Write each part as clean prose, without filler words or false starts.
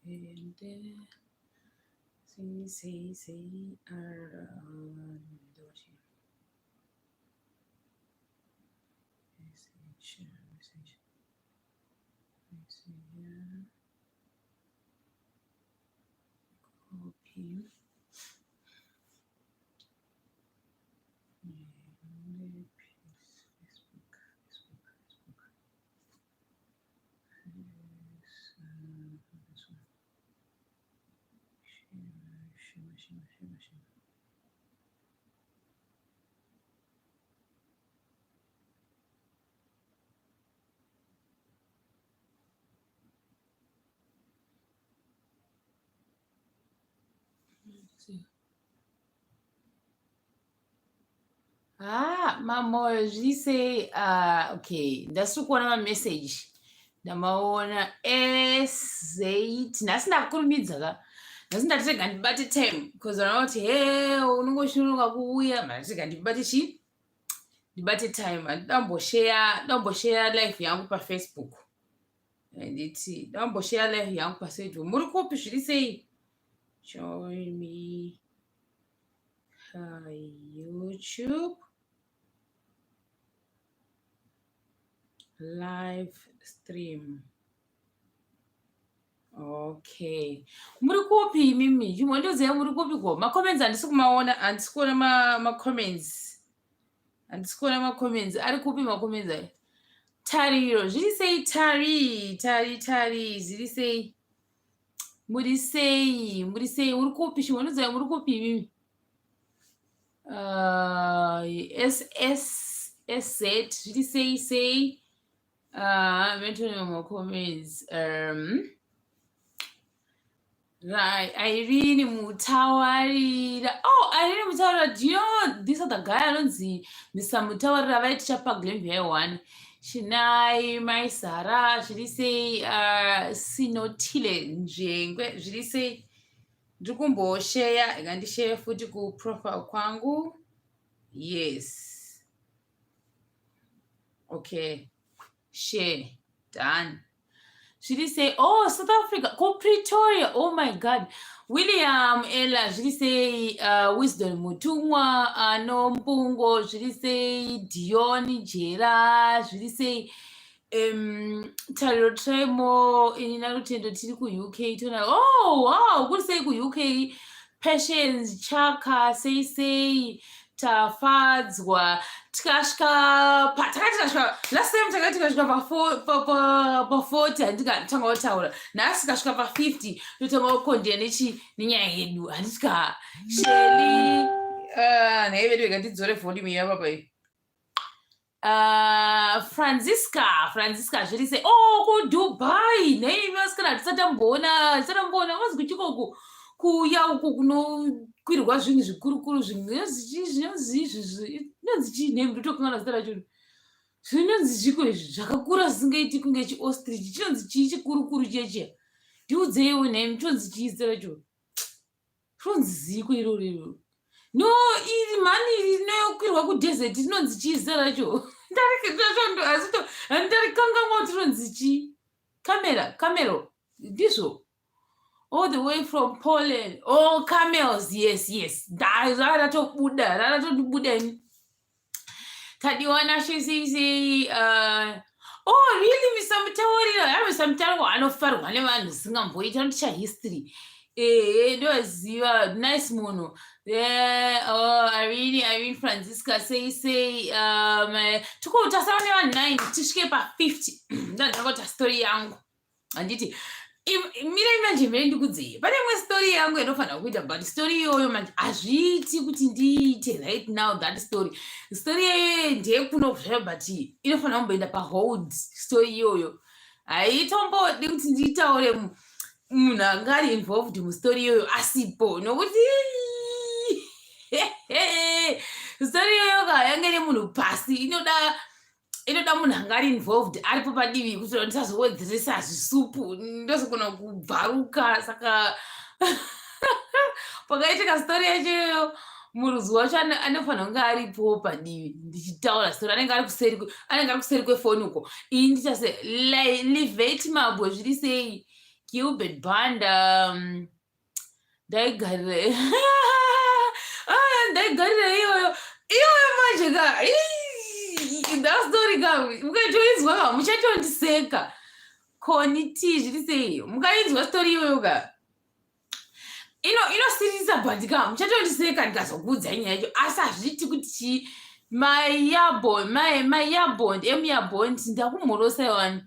And C C C R message message message copy and paste Facebook Facebook Facebook this, this one. Share, share, share, share, share. Let's see. Ah, mamoyo zviri sei? Ah, okay, ndasiri kuona mameseji ndamaona S8. Nhasi ndakurumidza ka, nhasi ndati rega ndibate time because vana vati he unongoshunuka kuuya, ndati rega ndibate chii, ndibate time. Handidambosheya, ndambosheya life yangu paFacebook, handiti ndambosheya life yangu paFacebook. Muri kupi? Zviri sei? Join me YouTube live stream. Okay. Muri kupi imimi? Chimondiudzai muri kupi ko? Macomments handisi kumaona, handisi kuona macomments. Handisi kuona macomments. Ari kupi macomments aya? Tariro, zviri sei Tari? Tari Tari, zviri sei? Muri sei? Muri sei? Muri kupi? Chimondiudzai muri kupi imimi? S S S Z zviri sei sei? Mentone macomments. Right, Irene Mutawarira. Oh, Irene Mutawarira, do you know this other guy anonzi Mr. Mutawarira vaiticha paGlenview 1? Chinai Mai Sara, zviri sei? Sinotile Njengwe, zviri sei? Ndiri kumbosheya, ngandisheye futi kuprofile kwangu. Yes. Okay. Share. Done. Zviri sei? Oh, South Africa, ko Pretoria. Oh my God. William Ella, zviri sei? Wisdom Mutumwa, ano Mpungo, zviri sei? Dion Jera, zviri sei? Tariro Tremo, ini naRutendo tiri kuUK tona. Oh, wow, kuri sei kuUK? Patience Chaka, sei sei? Tafadzwa tikasvika takati tikasvika last time takati tikasvika pa40 handika tanga kutaura nhasi tikasvika pa50 totanga kukondea nechi nenyaya yedu handitya Sheli nhai vedu vega ndidzore volume yapapa iyi. Francisca, Francisca zviri sei? Oh, kuDubai. Nhai vasikana hatisati tamboona, hatisati tamboona. Vazi kuchiko kuuya uko kunokwirwa zvinhu zvikurukuru zvinonzi chii zvinonzi izvi zvinonzi chii nhai ndotokanganwa zita racho. Zvinonzi zviko izvi zvakakura zvisingaiti kunge chiostrich chinonzi chii chikurukuru chiya chiya. Ndiudzeiwo nhai chinonzi chii zita racho. Rinonzi ziko iroro iroro. No, iri mhani iri rinokwirwa kudesert rinonzi chii zita racho? Ndarikanganwa kuti rinonzi chii. Camera, camelo, ndizvo. All the way from Poland. Oh, camels, yes, yes. Ratobuda, ratobuda ini. Tadiwa nashe sei sei. Oh, really, Mr. Mutaurira? Ya, Mr. Mutaurira anofarwa nevanhu zvisingamboiti anoticha history. Ehe, ndoziva nice munhu. Yeah, oh, Irene, Irene Francisca, sei sei. Tikutasara nevanhu 9 tisvike pa50. Ndandakota story yangu. Handiti mirai manje mire ndikudzei pane imwe story yangu inofanira kuita but story iyoyo manje hazviiti kuti ndiite right now that story. Story iyoyo ndeyekuno zvayo but inofanira kumboenda pahold story iyoyo. Haitombodi kuti nditaure munhu anga ari involved mustory iyoyo asipo nokuti story iyoyo ka yange ine munhu pasi inoda munhu anga ari involved aripo padivi kuti ndisazowedzeresa zvisupu ndozogona kubvaruka. Saka pakaitika story yacho iyoyo murudzi wacho anofanira kunge aripo padivi ndichitaura story anenge ari kuseri anenge ari kuseri kwefoni uko. Ini ndichase Liveti Mabwe zviri sei? Gilbert Banda, ndaigarira, ah, ndaigarira iyoyo iyoyo. Manje ka that story ka, mukaitoinzwa ka, muchatondiseka. Koni t zviri sei? Mukainzwa story iyoyo ka, inosiririsa, but ka muchatondiseka ndikazokuudzai nyaya yacho. Asi hazviiti kuti chii. Mayabond, emuyabond, ndakumhorosa wani.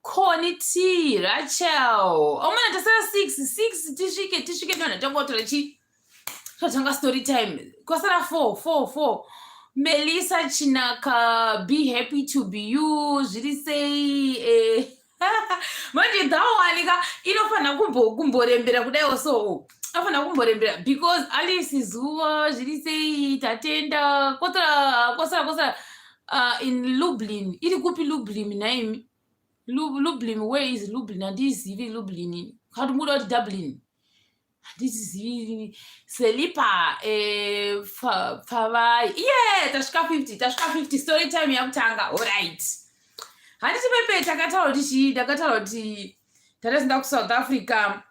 Koni T, Rachel, omana tasara 6 6, tisvike tisvike tonha tangotora chi totanga story time. Kwasara 4 4 4. Melissa Chinaka, be happy to be you. Zviri sei? Manje that one ka inofanira kumborembera kudaiwo, so afanira kumborembera because Alice Zuva, zviri sei? Tatenda. Kwasara, kwasara, kwasara. In Lublin, iri kupi Lublin naimi? Lublin, where is Lublin? Handizivi Lublin. Kana muda kuti Dublin, handizivi. Selipa, pfavai. Ye, tasvika 50, tasvika 50. Story time yakutanga. Alright, handiti pepe takataura kuti chii? Ndakataura kuti tatazinda kuSouth Africa,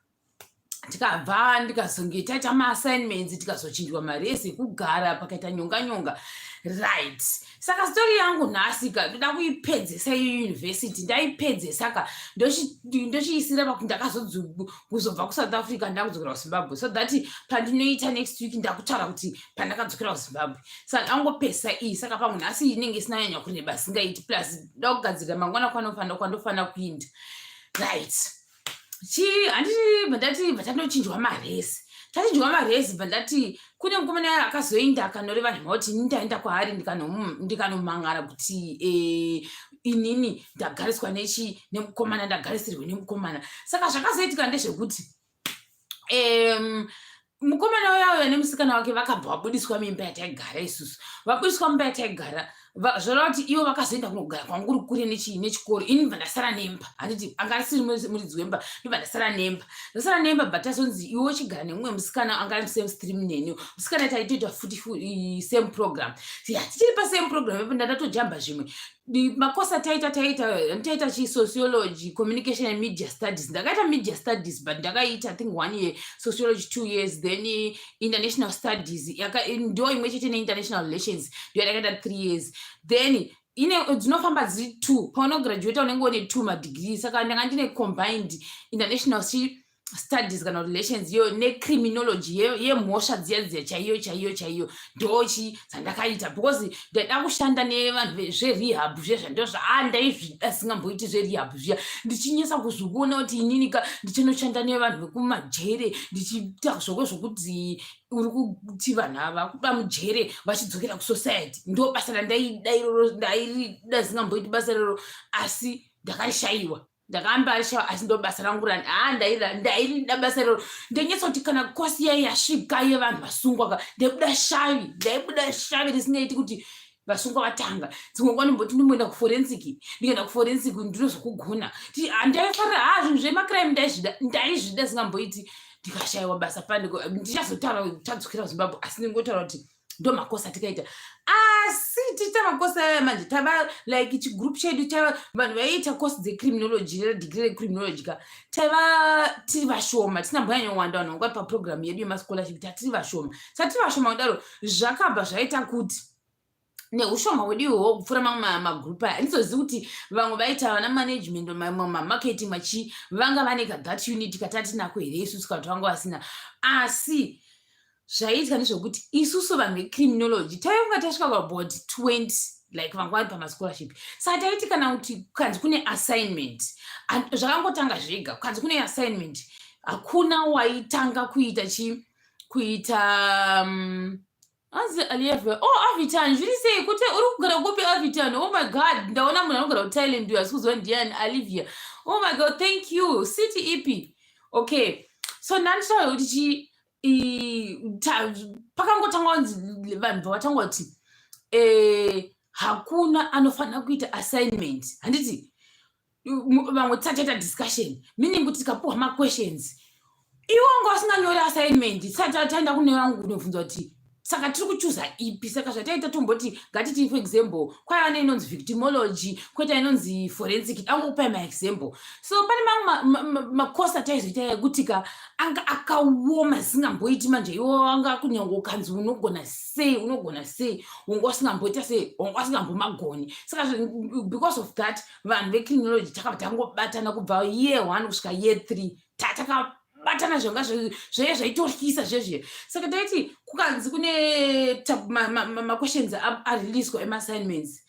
tikabva, ndikazonge taita maassignments, tikazochinjwa maresi ekugara, pakaita nyonga nyonga. Right, saka story yangu nhasi ka, ndoda kuipedzesa iyo university. Ndaipedzesa ka, ndochiisira pakuti ndakazozobva kuSouth Africa, ndakudzokera kuZimbabwe, so that pandinoita next week ndakutaura kuti pandakadzokera kuZimbabwe. Saka angopesa iyi. Saka pamwe nhasi inenge isina nyanya kureba singaiti, plus nda kugadzirira mangwana kwandofanira kuinda. Right, chi handiti bva ndati bva tatochinjwa maresi, tachinjwa maresi. Bva ndati kune mukomana akazoenda akanoreva nhema kuti ini ndaenda kwaari, ndikanomangara kuti inini ndagariswa nechi nemukomana, ndagarisirwe nemukomana. Saka zvakazoitika ndezvekuti mukomana uya uya nemusikana wake vakabva vabudiswa mimba yataigara isusu. Vabudiswa mumba yataigara, zvoreva kuti ivo vakazoenda kunogara kwangu kuri kure nechikoro. Ini ndibva ndasara nemba, handiti anga asiri muridzi wemba. Ndibva ndasara nemba, ndasara nemba. Bva tazonzi iwe uchigara nemumwe musikana anga ari same stream neni. Musikana taitoita futi same program. Ya, tichiri pasame program ipo, ndandatojamba zvimwe makosi ataita. Taita chisociology, communication and media studies. Ndakaita media studies, but ndakaita, I think, one year, sociology 2 years, then international studies ndo imwe chete neinternational relations, ndo yandakaita 3 years. Then ine dzinofamba dziri two. Paunograduata unenge une two madegree. Saka ndanga ndine combined international studies kana relations iyo necriminology yemhosva dziya dziya chaiyo chaiyo chaiyo. Ndochi dzandakaita because ndaida kushanda nevanhu zverehab zvezva, ndo zvaandaizvida singamboiti zverehab zviya. Ndichinyasa kuzvikuona kuti inini ka ndichinoshanda nevanhu vekumajere, ndichiita zvoko zvokuti uri kuti vanhu ava kuba mujere vachidzokera kusociety. Ndo basa randaida iroro, ndairida singamboiti basa iroro, asi ndakarishayiwa. Ndakamba, asi ndo basa rangu rani. Ha, ndairida basa iroro. Ndonyatsa kuti kana kosi yai yasvika yevanhu vasungwa ka, ndaibuda shavi, ndaibuda shavi risingaiti kuti vasungwa vatanga. Dzimwe nguva ndimboti ndimboenda kuforensic, ndikaenda kuforensic ndinozokugona. Ndaifarira ha zvinhu zvemacrime, ndaizvida, ndaizvida singamboiti. Ndikashayiwa basa pandiko. Ndichazotaura tadzokera kuZimbabwe, asi ndingotaura kuti ndo makosi atikaita. Asi tichiita makosi aya manje, tava like chigroup chedu taiva vanhu vaiita kosi dzecriminology, redegree recriminology ka, taiva tiri vashoma, tisina mbonyanyowanda vanhu vanga vari paprogram yedu yemascholarship. Tatiri vashoma. Saka tiri vashoma kudaro, zvakabva zvaita kuti neushoma hwedu ihwohwo kupfuura mamwe magroup aya, handizozivi kuti vamwe vaita vana management, mamarketing, machi vanga vane kathat unit katatinako here isusu, kana kuti vanga vasina. Asi zvaiitika ndezvekuti isusu vanhu vecriminology taifunga tasvika about 20, like vanga vari pamascholarship. Saka taiti kana kuti kanzi kune assignment, zvakangotanga zvega, kanzi kune assignment, hakuna waitanga kuita chi kuita anzi Alieve. Oh, Avitan, zviri sei? Kuti uri kugara kupi, Avitan? Oh my God, ndaona munhu anogara kuThailand uyo, asi kuziva ndiani. Alivia, oh my God, thank you. City ipi? Okay, so ndanditaura kuti chi pakangotanga kunzi vanhu pavatanga kuti hakuna anofanira kuita assignment, handiti vamwe tisati taita discussion, meaning kuti tikapuhwa maquestions, iwe wanga usinganyori assignment, tisati taenda kune vangu kunobvunza kuti Saka tiri kuchuza ipi? Saka zvataita, tomboti ngatiti, for example, kwaiva neinonzi victimology, kwoita inonzi forensic. Angokupai maexample. So pane mamwe makosi ataizoita ekuti ka anga akaoma zisingamboiti. Manje iwo anga kunyange ukanzi unogona sei, unogona sei, unga usingamboita sei, wanga usingambomagoni. Saka because of that, vanhu vecriminology takabva tangobatana kubva year one kusvika year three, takabatana. Zvanga zvaiye zvaitotyisa zvezve. Saka taiti kukanzi kune maquestions areleaswa emassignments,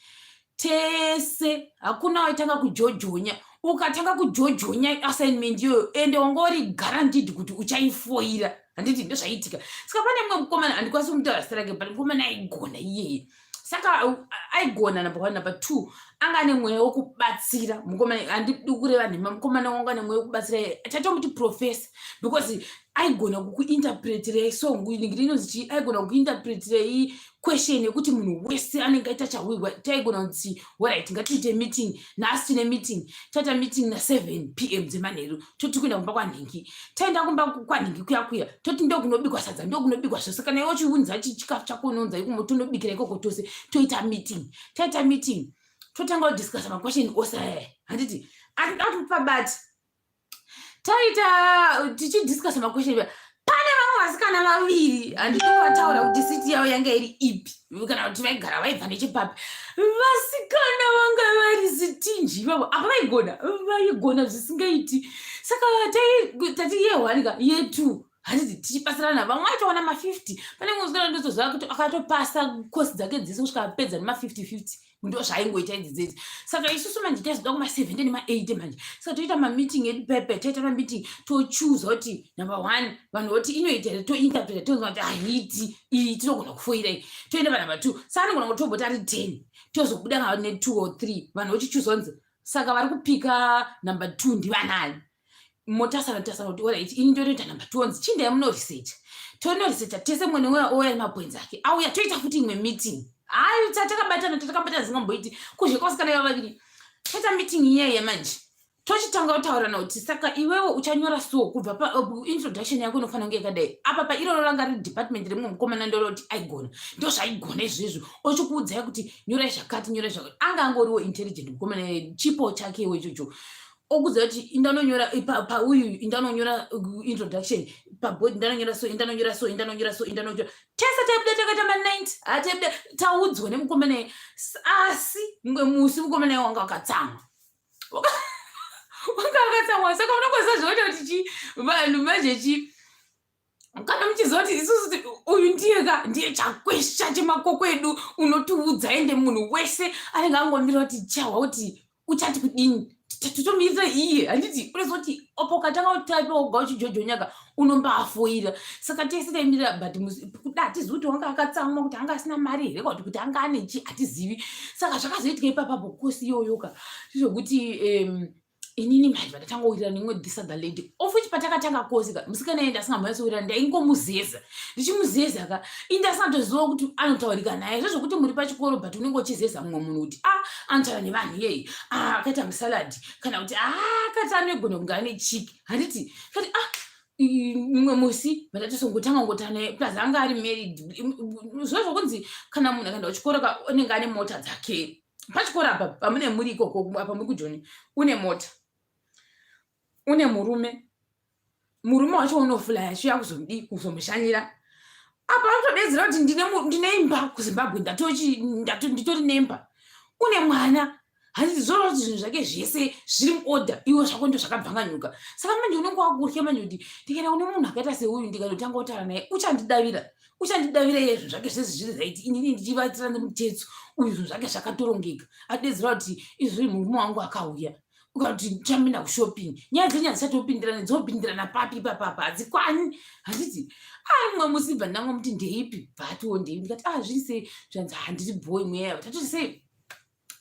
tese hakuna waitanga kujojonya. Ukatanga kujojonya assignment iyoyo, ende wanga uri guaranteed kuti uchaifoira, handiti? Ndozvaiitika. Saka pane mumwe mukomana, handikwanisi kumutaura zita rake, but mukomana aigona iyeye. Saka aigona, number one. Number two, anga ane mweya wekubatsira mukomana. Handidi kureva nhema, mukomana wanga ane mweya wekubatsira. Tatomuti professor because aigona kukuinterpretirei song inonzi chii, aigona kukuinterpretirei question yekuti munhu wese anenge aita chahwihwa. Taigona kuti, "Alright, ngatiite meeting nhasi." Tine meeting, taita meeting na7 p.m. dzemanheru, toti kuenda kumba kwanhingi. Taenda kumba kwanhingi kuya kuya, toti ndokunobikwa sadza, ndokunobikwa zvose. Kana iwe uchiunza chikafu chako, unounza ikomo, tonobikira ikoko tose, toita meeting. Taita meeting, totanga kudiscussa maquestion ose aya, handiti? Atipabati taita tichidiscussa maquestion, pane vamwe vasikana vaviri, handiti vataura kuti city yavo yanga iri ipi kana kuti vaigara vaibva nechepapi. Vasikana vanga vari stingy ivavo. Apa vaigona, vaigona zvisingaiti. Saka tati year one ka, year two, handiti, tichibatsirana. Vamwe vaitowana ma50. Pane mumwe musikana ndotoziva kuti akatopasa kosi dzake dzese kusvika apedza nema50 50. Ndo zvaingoita idzi dzedzi. Saka isusu manje taizoda kuma70 nema80 manje. Saka toita mameeting edu pepe, toita mameeting, tochuza kuti number one, vanhu voti inoita here, tointerpreta, tonzwa kuti haiti iyi, tinogona kufoira iyi, toenda panumber two. Saka anogona kutomboti ari 10, tozobuda ne2 or 3, vanhu vochichuza kunzi saka vari kupika number two ndivanani. Motasana tasana kuti, "Alright, ini ndotoita number two." Onzi, "Chindai munoresearcha." Tonoresearcha tese, mumwe nemwe ouya nemapoints ake, auya, toita futi imwe meeting. Hayi, takabatana, takabatana zingamboiti kuzve kwasikana iva vaviri. Toita meeting iyeye manje, tochitanga kutaurana kuti, "Saka iwewe uchanyora so, kubva paintroduction yako inofanira kunge yakadai." Apa pairoro ranga riri department remumwe mukomana, ndoroti aigona, ndo zvaigona izvezvo. Ochikuudzai kuti nyorai zvakati, nyorai zvakati. Anga angoriwo intelligent mukomana, chipo chakewo ichocho. Okudza kuti indanonyora pauyu, indanonyora introduction pabody, ndanonyora so, indanonyora so, indanonyora so, indanonyora. Tese taibuda takaita ma90, hataibuda taudzwa nemukomana. Asi mumwe musi mukomana wanga wakatsamwa, wanga wakatsamwa. Saka unongoziva zvoita kuti chi vanhu manje chi kana muchiziva kuti isusu uyu ndiye ka, ndiye chakwesha chemakoko edu, unotiudza. Ende munhu wese anenge angomira kuti chahwa kuti uchati kudini, totomirira iye, handiti? Unoziva kuti opo ukatanga kutaipa woga uchijojonyaka, unombafoira. Saka tese taimirira, but kuda hatizivi kuti wanga akatsamwa kuti anga asina mari here, kuti anga ane chi, hatizivi. Saka zvakazoitika ipapapo kosi iyoyoka zvokuti inini manje vandatanga kuwirirana neimwe, this other lady, of which patakatanga kosi ka, musikana ende asingambonyatsowirirana. Ndaingomuzeza, ndichimuzeza ka, inde asingatoziva kuti anotaurika naye. Zvezvokuti muri pachikoro, but unenge uchizeza mumwe munhu kuti a anotaura nevanhu iyeye, a akaita musaladi, kana kuti a akati anogona kunge ane chiki, handiti? Kati a mumwe musi vandatosongotanga ngotana naye, plus anga ari married. Zvo zvokunzi kana munhu akaenda kuchikoro ka, anenge ane mota dzake pachikoro apa pamune muri ikoko. Apa muri kujoni, une mota, une murume, murume wacho unofulaya achiuya kuzomudi kuzomushanyira. Apa anotodedzera kuti ndine imba kuZimbabwe, nditori nemba, une mwana, handiti? Zvoreva kuti zvinhu zvake zvese zviri muorder, iwe zvako ndo zvakabvanganyuka. Saka manje unenge wakurya manje kuti ndikaenda kune munhu akaita seuyu, ndikatotanga kutaura naye, uchandidavira, uchandidavira iye zvinhu zvake zvese zviri right, inini ndichivatira nemutetso. Uyu zvinhu zvake zvakatorongeka, adedzera kuti izvozvi murume wangu akauya, ukati tichambinda kushopping, nyaya dzenyu hadzichatopindirana, dzopindirana papi ipapapa? Hadzikwani, handiti? Ari mumwe musi bva ndangomuti, "Ndeipi?" Bvatiwo, "Ndeipi?" Ndikati, "A zviri sei?" Zvanzi, "Handiri boy mweya." Tatoti sei,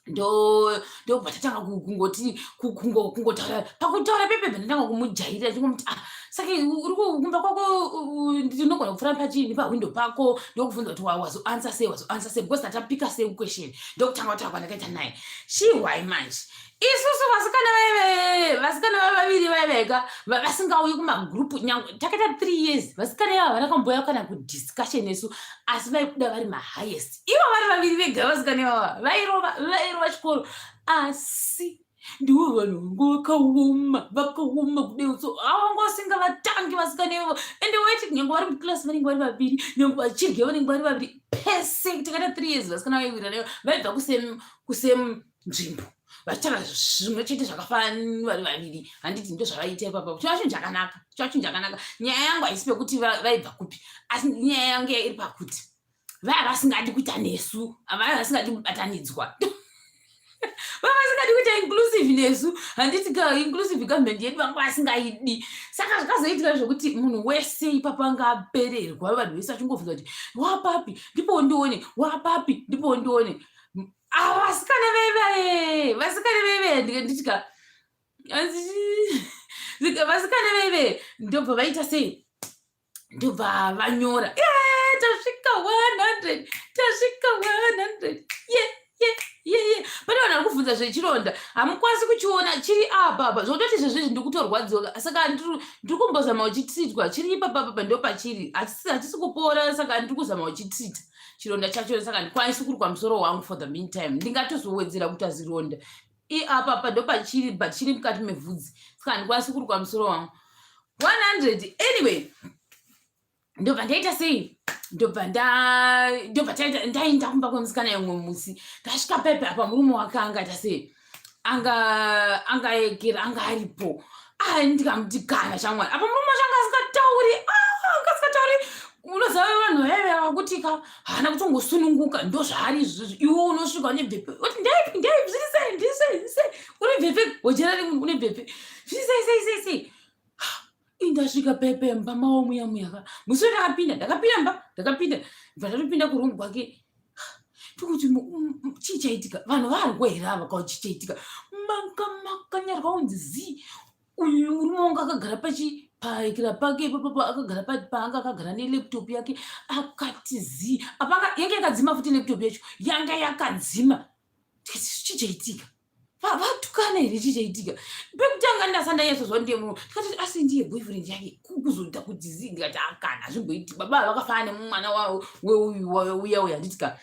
ndobva tatanga kungoti kungotaura. Pakutaura pepe, bva ndatanga kumujairira, ndingomuti, "Ah, Saka uri kumba kwako, ndinogona kupfuura pachii, nepahwindo pako, ndokubvunza kuti wazoansa sei, wazoansa sei, because tatapika sei question. Ndokutanga kutaura kwandakaita naye. Chihwai manje, isusu vasikana vaive, vasikana vavaviri vaiveka vasingauyi kumagrupu. Nyange takaita 3 years, vasikana ivava havana kamboya kana kudiscussion nesu, asi vaibuda vari mahighest ivo vari vaviri vega. Vasikana ivava vairova, vairova chikoro, asi ndivo vanhu vangu vakaoma, vakaoma kudai. So avanga vasingavatangi vasikana ivavo. Ende waiti nyange vari muklasi vanenge vari vaviri, nyange vachirya vanenge vari vaviri pese. Takaita 3 years, vasikana vaiwirirana, vaibva kusame nzvimbo, vachitaura zvimwe chete zvakafanana vari vaviri, handiti? Ndo zvavaiita ipapo. Chiva chinhu chakanaka, chiva chinhu chakanaka. Nyaya yangu haisi pekuti vaibva kupi, asi nyaya yangu iri pakuti vaya vasingadi kuita nesu, vaya vasingadi kubatanidzwa, vava vasingadi kuita inclusive nesu, handiti ka? Inclusive government yedu vanga vasingaidi. Saka zvikazoitika zvokuti munhu wese ipapo anga apererwa, vanhu vese vachingobvunza kuti, "Wapapi? Ndipo ndione. Wapapi? Ndipo ndione." Ava vasikana veve, vasikana veve, nditika vasikana veve, ndobva vaita sei? Ndobva vanyora, "Tasvika 100, tasvika 100." Ye ye ye ye, pane vanhu vari kubvunza zvechironda. Hamukwanisi kuchiona, chiri apa apa. Zvototi zvezvezvi ndiri kutorwadziwa, saka ndiri kumbozama kuchitreatwa. Chiri ipapa apa, ndo pachiri, hachisi kupora, saka ndiri kuzama kuchitreata chironda chacho. Saka ndikwanisi kurukwa musoro wangu for the meantime, ndingatozowedzera kuita zironda. Iapa apa ndo pachiri, but chiri mukati mevhudzi, saka handikwanisi kurukwa musoro wangu. 100. Anyway, ndobva ndaita sei? Ndobva ndobva ndaenda kumba kwemusikana imwe musi. Ndasvika pepe apa, murume wake angaita sei? Anga angaekera, anga aripo. Ah, ndikamuti, "Kana shamwari." Apa murume wacho anga asingatauri, anga asingatauri. Unoziva vanhu vaive vakuti ka haana kutongosununguka, ndo zvaari izvozvo. Iwe unosvika une bvepe, oti, "Ndaipi, ndaipi, zviri sei, ndiri sei, zviri sei?" Une bvepe, hojera remunhu une bvepe, zviri sei, sei, sei, sei? Indasvika pepe mba mavo muya muya ka, musi wendakapinda, ndakapinda mba, ndakapinda, bva ndatopinda kurumu kwake. Tikuti, "Chii chaitika? Vanhu varwa here ava? Kao chii chaitika?" Manga makanyarwa kunzi zii. Uyu murume wanga akagara pachi paekera pake ipapapo, akagara paanga akagara nelaptop yake, akati zii. Apanga yange yakadzima futi laptop yacho, yanga yakadzima. Tikati, "Chii chaitika? Vatukana here? Chii chaitika?" Pekutanga ndasandanyatso ndiye munhu. Tikati, "Asi ndiye boyfriend yake?" Kuzoita kuti zii. Ndikati, "Akana, hazvimboiti. Baba vakafanana nemwana weuyu uya uya, handiti ka?"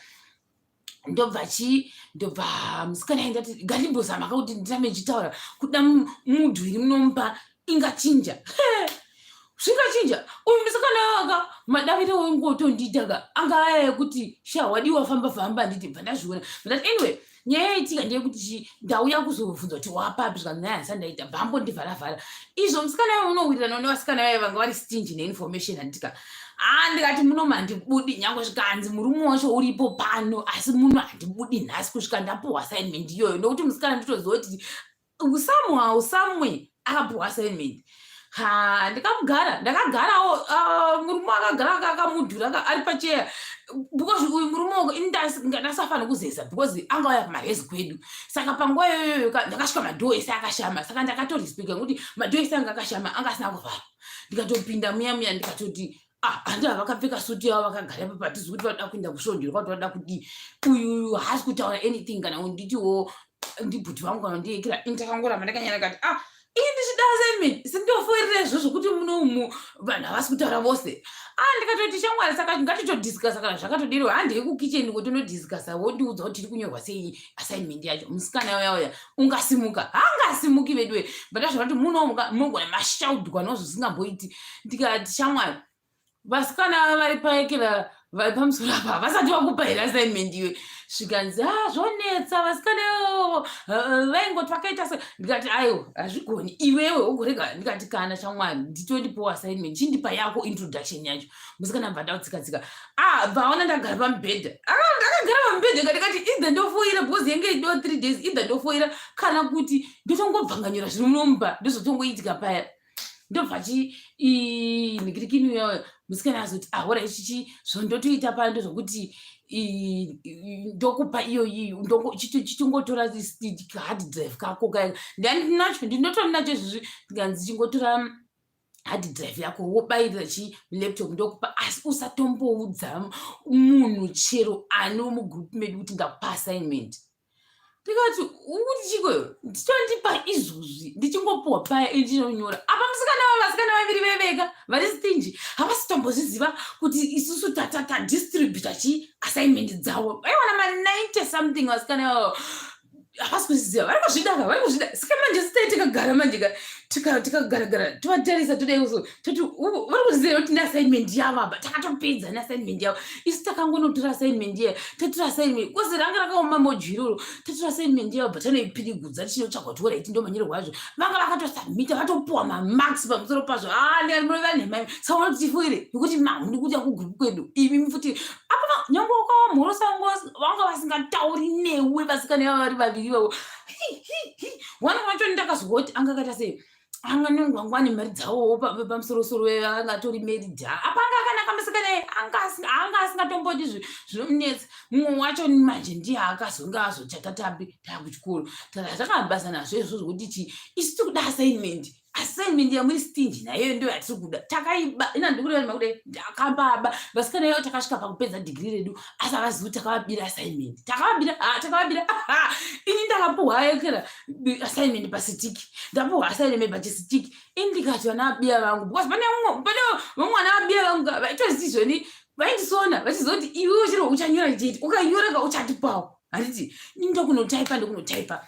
Ndobva chi ndobva musikana aindati, "Gandimbozama kakuti ndirambe ndichitaura kuda mudhu iri munomupa ingachinja, zvingachinja." Uyu musikana aka madaviro wengotondiita ka, anga aya ekuti, "Sha, wadiwa, famba famba," handiti? Bva ndazviona ndati, anyway, nyaya yaitika ndeyekuti chi ndauya kuzobvunza kuti wapapi. Zvikanzi, "Naye handisati ndaita." Bhambo ndivharavhara izvo. Musikana iwe unowirirana nevasikana vaye vanga vari stingy neinformation, handitika? A, ndikati, "Muno handibudi, nyange zvikanzi murume wacho uripo pano, asi muno handibudi nhasi kusvika ndapuhwa assignment iyoyo." Nokuti musikana nditoziva kuti somehow, somewhere akapuhwa assignment. Ha, ndikamugara, ndakagarawo. Murume akagara akamudhura ari pacheya, because uyu murume wako ndasafanira kuzeza, because anga auya kumarezi kwedu. Saka panguva iyoyoyo ndakasvika madoor ese akashama, saka ndakatorespecta nekuti madoor ese anga akashama, anga asina kuvharwa. Ndikatopinda muya muya, ndikatoti, "Ah, handiva vakapfeka suti yavo, vakagara ipapo, hatizi kuti vanoda kuenda kusvondo kwati vanoda kudii." Uyu haasi kutaura anything, kana nditiwo ndibhuti vangu kana ndiyekera. Ini takangoramba ndakanyara kati, "Ah, ini ndichida assignment, sindofoirira izvozvo kuti munomu vanhu havasi kutaura vose." Ah, ndikatoti, "Shamwari, saka ngatitodiscussa kana zvakatodirwa. Handei kukicheni kuti unodiscussa, wondiudza kuti tiri kunyorwa sei assignment yacho." Musikana uya uya ungasimuka? Haangasimuki veduwe. But azvona kuti munomu munogona mashaudwa nozvo zvisingamboiti. Ndikati, "Shamwari, vasikana vari paekera, vari pamusoro apa, vasati vakupa here assignment iwe?" Zvikanzi, "A, ah, zvonetsa, vasikana vaingoti vakaita se." Ndikati, "Aiwa, hazvigoni, iwewe wogorega." Ndikati, "Kana shamwari, nditondipowo assignment, chindipa yako introduction yacho." Musikana bva ndautsika-tsika. Ah, bvaona ndagara pamubhedha, ndakagara pamubhedha. Ndikati, "Either ndofoira, because yenge idiwa 3 days, either ndofoira kana kuti ndotongobvanganyura zviri munomupa." Ndozotongoitika paya, ndobva chi nhikirikini uyayo musikana azoti, "Ahora, ah, ichichi zvondotoita paya ndozvokuti ndokupa iyoyi, chichingotora hard drive kako kaya." Ndandinacho, ndinotori nacho izvozvi. Ndikanzi, "Chingotora Hard drive yako wobayirira chi laptop, ndokupa, asi usatomboudza munhu chero ani wemugroup medu kuti ndakupa assignment. Ndikati, "Ukuti chikoyo nditondipa izvozvi?" Ndichingopuhwa paya, ndinonyora apa. Musikana va vasikana vaviri veveka vari stingy, havasi tombozviziva kuti isusu tadistributa chi assignment dzavo. Vaiwana ma90 something vasikana ivavo, havasi kuzviziva, vari kuzvidaka, vari kuzvida. Saka manje sitai tikagara manje ka, tikagaragara, tovatarisa, todai so, toti vari kuziva kuti neassignment yavo apa takatopedza neassignment yavo. Isu takangonotora assignment iya, tatora assignment kozi ranga rakaoma module iroro. Tatora assignment yavo, bva tanoipirigudza, tichinotsvaga kuti alright, ndo manyererwo azvo. Vanga vakatosubmita, vatopuwa mamarks pamusoro pazvo. Ndinova nhema. Saka unotifuire nekuti mamuri kuita kugroup kwedu imi futi apa, nyange wakavamhorosa, vanga vasingatauri newe. Vasikana vava vari vaviri vavo, wana wacho ndakazwa kuti anga akaita sei, anga nengwangwa mari dzavowo pamusorosoro, anga atori married. Apa anga akanaka musikana, anga asingatombodi zvinomunetsa. Mumwe wacho manje ndiye akazonge azochata tambi taakuchikoro. Takabasa nazvo izvozvo zvokuti chi isu tiri kuda assignment, assignment yamuri stingy nayo ndo yatiri kuda. Takaiba ina, ndikureva kudai, ndakambaba vasikana ivo. Takasvika pakupedza dhigiri redu, asi havazivi kuti takavabira assignment. Takavabira, takavabira. Ini ndakapuhwa ekera assignment pasticky, ndapuhwa assignment pachisticky. Ini ndikati vana vabiya vangu, because pane vamwe vana vabiya vangu vaitozizvoni, vaindisona vachizoti, "Iwe chiro uchanyora chete, ukanyora ka uchatipawo." Handiti ini ndokunotaipa, ndokunotaipa.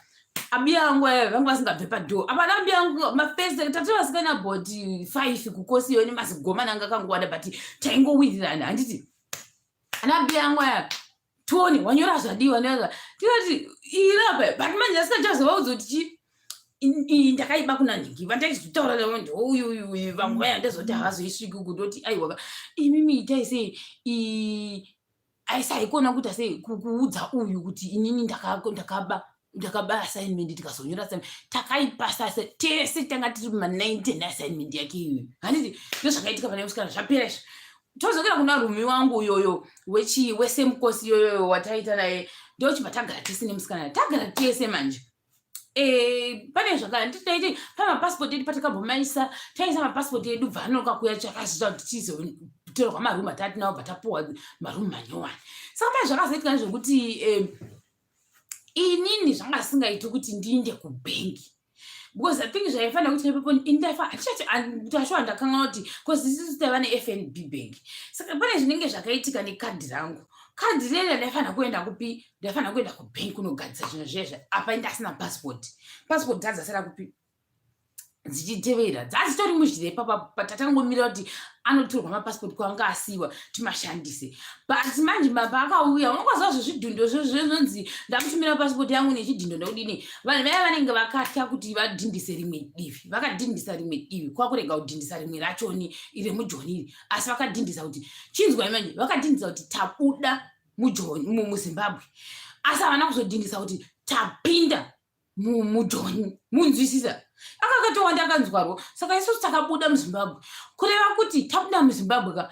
Abiya angu aya vanga vasingabve padhoo apa. Ana abiya angu mafirst tati vasikana about five kukosi iyo, nemazigomana anga akangowanda, but taingowirirana. Handiti ana abiya angu aya, "Tony, wanyora zvadiwa." Tikati irapa, but manje asingachazovaudza kuti chi iyi ndakaiba kuna nhingi. Vandaizotaura navo ndouyu, vamwe vaya ndazoti havazoisviki kundoti, "Aiwa, imimi itai sei." Aisi haikona kuita sei kuudza uyu kuti inini ndakaba, ndakaba assignment. Tikazonyora assignment, takaipasa tese, tanga tiri ma19 assignment yake iyoyo. Handiti ndozvakaitika pane musikana. Zvapera izvo, tozokera kuna roomie wangu uyoyo wesame course iyoyo wataita naye. Ndochibva tagara tese nemusikana, tagara tese manje. Pane zvakanditaiti pamapasipoti edu patakabhomaisa, taisa mapasipoti edu, bva anoka kuya chakazoita kuti tizotorwa marumu atatinawo, bva tapuwa marumu manyowani. Saka pane zvakazoitika ndezvekuti inini zvanga zvisingaiti kuti ndiinde kubhengi, because I think zvaifanira kuti ipapo indaifa handichati ndakanga kuti, because isusu taiva neFNB Bank. Saka pane zvinenge zvakaitika nekadhi rangu, kadhi rere ndaifanira kuenda kupi? Ndaifanira kuenda kubhengi kunogadzisa zvinhu zvezve. Apa indasina pasipoti, pasipoti dzadzasara kupi? Dzichitevera dzadzitori muzhira ipapa, patatangomira kuti anotorwa mapasipoti kwanga asiyiwa timashandise. But manje paakauya, unokwaziva zvezvidhindo zvinonzi ndakutumira pasipoti yangu nechidhindo ndokudini. Vanhu vaya vanenge vakatya kuti vadhindise rimwe divi, vakadhindisa rimwe divi, kwakurega kudhindisa rimwe rachoni remujoni iri, asi vakadhindisa kuti chinzwai manje, vakadhindisa kuti tabuda mujoni muZimbabwe, asi havana kuzodhindisa kuti tapinda mujoni. Munzwisisa? Akakatowanda akanzwarwo. Saka isusu takabuda muZimbabwe, kureva kuti tabuda muZimbabwe ka,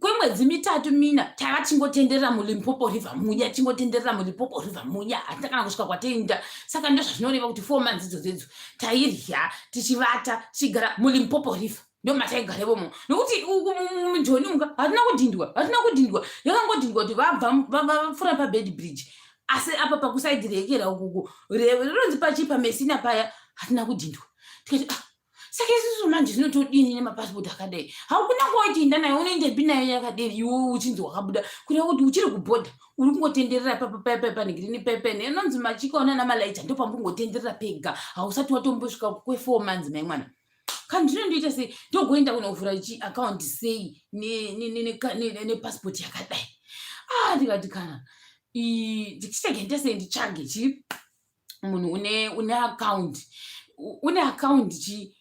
kwemwedzi 3 4 taiva tingotenderera muLimpopo River muya, tingotenderera muLimpopo River muya, hatina kana kusvika kwataenda. Saka ndozvazvinoreva kuti 4 months idzodzo idzo tairya, tichivata, tichigara muLimpopo River, ndo mataigara imomo, nokuti mujoni unga hatina kudhindwa, hatina kudhindwa. Yakangodhindwa kuti vabva vapfuura paBeitbridge, asi apa pakuside rekera ukuku rinonzi pachi paMessina paya, hatina kudhindwa. Tikati, "Ah, saka isusu manje zvinotodini nemapasipoti akadai?" Haukuna kuwachiinda nayo, unoendepi nayo yakaderi iwe uchinzi wakabuda? Kureva kuti uchiri kubhodha, uri kungotenderera papapapanhigirini pepe inonzi machikaona namalaita, ndo pamuri kungotenderera pega, hausati watombosvika kwe4 months. Mai mwana, kana ndinondoita sei? Ndogoenda kunovhura chiakaunti sei nepasipoti yakadai? Ah, ndikati kana ndichitege sei, nditsvage chi munhu une akaundi, une akaundi chi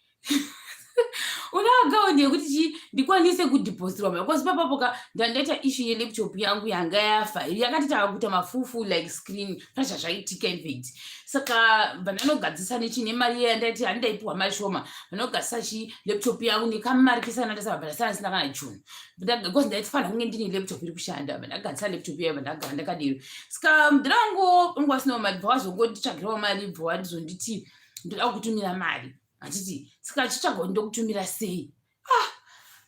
une akaundi yekuti chi ndikwanise kudhipositirwa mari, because papapo ka ndandaita issue yelaptop yangu yanga yafa, yakati tava kuita mafufu like screen, pane zvazvaitika infact. Saka bva ndanogadzisa nechi nemari iya ndaiti handaipiwa mari shoma, vanogadzisa chi laptop yangu nekamari kesana ndasaba, bva ndasara ndisina kana chinhu, because ndaitifanira kunge ndine laptop iri kushanda. Bva ndagadzisa laptop iya, bva ndagara ndakadero. Saka mudhara wangu ungu asinawo mari, bva wazongonditsvagirawo mari, bva wandizonditi, "Ndoda kukutumira mari." Handiti saka achitsvaga kuti ndokutumira sei? Ah,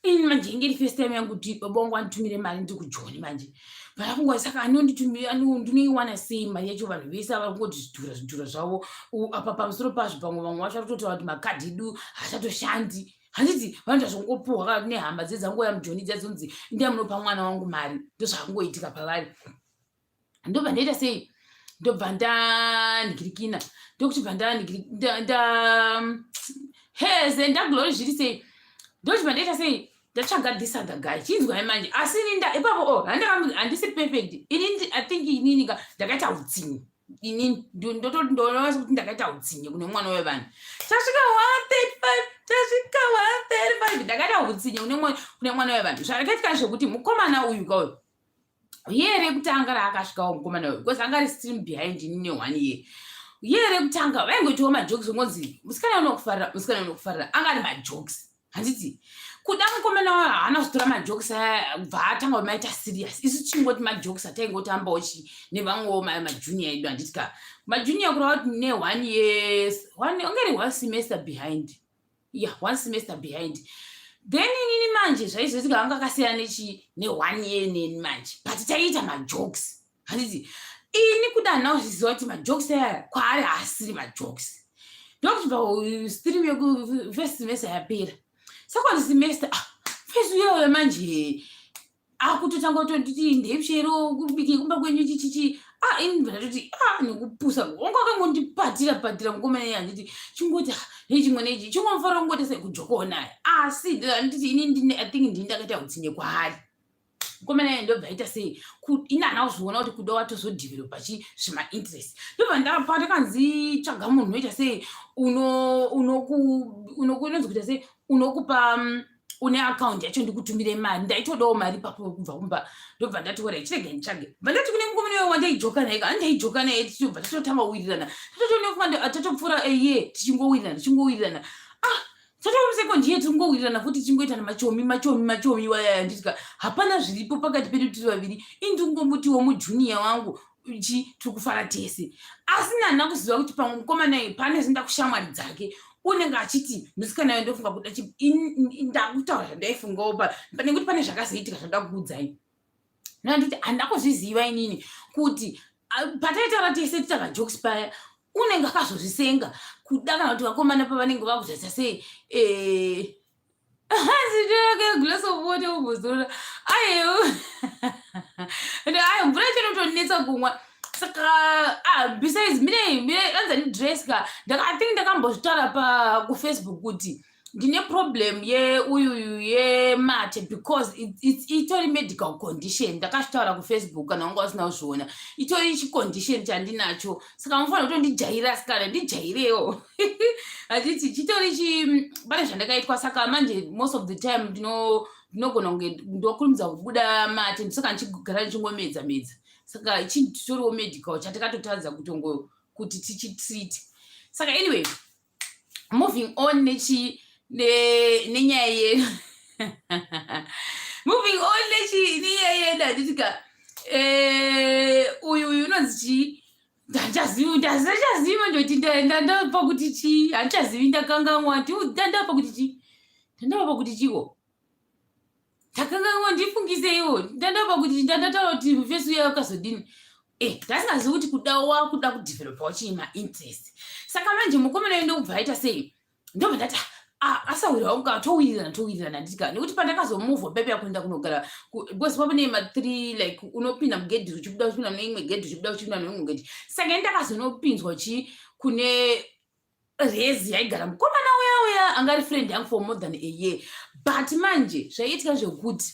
ini manje inge iri first time yangu kuti baba wangu anditumire mari ndiri kujoni manje. Varakunga saka anonditumira, ndinoiwana sei mari yacho? Vanhu vese vari kungoti zvidhura zvidhura zvavo. Apa pamusoro pazvo pamwe vamwe vacho vari kutotaura kuti makadhi edu haachatoshandi. Handiti vanoita zvokungopuhwa nehama dzedzanguva yamujoni dzadzonzi ndiya munopa mwana wangu mari. Ndozvakungoitika pavari. Ndobva ndaita sei? Ndobva ndanhikirikina, ndokuchibva nda heze ndaglori zviri sei, ndochibva ndaita sei? Ndatsvaga this other guy. Chinzwai manje, asi ini nda ipapo, oh, handisi perfect ini. I think inini ka ndakaita utsinye inini, ndotoona kuti ndakaita utsinye kune mwana wevanhu. Tasvika 135, tasvika 135. Ndakaita utsinye kune mwana wevanhu. Zvakaitika zvekuti mukomana uyu kauyu, year rekutanga raakasvikawo mukomana uyu, because anga ari stream behind ini ne1 year, year rekutanga vaingoitawo majokes, ongonzi musikana unokufarira, musikana unokufarira. Anga ari majokes, handiti? Kuda mukomana wayo haana kuzotora majokes aya, bva atanga kumaita serious. Isu tichingoti majokes ataingotambawo chi nevamwewo majunior edu, handiti ka? Majunior kureva kuti ne1 years, anga ri one semester behind, yeah, one semester behind. Then inini manje zvaizoitika, anga akasiyana nechi ne1 year neni manje, but taiita majokes, handiti? Ini kuda handina kuzviziva kuti majokes aya kwaari haasiri majokes. Ndokuchibva stream yeku first semester yapera, second semester, ah, first uyoyo manje akutotanga kutonditi ndepshero kubike kumba kwenyu chichichi. Ah, ini ndibva ndatoti, ah, nekupusa wanga wakangondipatira patira mukomana iye, handiti? Chingoti, ah, nechimwe nechi chingomufara kungoti sekujokawo naye. Asi nditi ini ndine, I think ndini ndakaita utsinye kwaari mukomana iye. Ndobva aita sei? Ini handina kuzviona kuti kuda watozodhivhelopa chi zvimainterest. Ndobva ndapa ndakanzi tsvaga munhu unoita sei, unonzi kuita sei, unokupa une account yacho, ndikutumire mari. Ndaitodawo mari ipapo kubva kumba. Ndobva ndati ora chirege nditsvage. Bva ndati kune mukomana uyo wandaijoka naye, andaijoka naye, tichibva tatotanga kuwirirana, tatotonefunga tatopfuura aye tichingowirirana, tichingowirirana. Ah, tatova musecond year, tiringowirirana futi, tichingoita namachomi machomi machomi wayaya, nditika hapana zviripo pakati pedu tiri vaviri. Indingomutiwo mujunior wangu chi tiri kufara tese. Asi nana kuziva kuti pamwe mukomana iyi pane zinda kushamwari dzake unenge achiti musikana uyo ndofunga kuda. Ndakutaura zvandaifungawo nekuti pane zvakazoitika zvandada kukuudzai. Nanditi handina kuzviziva inini kuti pataitaura tese tita majokes paya, unenge akazozvisenga kuda, kana kuti vakomana pavanenge vakuzoita sei, hanzi glass of water umbozorora. Ayo ayo, mvura yacho inotonetsa kumwa. Saka, ah, besides mine mine anzani dress ka, I think ndakambozvitaura pa kuFacebook kuti ndine problem yeuyuyu yemate, because it's itori medical condition. Ndakazvitaura kuFacebook, kana wanga usina kuzviona, itori chicondition chandinacho. Saka mufanira kutondijaira, sikana ndijairewo, handiti? Chitori chi pane zvandakaitwa. Saka manje most of the time ndinogona kunge ndokurumidza kubuda mate, saka ndichigara ndichingomedza medza. Saka chitoriwo medical chatakatotadza kutongo kuti tichitreat. Saka anyway, moving on nechi nenyaya yedu, moving on nechi nenyaya yedu, handitika? Uyu uyu unonzi chii? Handichazivi, ndazichazivi manje kuti ndandapa kuti chii. Handichazivi, ndakanganwa. Ndandapa kuti chii? Ndandapa kuti chiko? Ndakanganwa, ndifungiseiwo. Ndandapa kuti ndandataura kuti mufesi uya akazodini. Ndasingazivi kuti kuda wakuda kudhivhelopawo chii, mainterest. Saka manje mukomana uyu ndokubva aita sei? Ndobva ndati, ah, asawira wangu, towirirana, towirirana, nditika nekuti pandakazomuvha pepe kuenda kunogara, because pane ma3, like unopinda mugedhi uchibuda, uchipinda mune imwe gedhi, uchibuda, uchipinda mune imwe gedhi. Saka ini ndakazonopinzwa chi kune rezi yaigara mukomana uya uya anga ari friend yangu for more than a year. But manje zvaiitika zvekuti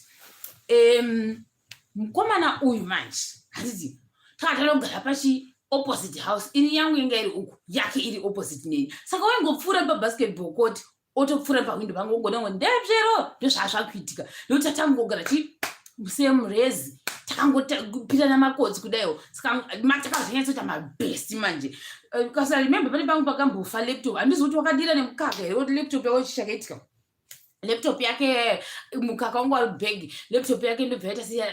mukomana uyu manje, handiti taka tanogara pachi opposite house, ini yangu inga iri uku, yake iri opposite neni. Saka waingopfuura pabasketball court, otopfuura pahwindo pangu, ogonango ndepshero. Ndozvazvakuitika nekuti tatangogara chi same res, takangopirana makotsi kudaiwo. Saka takazonyatsoita mabest manje. Kasi remember pane pangu pakambofa laptop, handizi kuti wakadira nemukaka here, kuti laptop yako chichakaitika. Laptop yake, mukaka wangu wari bag, laptop yake ndobva yaita se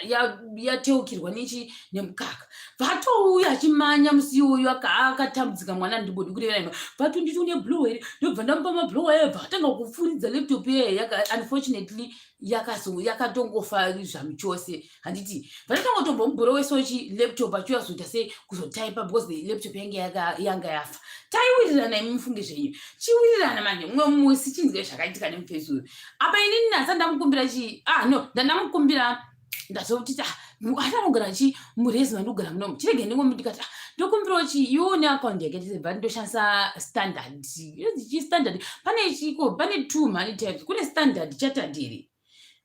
yateukirwa nechi nemukaka. Vatouya achimanya musi iwoyo, akatambudzika mwana, ndibodi kureva ima. Vatonditi, "Une blower here?" Ndobva ndamupa mablower ayo, bva atanga kufuridza laptop iye. Unfortunately yakatongofa zvamuchose, handiti? Vanotanga kutombomubhorowesawo chi laptop, achiuya kuzoita sei, kuzotaipa, because the laptop yange yanga yafa. Taiwirirana imi, mufunge zvenyu, chiwirirana. Manje mumwe musi, chinzwe zvakaitika nemufesi uyu apa. Inini nasa ndamukumbira chi, ah no, ndandamukumbira, ndazoti atanogara chi murezi mandikugara munomu, chirege ndingomu. Ndikati, "Ah, ndokumbirawo chi, iwo neakaunti yake tisebva ndoshandisa Standard." Chi Standard, pane chiko, pane two money types. Kune Standard Chartered here?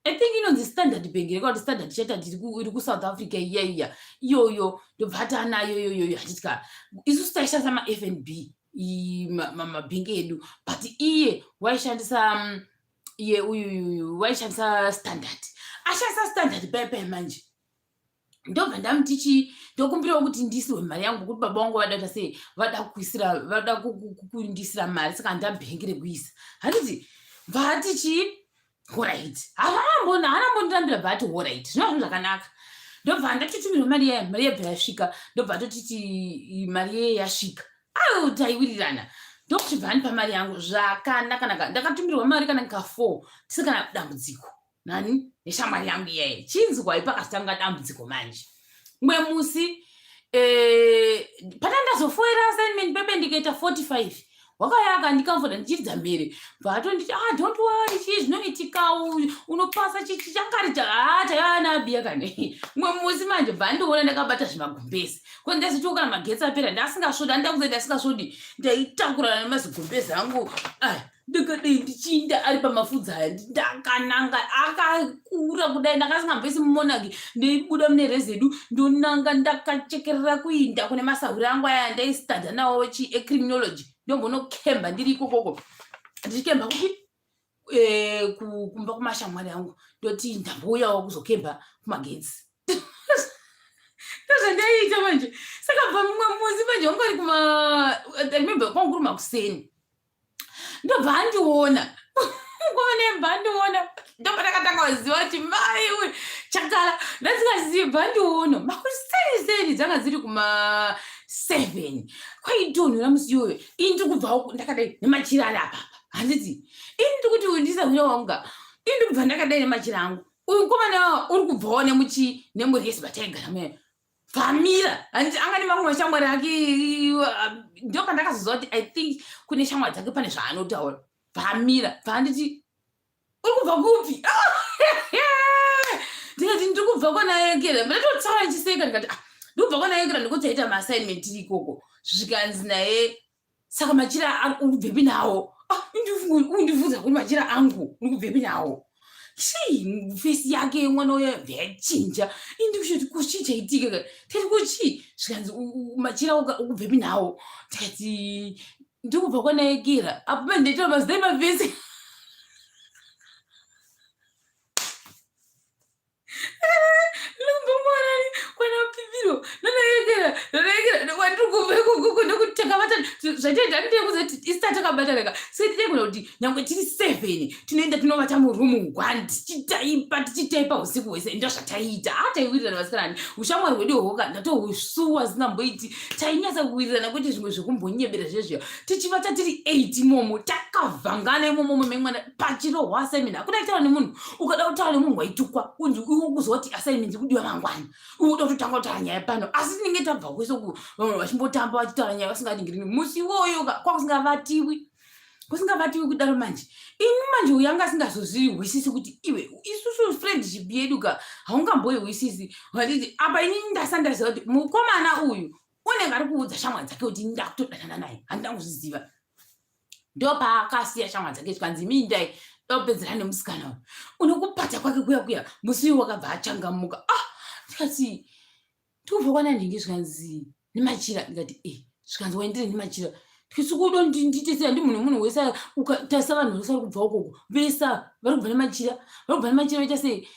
I think inonzi Standard Bank reka kuti Standard Chartered iri kuSouth Africa iya iya iyoyo. Ndobva ati anayo iyoyoyo, hatitya. Isusu taishandisa maFNB, mabhengi edu, but iye waishandisa iye uyuyuyu waishandisa Standard, ashandisa Standard paipai. Manje ndobva ndamuti chi, ndokumbirawo kuti ndiisirwe mari yangu, kuti baba vangu vada kuita sei, vada kuisira, vada kundisira mari, saka handabhengi rekuisa, handiti? Bvaati chii, "Alright." Haanambona, haanambondirambira. Bva ati, "Alright." Zvinova zvinhu zvakanaka. Ndobva ndatotumirwa mari yaya, mari yabva yasvika. Ndobva atotiti mari yeye yasvika. Au, taiwirirana. Ndokuchibva andipa mari yangu zvakanakanaka. Ndakatumirwa mari kana ka4, tisikana dambudziko nani neshamwari yangu iyeye. Chinzwai pakazotanga dambudziko manje. Mumwe musi pana ndazofoira assignment pepe, ndikaita 45. Wakauya akandikamfota ndichiridza mhere. Bva atonditi, "Ah, don't worry, chii zvinoitika, unopasa." Chichi changari ha taiva nabiya kane. Mumwe musi manje bva ndiona ndakabata zvimagumbezi, ko ndazotiwo kana magetsi apera, ndasingasvodi, handida kuzoita asingasvodi. Ndaitakurana nemazigombezi angu aya, ndikadai ndichinda ari pamafudzi aya, ndakananga akakura kudai, ndakasingamboisi mumonaki. Ndeibuda mune rezedu, ndonanga ndakachekerera kuinda kune masahuri angu aya ndaistadha nawo chi ecriminology. Ndombonokemba ndiri ikokoko, ndichikemba kupi? Kumba kumashamwari angu. Ndoti ndambouyawo kuzokemba kumagetsi, ndozvandaiita manje. Saka bva mumwe musi manje, wanga uri kuma, I remember kwangu kuri makuseni, ndobva andiona mukomana, bva andiona. Ndobva ndakatanga kuziva kuti mai uyu chakala ndasingazivi. Bva andiona makuseni seni, dzanga dziri kuma 7, kwaitonhora musi iyoyo. Ini ndiri kubva ndakadai nemachira ari apapa, handiti? Ini ndiri kuti uyu ndisahwira wanga, ini ndiri kubva ndakadai nemachira angu. Uyu mukomana uri kubvawo nemuchi nemuresi vataigara muya. Pamira, handiti? Anga nemamwe mashamwari ake. Ndo pandakazoziva kuti I think kune shamwari dzake, pane zvaanotaura. Pamira, panditi, "Uri kubva kupi?" Ndikati, "Ndiri kubva kwanaekera." Ndatotaura ndichiseka, ndikati, "Ah, ndiri kubva kwanaekera, ndikuti taita maassignment tiri ikoko." Zvikanzi naye, "Saka machira uri kubvepi nawo?" Ah, undibvunza kuti machira angu uri kubvepi nawo? Chii, face yake mwana uyo yabva yachinja. Indikuchoti kuchii chaitika? Tati kuchii? Zvikanzi, "Machira ukubvepi nawo?" Ndikati, "Ndikubva kwanaekera." Apo mandaitira mazidai mavhesi, ndikubva kwanapipiro, nanaekera, nanaekera kwandiri kubva ikokoko, nekuti takabatana. Zvataita ndinekuzoti isu takabatana ka, so titaigona kuti nyangwe tiri 7, tinoenda tinovata murumu one, tichitaipa, tichitaipa usiku hwese. Ndo zvataiita. Ataiwirirana vasikanani, ushamwari hwedu hwoka ndatohusuwa zingamboiti. Tainyatsa kuwirirana, kwete zvimwe zvekumbonyebera zvezviya. Tichivata tiri 8 imomo, takavhangana imomomo memwana, pachirohwa assignment, hakuna kutaura nemunhu. Ukada kutaura nemunhu waitukwa, unzi iwe kuzoti assignment ikudiwa mangwana, uda kutotanga kutaura nyaya pano. Asi tinenge tabva kwese uku, vamwe vachimbotamba vachitaura nyaya vasingaringiri. Musi iwoyo kwakusingavatiwi, kusingavatiwi kudaro. Manje ini manje uyu anga asingazozvihwisisi kuti iwe isusu friendship yedu ka haungamboihwisisi, handiti? Apa inini ndasandaziva kuti mukomana uyu unenge ari kuudza shamwari dzake kuti ndakutodanana naye, handina kuzviziva. Ndopaakasiya shamwari dzake, zvikanzi, "Mindai ndakupedzera nemusikana uyu." Unokupata kwake kuya kuya, musi uyu wakabva achangamuka. Ah, ndikati, "Ndikubva kwananhingi." Zvikanzi, "Nemachira." Ndikati, "E." Zvikanzi, "Waendere nemachira?" Ndikati, nditesera ndi munhu, munhu wese ukatarisa, vanhu vese vari kubva ukoko, vese vari kubva nemachira, vari kubva nemachira. Vaita sei?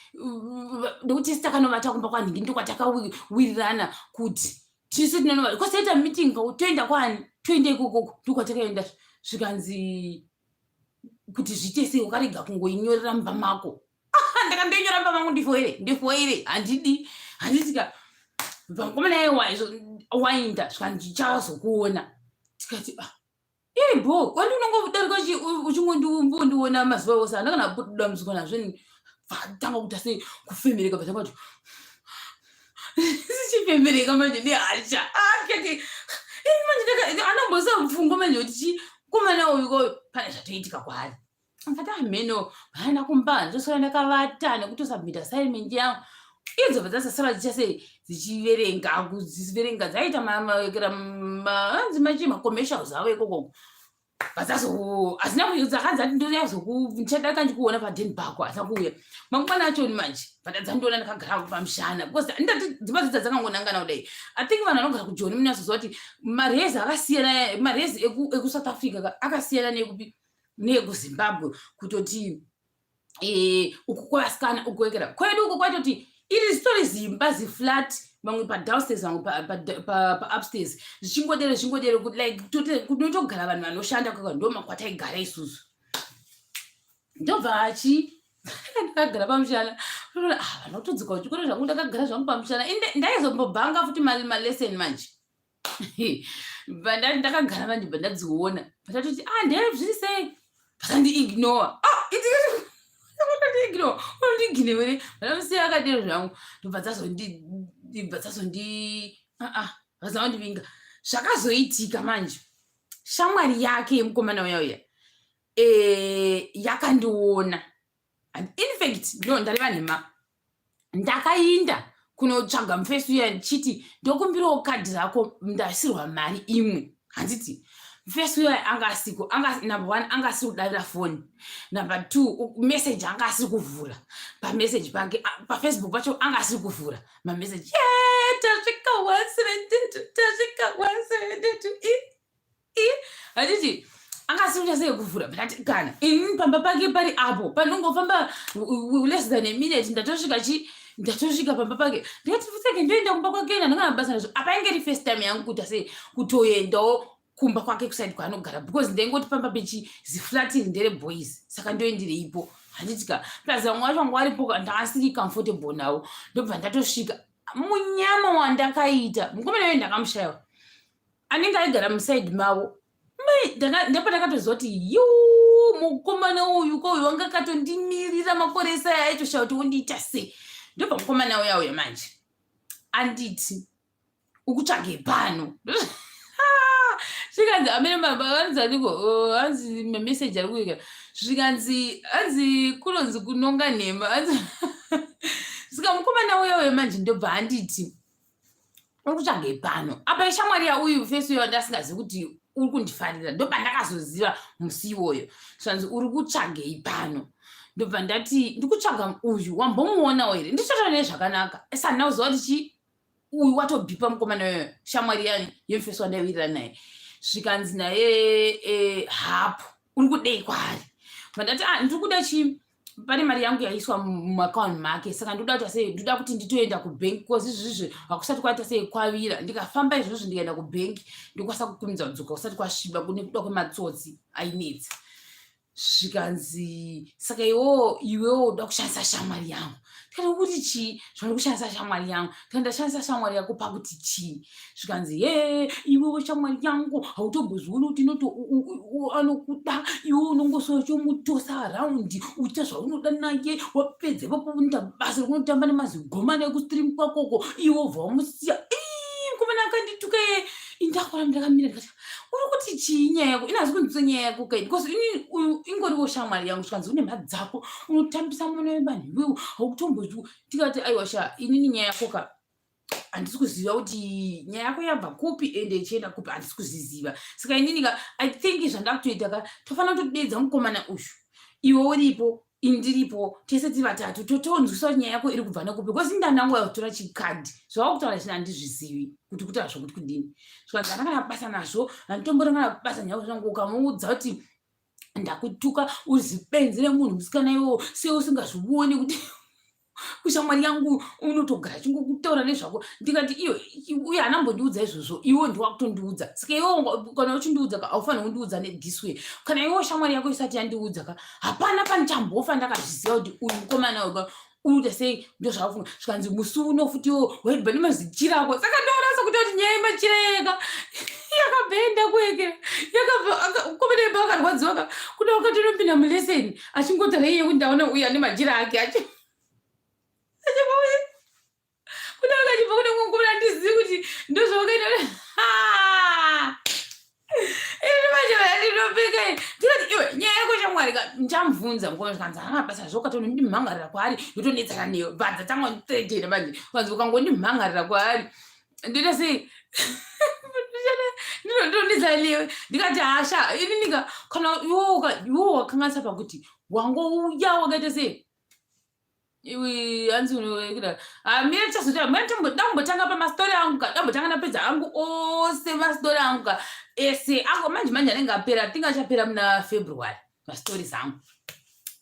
Ndokuti isi takanovata kumba kwanhingi, ndokwatakawirirana kuti tise tinonovata kwasaita meeting, toenda kwani, toenda ikokoko, ndokwatakaenda. Zvikanzi, Kuti zviite sei ukarega kungoinyorera mumba mako? Ndakandoinyora mumba mangu, ndifoire, ndifoire, handidi, handitika. Vakomana iye wainda zvikandichazokuona. Tikati, ah, iri bho, wandi unongodarika uchingondiona mazuva ose, handa kana dambudziko nazvo. Vatanga kuita sei, kufemereka, vatanga kuti sichifemereka manje nehasha. Ah, tikati manje anombosa pfungwa manje kuti chi komana uyu ko pane zvatoitika kwaari. Ndikati ameno haana kumba, ndoswera ndakavata nekutosubmit assignment yangu. Idzo dzasasara dzichasei, dzichiverenga, kudziverenga dzaita hanzi machi macommercials avo ikokoko. Vadzazo hazina dzakanzi ati ndoyazoku ndichadarika ndikuona padheni pako, hazina kuuya. Mangwana achoni manje vadadzandiona ndakagara pamushana, because ndati dzimba dzidza dzakangonangana kudai. I think vanhu vanogara kuJoni munyatsoziva kuti marezi akasiyana, marezi ekuSouth Africa akasiyana nekupi, nekuZimbabwe. Kutoti uku kwevasikana, uku kwekera kwedu uku kwaitoti iri zitori zimba ziflat, vamwe padownstairs, vamwe paupstairs, zvichingodero zvichingodero, like kunotogara vanhu vanoshanda kweka. Ndo makwataigara isusu. Ndobva achi ndakagara pamushana, ah, vanotodzoka kuchikoro zvangu, ndakagara zvangu pamushana. Ndaizombobhanga futi malesson manje. Ndakagara manje, bva ndadziona, bva ah, ndee zviri sei, vasandiignore. Ah, unondiignore, unondiignore. Vandamusiya akadero zvangu, ndobva dzazondi aa vazandivinga. Zvakazoitika manje, shamwari yake yemukomana uya uya yakandiona. In fact, no, ndareva nhema. Ndakainda kunotsvaga mufesi uya ndichiti ndokumbirawo kadhi rako, ndasirwa mari imwe, handiti? Mufesi uya anga asiko. Anga, number one, anga asiri kudavira foni. Number two, message anga asiri kuvhura pameseji pake, paFacebook pacho anga asiri kuvhura mameseji. Ye, tasvika 172, tasvika 172. Handiti anga asiri kuita sei kuvhura? But kana ini pamba pake pari apo panongofamba less than a minute, ndatosvika chi ndatosvika pamba pake. Ndikati futseke, ndoenda kumba kwake, ndangana basa nazvo. Apa inge iri first time yangu kuita sei, kutoendawo kumba kwake kuside kwaanogara, because ndaingoti pamba pechi ziflat iri ndere boys, saka ndoendereipo, handitika? Plus vamwe vacho vanga varipo, ndakasiri comfortable navo. Ndobva ndatosvika. Munyama wandakaita, mukomana uyo ndakamushayiwa, anenge aigara muside mavo. Ndipo ndakatoziva kuti yu mukomana uyu ko uyu wanga akatondimirira makore ese aya, aitoshaya kuti wondiita sei. Ndobva mukomana uya uya manje anditi, ukutsvage pano? Zvikanzi amene vanzi aniko, hanzi mameseji ari kuika. Zvikanzi hanzi kunonzi kunonga nhema. Hanzi saka mukomana uya uya manje ndobva anditi, uri kutsvage pano? Apa ishamwari yauyu fesi uyo wandasingazivi kuti uri kundifarira. Ndobva ndakazoziva musi iwoyo. Zvanzi, uri kutsvagei pano? Ndobva ndati, ndikutsvaga uyu, wambomuonawo here? Ndichotaura naye zvakanaka, esi handina kuziva kuti chi uyu watobhipa mukomana uyoyo, shamwari yani yemufesi wandaiwirira naye. Zvikanzi naye, hapo uri kudei kwaari? Ndati, ah, ndiri kuda chi pane mari yangu yaiswa mumaakaunti make, saka ndoda kuti sei, ndoda kuti nditoenda kubhenki, because izvizvi hakusati kwaita sei, kwavira. Ndikafamba izvozvo ndikaenda kubhenki, ndokwanisa kukumidza kudzoka kusati kwasviba, nekuda kwematsotsi ainetsa. Zvikanzi, saka iwewo, iwewo uda kushandisa shamwari yangu? Ndikati, kuti chii zvandi kushandisa shamwari yangu? Ndikati, ndashandisa shamwari yako pakuti chii? Zvikanzi, ye iwewo shamwari yangu hautombozvioni kuti inoto anokuda iwe, unongosora chomutosa around, uita zvaunoda naye, wapedza ipapo unoita basa rekunotamba nemazigomana ekustream kwakoko, iwe ubva wamusiya. Mukomana akandituka. Indakora ndakamira, ndikati, uri kuti chii? Nyaya yako inazi kunzwisa nyaya yako kai, because ini uyu ingoriwo shamwari yangu. Zvikanzi, une mhadzi dzako, unotambisa mwana wevanhu iwewe, haukutombozi. Tikati, aiwa sha, inini nyaya yako ka handisi kuziva kuti nyaya yako yabva kupi ende ichienda kupi, handisi kuzviziva. Saka inini ka, I think zvandakutoita ka, tofanira kutodedza mukomana uyu, iwe uripo, ini ndiripo, tese tiri vatatu, totonzwisa kuti nyaya yako iri kubva nekupi, because ndandangu yakutora chikadhi zvava kutaura china, handizvizivi kuti kutaura zvokuti kudini. Zvikanzi, handina kana basa nazvo, handitomborina kana basa nyaya zvangu. Ukamuudza kuti ndakutuka, uri zibenzi remunhu, musikana iwowo, sei usingazvioni kuti Kushamwari yangu unotogara achingokutaura nezvako. Ndikati iyo uye haana mbondiudza izvozvo, iwe ndiwakutondiudza. Saka iwe kana uchindiudza ka, haufaniri kundiudza this way. Kana iwe shamwari yako isati yandiudza ka, hapana panichambofa ndakazviziva kuti uyu mukomana uyu unoita sei. Ndozvakafunga zvikanzi musi uno futiwo waibva nemazichira ako. Saka ndorasa kuti kuti nyaya yemachira yeka yakabhenda kuekera yakabva mukomana iba akarwadziwa ka, kuda wakatonopinda muleseni achingotaura iye kuti ndaona uyu ane machira ake acho kuda akachibva kune mukomana, handizivi kuti ndozvawakaita. Ini manje ndinopfeka ndikati iwe nyaya yako shamwari ka, ndichamubvunza mukomana. Zvikanzi hana basa zvokatona ndimhangarira kwaari, ndotonetsana newe. Bvadza tanga nditretena manje, kanzi ukangondimhangarira kwaari ndoita sei, ndinonetsana newe. Ndikati hasha ininika kana iwo wakanganisa pakuti wangouya wakaita sei iwe, hanzi unoekera mira tichazotaura. Mira ndambotanga pamastori angu ka, ndambotanga ndapedza angu ose mastori angu ka ese ako. Manje manje anenge apera, tinge achapera muna February mastories angu.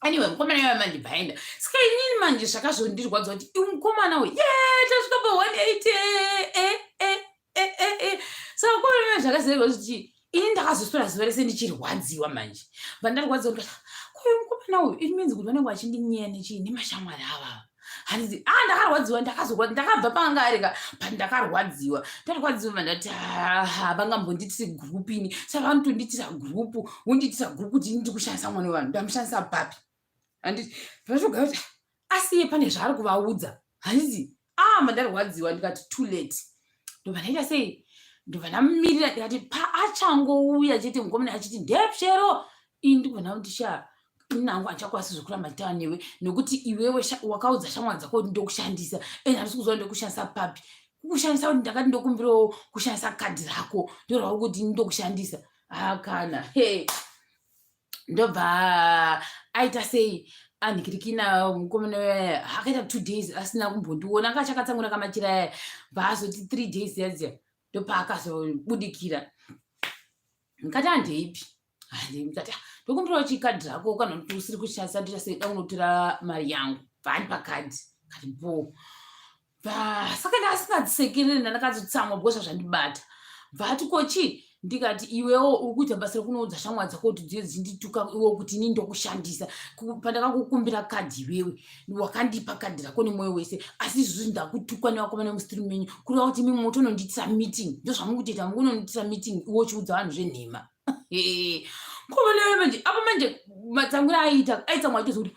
Anyway, mukomana iwayo manje bvaenda. Saka inini manje zvakazondirwadza kuti iwe mukomana uyu ye tasvika pa 180 e e e e e. Saka mukomana uyo zvakazorerwa kuti ini ndakazoswera zuva rese ndichirwadziwa. Manje bva ndarwadziwa ndikati kuyu mukomana uyu, it means kuti vanenge vachindinyeya nechii nemashamwari avava. Handizi ah, ndakarwadziwa, ndakazorwa, ndakabva panga arika pandakarwadziwa, ndarwadziwa mandati vangambondiitise group ini. Saka vanotondiitisa group, wondiitisa group kuti ini ndikushandisa mwana wevanhu, ndamushandisa papi? Handiti vachogara kuti asiye pane zvaari kuvaudza? Handiti ah, mandarwadziwa ndikati too late. Ndobva ndaita sei, ndobva ndamumirira, ndikati paachangouya chete mukomana achiti ndepshero, ini ndikubva ndamuti sha, inangu handichakwanisi zvekuramba nditaura newe nekuti iwewe wakaudza shamwari dzako kuti ndokushandisa, and handisi kuziva ndokushandisa papi. Kukushandisa kuti ndakati ndokumbirawo kushandisa kadhi rako, ndorwako kuti ndokushandisa akana he. Ndobva aita sei, anhikirikina mukomana akaita 2 days asina kumbondiona, anga achakatsangura kamachira aya. Bva azoti 3 days yadziya, ndopaakazobudikira. Ndikati handeipi, ndikati ndokumbirawo chikadhi rako kana kuti usiri kushandisa, ndoita sei, da kunotora mari yangu. Bva kadhi kati bo. Bva saka ndaasingadzisekerere, ndandakazotsamwa because zvandibata. Bva ati kochi, ndikati iwewo uri kuita basa rekunoudza shamwari dzako kuti dziye dzichindituka iwe kuti inini ndokushandisa. Pandakakukumbira kadhi iwewe wakandipa kadhi rako nemwoyo wese, asi izvozvi ndakutukwa nevakomana vemustream menyu, kureva kuti imi motonondiitisa meeting. Ndozvamukutoita, mukunondiitisa meeting iwe uchiudza vanhu zvenhema. Komana manje apa manje matsangura aiita, aitsamwa aitoza kuti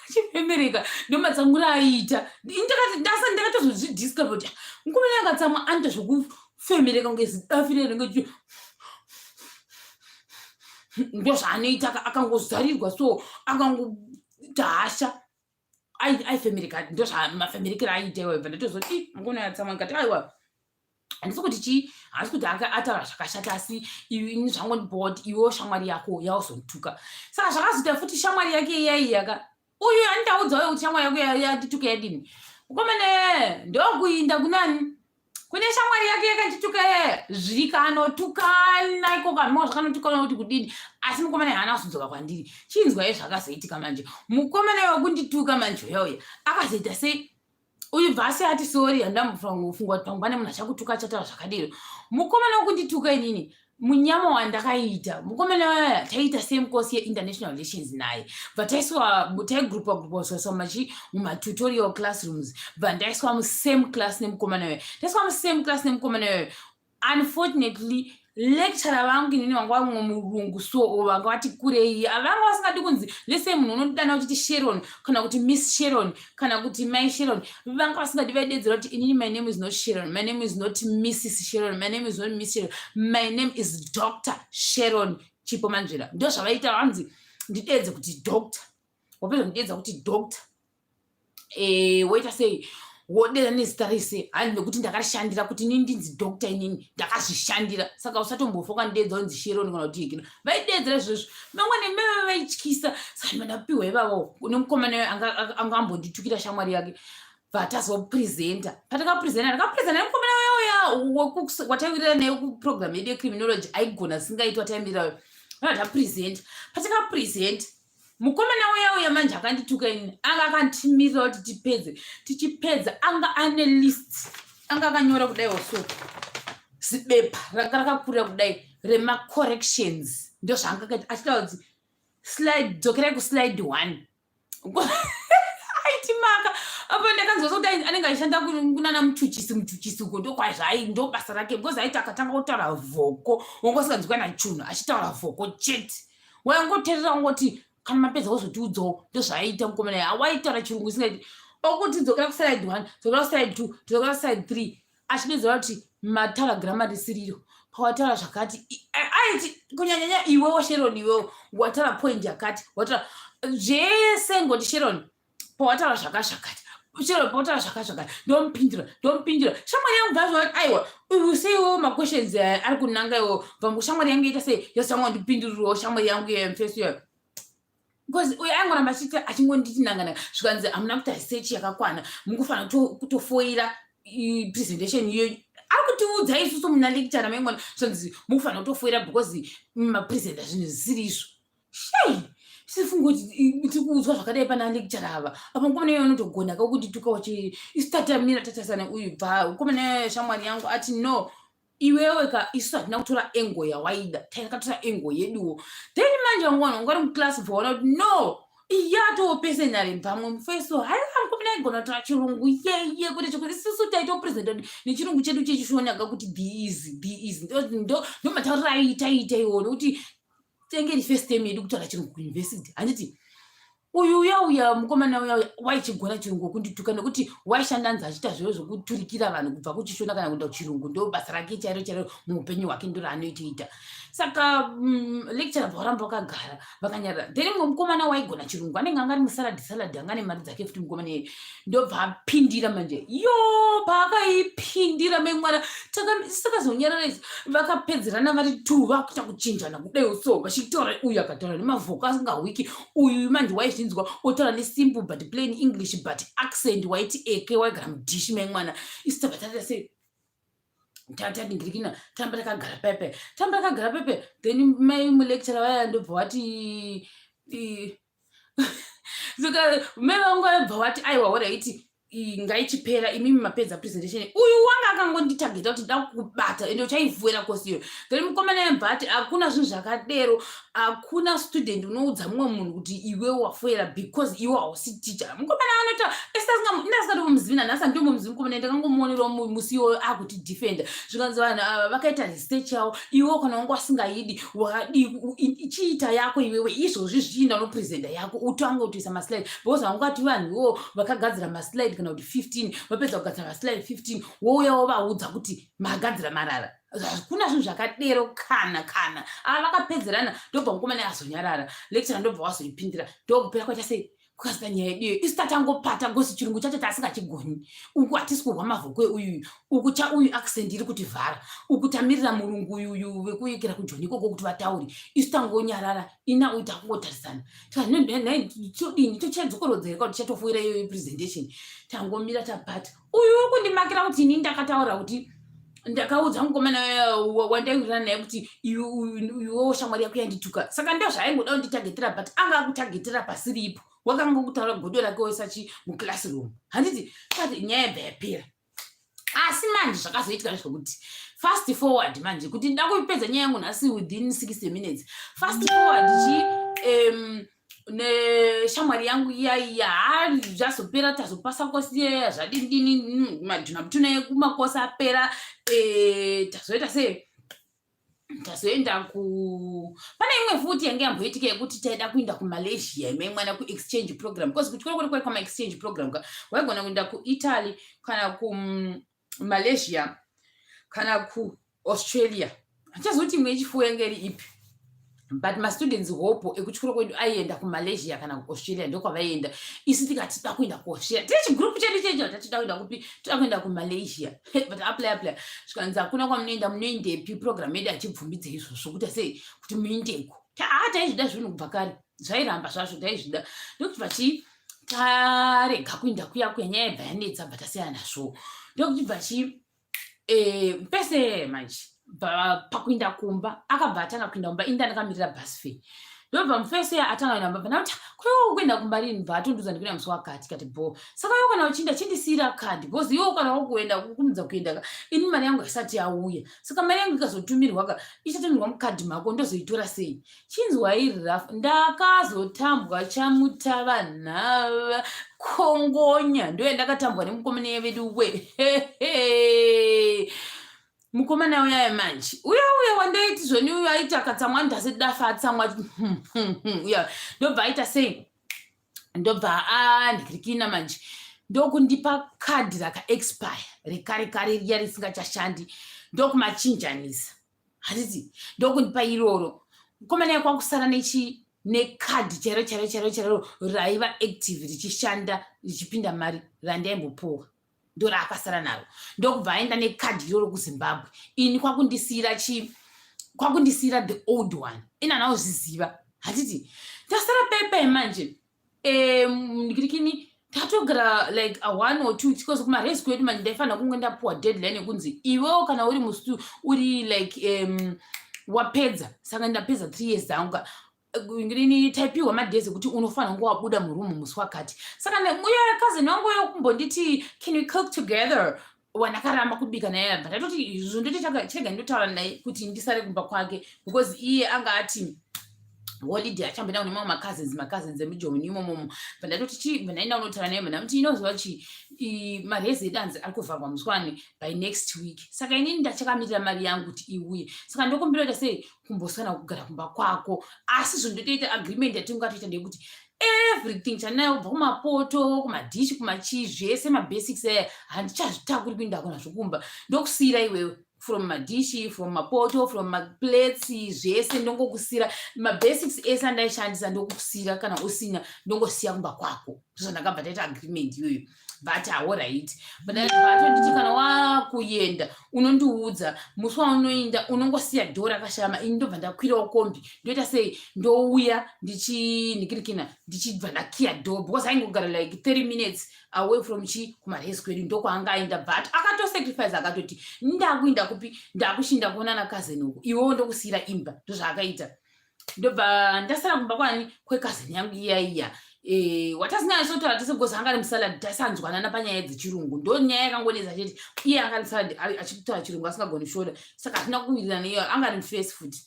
achifemereka, ndomatsangura aiita. Ndakatozozvidiscover kuti mukomana akatsamwa anoita zvokufemereka kunge zidafire ringe, ndozvaanoita. Akangozarirwa so, akangoita hasha aifemereka, ndozvamafemerekero aiita iwayo. Bva ndatozoti mukomana atsamwa, ndikati aiwa, handisi kuti chii, handisi kuti ataura zvakashata, asi ini zvangondibowa kuti iwewo shamwari yako yauzondituka. Saka zvakazoita futi shamwari yake iyaiyaka uyu andaudzawo kuti shamwari yako yandituka yadini. Mukomana ndokuinda kunani, kune shamwari yake yakandituka zvikanotukana ikoko, hamwa zvakanotukana kuti kudini, asi mukomana haana kuzodzoka kwandiri. Chinzwai zvakazoitika manje. Mukomana wekundituka manje uya uya akazoita sei, uyu bva asi ati sorry, handambofunga kuti pamwe pane munhu achakutuka achataura zvakadero. Mukomana wekundituka inini, munyama wandakaita, mukomana waya taiita same course yeinternational relations naye. Bva taiswa, taigrupa grupa zvaiswa machi mumatutorial classrooms. Bva ndaiswa musame class nemukomana wayo, taiswa musame class nemukomana wayo. Unfortunately, lecturer vangu inini vanga vamwe murungu, so vanga vati kurei, vanga vasingadi kunzi lese munhu unodana uchiti Sharon kana kuti Miss Sharon kana kuti Mai Sharon. Vanga vasingadi, vaidedzera kuti inini my name is not Sharon, my name is not Mrs Sharon, my name is not Miss Sharon, my name is Dr Sharon Chipo Manzvera. Ndo zvavaita, vanzi ndidedze kuti doctor. Wapedza kundidedza kuti doctor, woita sei, wodera nezita rese hani nekuti ndakarishandira kuti inini ndinzi doctor, inini ndakazvishandira. Saka usatombofa ukandidedza unzi Sharon kana kuti ikina. Vaidedzera izvozvo, mangwana meve vaityisa. Saka ndapiwa ivavo nemukomana anga ambonditukira shamwari yake. Vatazopresenta, patakapresenta, ndakapresenta nemukomana uya wataiwirira naye kuprogram yedu yecriminology, aigona singaitwa taimirirayo. Tapresenta, patakapresenta. Mukomana uya uya manje akandituka ini, anga akandimirira kuti tipedze. Tichipedza anga ane list, anga akanyora kudai so zibepa ranga rakakurira kudai remacorrections. Ndozvaanga akaita, achitaura kuti slide, dzokerai kuslide 1. Aitimaka apa ndakanzwa sekuti anenge achishanda kunana muchuchisi, muchuchisi uko ndokwazvai, ndo basa rake, because aiti akatanga kutaura vhoko wanga usinganzwi kana chunhu, achitaura vhoko chete. Waingoteerera, ungoti kana mapedza wozotiudzawo. Ndozvaaita mukomana. Waitaura chirungu isingaiti, okuti dzokera kuslide 1, dzokera kuslide 2, dzokera kuslide 3, achidedzera kuti mataura grammar risiriro, pawataura zvakati. Aiti kunyanyanya iwewo Sharon, iwewo wataura point yakati, wataura zvese, ngoti Sharon pawataura zvakazvakati, Sharon pawataura zvakazvakati, ndomupindura, ndomupindura. Shamwari yangu bvazvo, aiwa, seiwo maquestions ari kunanga iwo bvangu. Shamwari yangu ita sei yosanga ndipindurirawo shamwari yangu yemfeso iyoyo, because uyo aingoramba achiita achingonditi nangananga. Zvikanzi hamuna kuita research yakakwana, mukufanira kutofoira presentation iyoyo. Ari kutiudza isusu muna lecture maimona, zvanzi mukufanira kutofoira because mapresenta zvinhu zvisiri izvo. Shei, sifunga kuti tiri kuudzwa zvakadai pana lecture ava. Apa mukomana iyoyo unotogona kakundituka uchi isu tatamira tatasana. Uyu bva mukomana shamwari yangu ati, "No, iwewe ka, isu hatina kutora angle yawaida, takatora angle yeduwo." Then manje vangwana ungari muclass, bvaona kuti no, iyatowo personally pamwe mufeso haiwa, mukomana aigona kutaura chirungu yeye kuti chekuti isusu taitopresenta nechirungu chedu chechishonaka kuti this this ndo matauriro aiita ita iwo, nekuti tenge iri first time yedu kutaura chirungu kuuniversity, handiti? Uyu uya uya mukomana uya uya waichigona chirungu wekundituka, nekuti waishanda nzi achiita zviro zvekuturikira vanhu kubva kuchishona kana kuenda kuchirungu. Ndo basa rake chairo chairo muupenyu hwake, ndo raanoitoita. Saka lecturer bva varamba vakagara vakanyarara. Then mumwe mukomana waigona chirungu anenge anga ari musaladi saladi, anga ane mari dzake futi mukomana iyeye, ndobva apindira manje. Yo, paakaipindira memwana, takazonyarara izvi. Vakapedzerana vari two, vakuita kuchinjana kudai so, vachitaura. Uyu akataura nemavhoko asingahwiki, uyu manje waizvinzwa otaura nesimple but plain English, but accent waiti eke waigara mudhishi memwana. Isu tabva taita sei, tatadingirikina, tamba takagara pepe, tamba takagara pepe. Then mai mulecturer vaya ndobva vati, saka mai vangu vaibva vati, "Aiwa, alright, ngaichipera, imimi mapedza presentation." Uyu wanga akangonditageta kuti nda kukubata ende uchaivhuera kosi iyoyo. Then mukomana yembva ati, "Hakuna zvinhu zvakadero, hakuna student unoudza mumwe munhu kuti iwe wafoera because iwe hausi teacher." Mukomana anoita ndasingatomuzivi nanhasi, handitomuzivi mukomana, ndakangomuonerawo musi iwoyo akuti defender. Zvikanzi vanhu ava vakaita research yavo, iwe kana wanga wasingaidi wakadii, chiita yako iwewe izvozvi, zvichiinda unopresenta yako, utange kutoisa maslide, because vangati vanhu iwo vakagadzira maslide kana kuti 15, vapedza kugadzira maslide 15, wouya wovaudza kuti magadzira marara. Hakuna zvinhu zvakadero kana ava. Vakapedzerana, ndobva mukomana azonyarara, lecturer ndobva wazoipindira, ndokupera kwaita sei kukasika nyaya yedu iyoyo. Isu tatangopata gosi, chirungu chacho taasingachigoni, uku hatisi kurwa mavhoko euyu, uku cha uyu accent iri kutivhara, uku tamirira murungu uyuyu vekuyekera kujoni ikoko kuti vatauri, isu tangonyarara. Ina uyu takungotarisana, todini, tochadzokorodzera kuti tichatofoira iyoyo presentation? Tangomira tapata. Uyu uri kundimakira kuti ini ndakataura kuti ndakaudza mukomana wandaiwirirana naye kuti iwewo shamwari yako yandituka. Saka ndo zvaaingoda kunditagetera, but anga akutagetera pasiripo, wakanga kutaura godo rake wesachi muclassroom, handiti? Kati nyaya yabva yapera. Asi manje zvakazoitika ndezvekuti, fast forward manje, kuti nda kuipedza nyaya yangu nhasi within 60 minutes, fast forward chi neshamwari yangu iya iya, ha, zvazopera, tazopasa kosi iya, zvadini, madhuna mutuna ekumakosi apera. Tazoita sei, tazoenda ku pane imwe futi yange yamboitika yekuti taida kuenda kuMalaysia imwe mwana kuexchange program, because kuchikoro kuri kwari kwamaexchange program ka, waigona kuenda kuItaly kana kuMalaysia kana kuAustralia. Handichazoti imwe yechifuwo yange iri ipi, but mastudents hopo ekuchikoro kwedu aienda kuMalaysia kana kuAustralia, ndokwavaienda. Isu tikati toda kuenda kuAustralia, tine chigroup chedu checho, tatoda kuenda kupi? Toda kuenda kuMalaysia. But apply apply, zvikanzi hakuna kwamunoenda. Munoendepi? Program yedu hachibvumbidze izvozvo kuti sei kuti muindeko. Haa, taizvida zvinhu kubva kare, zvairamba zvazvo, taizvida. Ndokuti vachi tarega kuenda kuya kuya, nyaya yebva yanetsa, bva tasiyana nazvo. Ndokuti bva chi pese manje pakuenda kumba, akabva atanga kuenda kumba, ini ndandakamirira bus fare. Ndobva mufesi uya atanga kuenda kumba, ndakuti ko kuenda kumba rini? Bva atondiudza ndikuenda musi wakati kati bho. Saka iwe kana uchienda chindisiira kadhi because iwe kana wakuenda kukurumidza kuenda ka ini mari yangu haisati yauya. Saka mari yangu ikazotumirwa ka ichatumirwa mukadhi mako ndozoitora sei? Chinzwai rafu ndakazotambwa chamutava nhava kongonya ndiyo yandakatambwa nemukomana vedu we mukomana uyaya manje uya uya wandaiti zvoni uyo aiti akatsamwa ndasi dafa atsamwa uya ndobva aita sei ndobva andikirikina manje ndokundipa kadhi rakaexpire rekare kare riya risingachashandi ndokumachinjanisa handiti ndokundipa iroro mukomana yakwakusara nechi nekadhi chairo chairo chairo chairo raiva active richishanda richipinda mari randaimbopuwa ndoraakasara naro ndokubva aenda nekadhi iroro kuZimbabwe ini kwakundisiira chi kwakundisiira the old one ini hana kuzviziva hatiti ndasara pepe manje ndikirikini tatogara like a one or two because kumaresi kwedu manje ndaifanira kunge ndapuwa deadline yekunzi iwewo kana uri mustu uri like wapedza saka ndapedza 3 years dzangu ini taipiwa madays ekuti unofanira kunge wabuda murumu musi wakati. Saka uya cousin wangu uyo kumbonditi, "Can we cook together?" Wandakaramba kubika naye but ndatoti izvo ndoti chega ndotaura naye kuti ndisare kumba kwake because iye anga ati holiday achamboenda kune mamwe macousins emujoni imomomo. But ndatoti chi ndaenda kunotaura naye, ndamuti inoziva chi marezi edu anzi ari kuvharwa musi wani by next week. Saka inini ndachakamirira mari yangu kuti iuye, saka ndokumbira kuita sei kumbosana kugara kumba kwako. Asi zvondotoita agreement yatingatoita ndeyekuti everything chandinayo kubva kumapoto, kumadhishi, kumachii, zvese mabasics aya handichazvitakuri kuenda nazvo kumba, ndokusiyira iwewe, from madhishi, from mapoto, from maplates, zvese ndongokusiyira, mabasics ese andaishandisa ndokusiyira. Kana usina ndongosiya kumba kwako. Ndozvandakabva taita agreement iyoyo. But alright, but atonditi kana wakuenda unondiudza musi waunoenda, unongosiya door rakashama, ini ndobva ndakwirawo kombi, ndoita sei, ndouya ndichinikirikina ndichibva ndakiya door because aingogara like 30 minutes away from chi kumaresi kwedu ndokwaanga aenda. But akatosacrifice akatoti ndakuinda kupi, ndakuchinda kuonana cousin uku, iwewo ndokusiyira imba. Ndozvaakaita. Ndobva ndasara kumba kwani kwecousin yangu iya iya watasinganyasotaura tese because anga ari musalad, tasanzwanana panyaya dzechirungu. Ndo nyaya yakangonetsa chete. Iye anga ari musalad achitaura chirungu asingagoni shona, saka hatina kuwirirana. Iyo anga ari mufesi futi.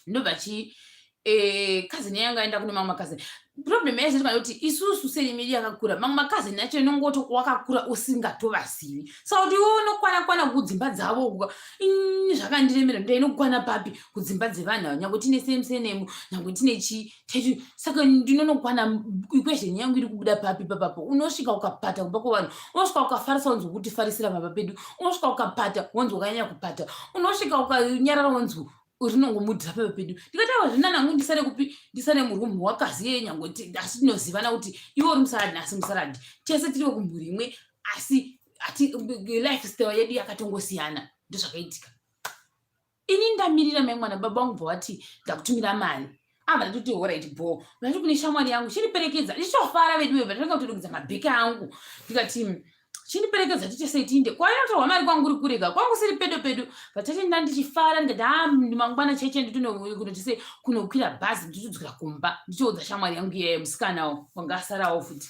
Ndobva chi cousin yangu aenda kune mamwe macousin. Problem yacho kuti isusu serimiri yakakura, mamwe macousin acho inongoti wakakura usingatovazivi, saka kuti iwe unokwana kwana kudzimba dzavo ini zvakandiremera. Ndainokwana papi kudzimba dzevanhu ava nyange tine same surname, nyange tine chi tetu? Saka ndinonokwana equation yangu iri kubuda papi papapo? Unosvika ukapata kumba kwevanhu, unosvika ukafarisa wanzi kuti farisira baba pedu, unosvika ukapata wanzi wakanyanya kupata, unosvika ukanyarara wanzi rinongomudhira peba pedu. Ndikati awa zvina nangu ndisare kupi, ndisare murumu wakaziye nyange asi tinozivana kuti iwe uri musaradhi nasi musaradhi, tese tiri vekumhuri imwe, asi lifestyle yedu yakatongosiyana. Ndozvakaitika. Ini ndamirira mai mwana, baba vangu bva vati ndakutumira mari. Ava ndatoti alright bo. Ndati kune shamwari yangu chiriperekedza, ndichitofara vedu veva ndatanga kutodongedza mabheki angu, ndikati chindiperekedza tiite sei tiinde kwainotorwa mari. Kwangu uri kurega kwangu siri pedo pedo vatati nda ndichifara ndikati ha mangwana cheche nditonoti sei kunokwira bhazi ndichitodzokera kumba ndichoudza shamwari yangu iyeye musikanawo wanga asarawo futi.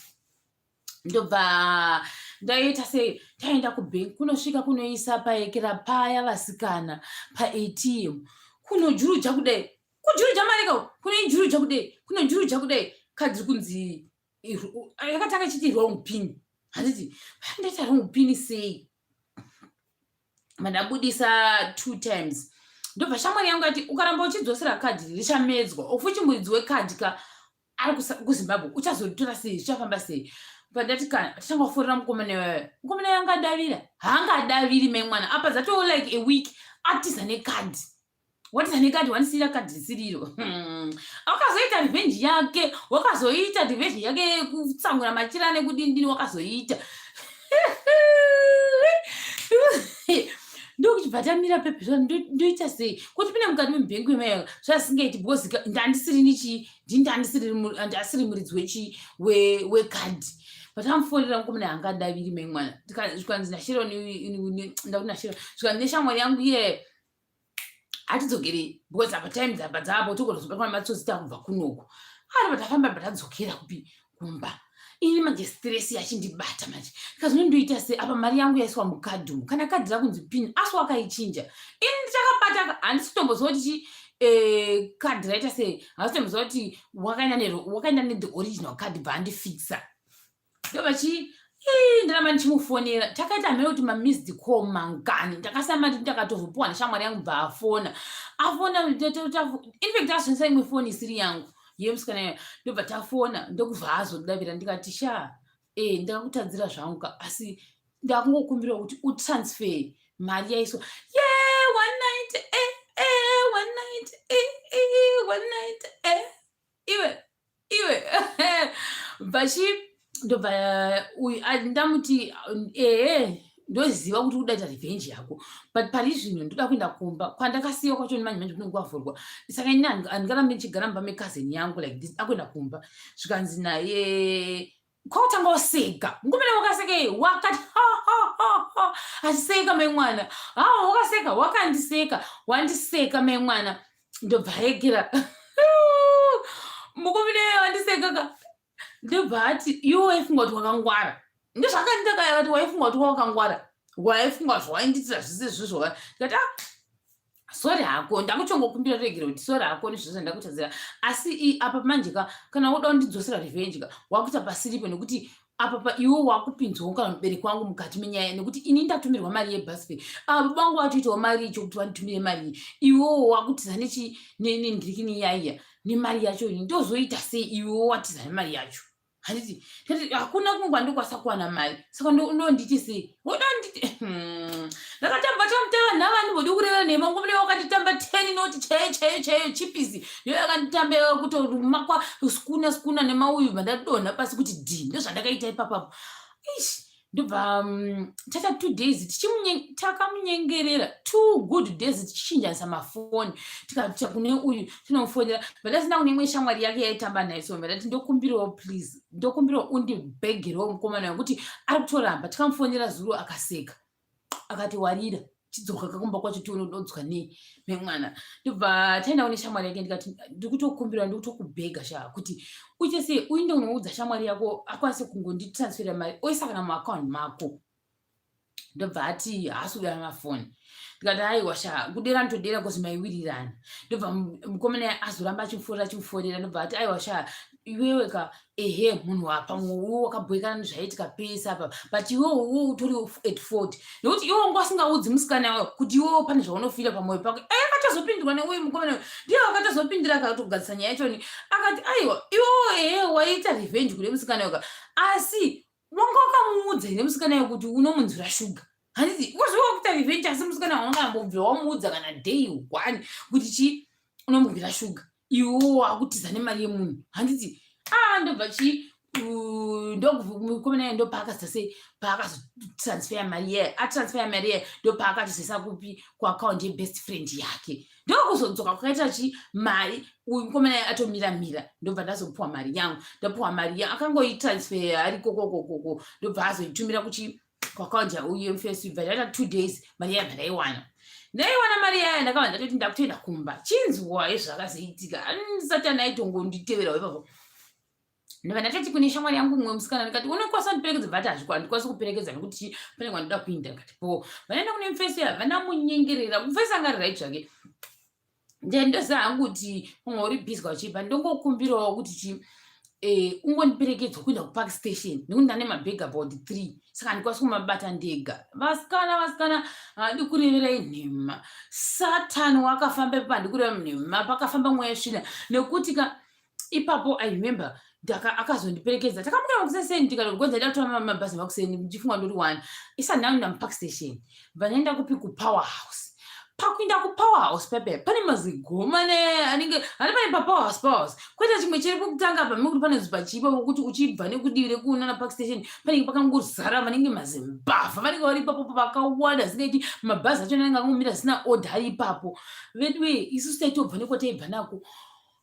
Ndobva ndaita sei, taenda kubhenki kunosvika kunoisa paekera paya vasikana paATM kunojuruja kudai, kujuruja mari ka, kunoijuruja kudai, kunojuruja kudai, kadhi kunzi yakatanga ichiti wrong pin. Handiti ndaita wrong pin sei? Mandabudisa two times. Ndobva shamwari yangu ati ukaramba uchidzosera kadhi richamedzwa ofuchi muridzi wekadhi ka ari kuZimbabwe uchazoritora sei, zvichafamba sei? Pandati kana tichangoforera mukomana iwayo, mukomana iwayo angadavira haangadaviri mai mwana apa dzatoo like a week atiza nekadhi. Watiza nekadhi, wanisiyira kadhi risiriro. Wakazoita revenge yake, wakazoita revenge yake yekutsangura machira nekudindini wakazoita ndokuchibva tamira pepe. Ndoita sei kuti pine mukati mebhengu imayo zvasingaiti because ndandisiri nichii ndandisiri muridzi wechi wekadhi. But amufonera mukomana haangadaviri mai mwana. Zvikanzi naSharon, ndakuti naSharon, zvikanzi neshamwari yangu iye. Hatidzokeri because apa time dzapa dzapo togozobatwa nematsotsi takubva kunoku. Ari patafamba patadzokera kupi? Kumba. Ini manje stress yachindibata manje, ndikazvinondoita sei apa mari yangu yaiswa mukadhi umu, kana kadhi rakunzi pin asi wakaichinja. Ini ndichakabata, handisi kutomboziva kuti chi kadhi raita sei, handisi kutomboziva kuti wakaenda nethe original card. Bva andifixa, ndobva chi ndaramba ndichimufonera. Takaita hamene kuti mamissed call mangani. Ndakasama ndakatozopuwa neshamwari yangu, bva afona, afona. Infact ashandisa imwe foni isiri yangu, yemusikana iyoyo. Ndobva tafona, ndokubva azodavira. Ndikati, "Sha, ndakakutadzira zvangu ka, asi ndakungokumbira kuti utransfer mari yaiswa ye 190 190 190 iwe iwe." Bvachi ndobva uyu ndamuti, "Ehe, ndoziva kuti udaita revenge yako, but pari zvino ndoda kuenda kumba kwandakasiyiwa kwacho. Manje manje kunenge kwavhurwa, saka ini handingarambe ndichigara mumba mecousin yangu like this. Akuenda kumba." Zvikanzi naye, kwakutanga waseka. Mukomana wakaseka, wakati achiseka mai mwana. Ha, wakaseka, wakandiseka, wandiseka mai mwana. Ndobva regera mukomana, wandiseka ka. Ndobva ati, "Iwe waifunga kuti wakangwara." Ndozvakanditaka, akati, "Waifunga kuti wakangwara, waifunga zvawainditira zvise zvizvo." Ndikati, "Ah, sorry hako, ndakuchongokumbira regero kuti sorry hako nezvose ndakutadzira, asi apa manje ka, kana uda kundidzosera revenge ka, wakuita pasiripo, nekuti apa pa iwe wakupinzwawo kana mubereki wangu mukati menyaya, nekuti ini ndatumirwa mari yebus fare, ava baba vangu vatoitawo mari icho kuti vanditumire mari iyi. Iwewo wakutiza nendirikini yaiya nemari yacho, ini ndozoita sei? Iwewo watiza nemari yacho, handiti? Hakuna kumwe kwandokwanisa kuwana mari, saka ndonditi sei? Woda nditi ndakatamba tamutava nhava, ndimbodi kureva nhema. Ngomune wakanditamba 10 noti chaiyo chaiyo chaiyo chipisi ndiyo yakanditamba kutomakwa skuna skuna nemauyu, bva pasi kuti d. Ndozvandakaita ipapapo. Ish, ndobva tata 2 days takamunyengerera, 2 good days tichichinjanisa mafoni. Tikati kune uyu tinomufonera, vandasina kune imwe shamwari yake yaitamba naye, so ndati, "Ndokumbirawo please, ndokumbirawo undibhegerewo mukomana wekuti ari kutoramba." Tikamufonera zuro, akaseka akati, "Warira, chidzoka kakumba kwacho tione unodzwa nei memwana." Ndobva taenda kune shamwari yake, ndikati, "Ndikutokumbira, ndikutokubhega sha, kuti uite sei, uinde unoudza shamwari yako akwanise kungonditransfera mari, oisa kana muaccount mako." Ndobva ati haasi kuda mafoni. Ndikati, "Aiwa sha, kudera ndotodera cause maiwirirana." Ndobva mukomana azoramba achimuforera, achimuforera. Ndobva ati, "Aiwa sha, iwewe ka, ehe, munhu wapa mwoyo wakabhoekana nezvaiitika pese apa, but iwewe uwe utori at fault, nekuti iwe wanga usingaudzi musikana wayo kuti iwewo pane zvaunofira pamwoyo pako." Akatozopindurwa neuyu mukomana, ndiye akatozopindira, akatogadzisa nyaya yachoni. Akati, "Aiwa, iwewo ehe, waita revenge kune musikana weka, asi wanga wakamuudza ine musikana wayo kuti unomunzwira shuga, handiti? Wazviwa kuita revenge, asi musikana wanga ambobvira wamuudza kana day one kuti chi unomugwira shuga. Iwewo wakutiza nemari yemunhu, handiti?" A, ndobva chi ndomukomana ndopaakazoita sei, paakazotransfera mari iye, atransfera mari iye, ndopaakatozoisa kupi? Kuaccount yebest friend yake. Ndokuzodzoka kwakaita chi mari, uyu mukomana atomira mira. Ndobva ndazopuwa mari yangu, ndapuwa mari yangu, akangoitransfer ari kokokokoko, ndobva azoitumira kuchi kuaccount yauyu mufesi. Bva ndaita 2 days, mari yabva ndaiwana, ndaiwana mari yaya. Ndakabva ndatoti ndakutoenda kumba. Chinzwa ezvakazoitika, satani aitongonditeverawo ipapo. Ndobva ndatoti kune shamwari yangu mumwe musikana, ndikati, "Unokwanisa kundiperekedza?" Bvati, "Handikwanisi kuperekedza nekuti pane kwandoda kuinda." Ndikati, "Po." Vanoenda kune mufesi, vanamunyengerera. Mufesi anga ari right zvake. Ndoziva hangu kuti umwe uri busy wachibva, ndongokumbirawo kuti chi ungondiperekedzwa kuenda kupark station, nekuti ndane mabhegi about three, saka handikwanisi kumabata ndega." Vasikana, vasikana, handi kureverai nhema, Satani wakafamba ipapo. Handi kureva nhema, pakafamba mweya svina, nekuti ka ipapo I remember akazondiperekedza. Takamuka makuseni, tikatogonza ndatora mabhazi makuseni, ndichifunga ndori one isati ndaenda mupark station. Bva ndaenda kupi? Kupower House. Pakuinda kupower house pepe pane mazigoma anenge hani pane papower house, power house kwete chimwe chiri kutanga pa mekuti pane zipachipa pokuti uchibva nekudivi rekuona park station, panenge pakangozara vanenge mazimbavha, vanenge vari ipapo vakawanda zingaiti. Mabhazi acho anenge angomira zisina order ari ipapo. Veduwe, isusu taitobva nekwataibva nako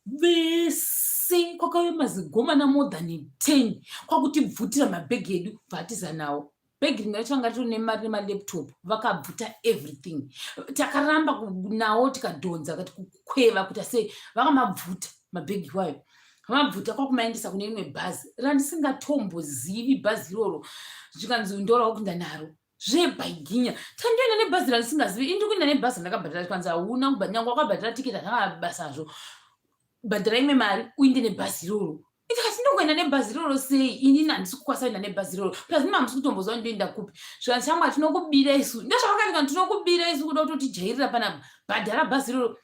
vese, kwakauya mazigomana more than 10, kwakutibvutira mabhegi edu, bvatiza nawo. Bhegi rimwe racho ranga ritori nemari nemalaptop, vakabvuta everything. Takaramba nawo, tikadhonza kati kukweva kuita sei, vakamabvuta mabhegi iwayo, vamabvuta kwakumaendesa kune rimwe bhazi randisingatombozivi. Bhazi iroro zvikanzi ndorawo kuinda naro zvebhaiginya. Tandoenda nebhazi randisingazivi, ini ndikuenda nebhazi randakabhadhara. Zvikanzi hauna nyange wakabhadhara tiketi, handanga basazvo, bhadhara imwe mari uinde nebhazi iroro. Ndikati ndongoenda nebhazi iroro sei? Inini handisi kukwanisa kuenda nebhazi iroro, plus imi hamusi kutomboziva ndoenda kupi. Zvikanzi shamwa, tinokubira isu. Ndozvavakandika, tinokubira isu, kuda kutotijairira panapa, bhadhara bhazi iroro.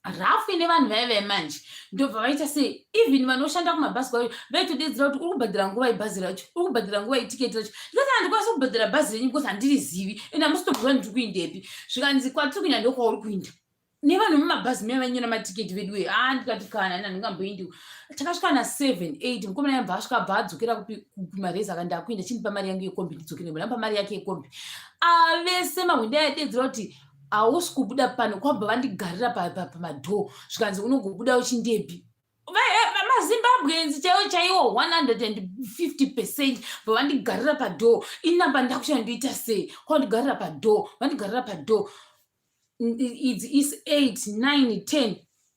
Rafu ine vanhu vaive manje, ndobva vaita sei, even vanoshanda kumabhazi kwayo vaitodedzera kuti uri kubhadhara nguva ibhazi racho, uri kubhadhara nguva itiketi racho. Ndikati handikwanisi kubhadhara bhazi renyu because handirizivi ende hamusi kutomboziva ndiri kuindepi. Zvikanzi kwatiri kuinda ndokwauri kuinda. Nevanhu vemumabhazi maya vainyora matiketi vedu. Ha, ndikati kana ina ndingamboindiwo. Takasvika na7 8, mukomana yabva asvika, abva adzokera kumarezi, akandi akuenda, chindipa mari yangu yekombi ndidzokere. Ndamba mari yake yekombi. Avese mahwindi ayadedzera kuti hausi kubuda pano, kwabva vandigarira pamadhoo. Zvikanzi unogobuda uchindepi? MaZimbabweans chaiwo chaiwo, 150%. Vavandigarira padhoo, inamba ndakushaya ndoita sei, kwandigarira padhoo, vandigarira padhoo. Idzi is 8 9 10,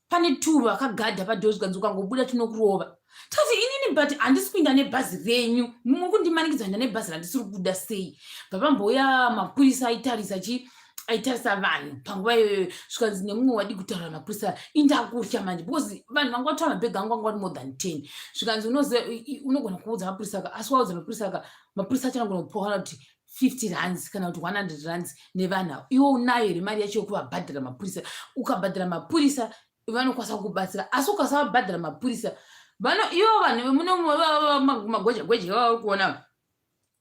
pane two vakagadha padhoo. Zvikanzi ukangobuda tinokurova. Tati inini but handisi kuinda nebhazi renyu, muri kundimanikidza kuenda nebhazi randisiri kuda sei? Bvapambouya mapurisa aitarisa chi, aitarisa vanhu panguva iyoyo. Zvikanzi nemumwe wadi kutaura mapurisa, indakutya manje because vanhu vanga vatora mabhegi angu vanga vari more than 10. Zvikanzi unoziva unogona kuudza mapurisa aka, asi waudza mapurisa aka, mapurisa acho anogona kupoka kana kuti 50 rands kana kuti 100 rands nevanhu avo. Iwe unayo here mari yacho yekuvabhadhara mapurisa? Ukabhadhara mapurisa vanokwanisa kukubatsira, asi ukasavabhadhara mapurisa vano ivo vanhu vemuno magweja gweja ivava kuona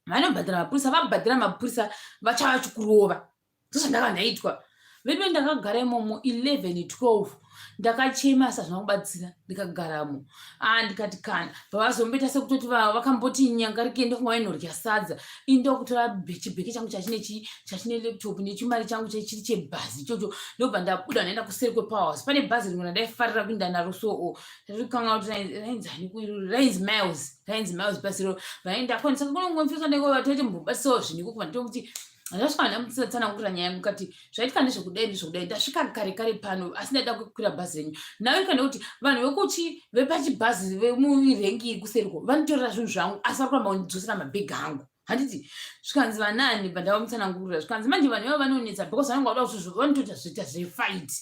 vanobhadhara mapurisa, vabhadhara mapurisa vachava chikurova. Ndozvandaka ndaitwa vedu. Ndakagara imomo 11 12, ndakachema asi hazvina kubatsira. Ndikagaramo, a ndikati kana pavazomboita sekutoti vakamboti nyangarike, ndokunga vainorya sadza. Indokutora chibheke changu chachine chachine laptop nechimari changu chiri chebhazi ichocho, ndobva ndabuda, ndaenda kuseri kwePowerhouse. Pane bhazi rimwe randaifarira kuinda naro, so rikanga kuti rainzani, rainzi Miles, rainzi Miles bhazi iro. Vaenda koni, saka kunongomfisa ndeko mbobatsisawo zvinhu ikoko. Nditokuti ndasvika, ndamutsanangurira nyaya yangu, kati zvaitika ndezvekudai ndezvekudai, ndasvika kare kare pano, asi ndaida kukwira bhazi renyu. Nayo nekuti vanhu vekuchi vepachibhazi vemurengi iri kuseriko vanotorera zvinhu zvangu, asi vari kuramba kundidzosera mabhegi angu, handiti? Zvikanzi vanani? Bva ndavamutsanangurira. Zvikanzi manje vanhu ivavo vanonetsa because vanenge vakuda kuti vanotoita zvoita zvefight,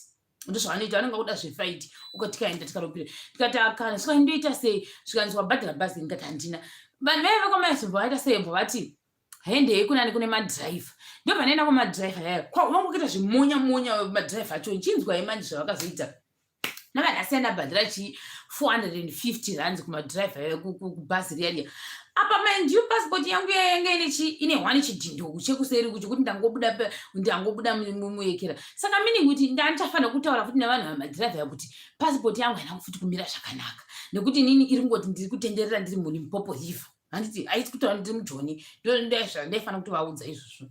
ndozvavanoita, vanenge vakuda zvefight. Ukatikaenda tikaropira, tikati akana svika ndoita sei? Zvikanzi wabhadhara bhazi? Ndikati handina. Vanhu vaive vekwaMaizobva vaita sei, bva vati hendei kunani, kune madhiraivha. Ndobva ndaenda kumadhiraivha yayo, vangokuita zvimonya monya madhiraivha acho. Chinzwai manje zvavakazoita navanhu asiyana, bhadhara chii, 450 rands kumadhiraivha kubhazi riya riya. Apa mind you, passport yangu yanga ine chi, ine one chidhindo chekuseri kucho kuti ndangobuda, ndangobuda muyekera. Saka meaning kuti ndandichafanira kutaura futi nevanhu vamadhiraivha kuti passport yangu haina futi kumira zvakanaka, nekuti inini iri kungoti ndiri kutenderera, ndiri muLimpopo River, handiti? Haisi kutaura ndiri muJoni. Ndaifanira kutovaudza izvozvo.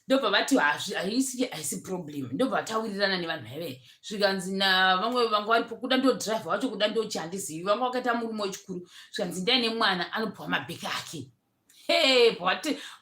Ndobva vati haisi, haisi problem. Ndobva vatawirirana nevanhu vaive. Zvikanzi navamwe vanga varipo, kuda ndo dhiraivha wacho, kuda ndochi, handizivi, vanga vakaita murume wechikuru. Zvikanzi ndai nemwana anopiwa mabheki ake. He,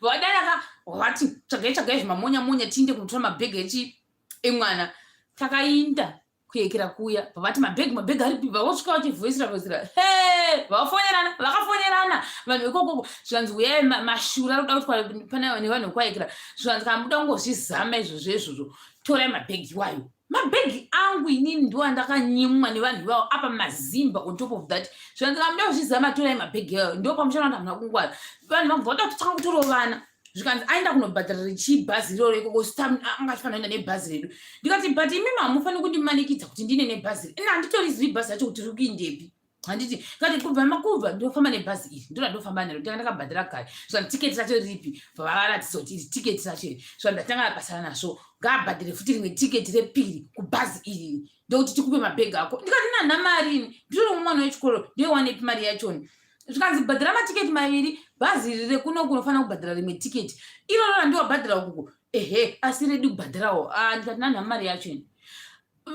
vadanaka vati tsvagai tsvagai zvimamonya monya, tiinde kunotora mabhegi echi emwana. Takainda kuyekera kuya, vavati mabhegi, mabhegi aripi? Vavosvika vachivhoisira vhoisira, he, vafonerana, vakafonerana vanhu vekokoko. Zvikanzi uyai, mashura ari kuda kuti pana nevanhu vekwayekera. Zvikanzi kana muda kungozvizama izvozvo izvozvo, torai mabhegi iwayo. Mabhegi angu inini ndiwo andakanyimwa nevanhu ivavo, apa mazimba on top of that. Zvikanzi kana muda kuzvizama, torai mabhegi iwayo, ndo pamuchaona kuti hamuna kungwara. Vanhu vabva vada kutotanga kutorovana. Zvikanzi aenda kunobhadhara richibhazi iroro ikoko, anga achifanira kuenda nebhazi redu. Ndikati but imimi hamufaniri kundimanikidza kuti ndine nebhazi iri, ina handitorizivi bhazi racho kuti riri kuindepi, handiti? Kati kubva makubva ndofamba nebhazi iri, ndo randofamba naro, ndanga ndakabhadhara kare. Zvikanzi tiketi racho riripi? Vavaratidza kuti iri tiketi racho iri. Zvikanzi ndatanga basa nazvo, ngaabhadhare futi rimwe tiketi repiri kubhazi iri, ndokuti tikupe mabhegi ako. Ndikati nana mari ini nditori mwana wechikoro, ndoiwanepi mari yachoni? Zvikanzi bhadhara matiketi maviri, bhazi iri rekuno kunofanira kubhadhara rimwe tiketi iroro randiwabhadhara ukuku, ehe, asi redi kubhadharawo. Ah, ndikati nanha mari yacho ini.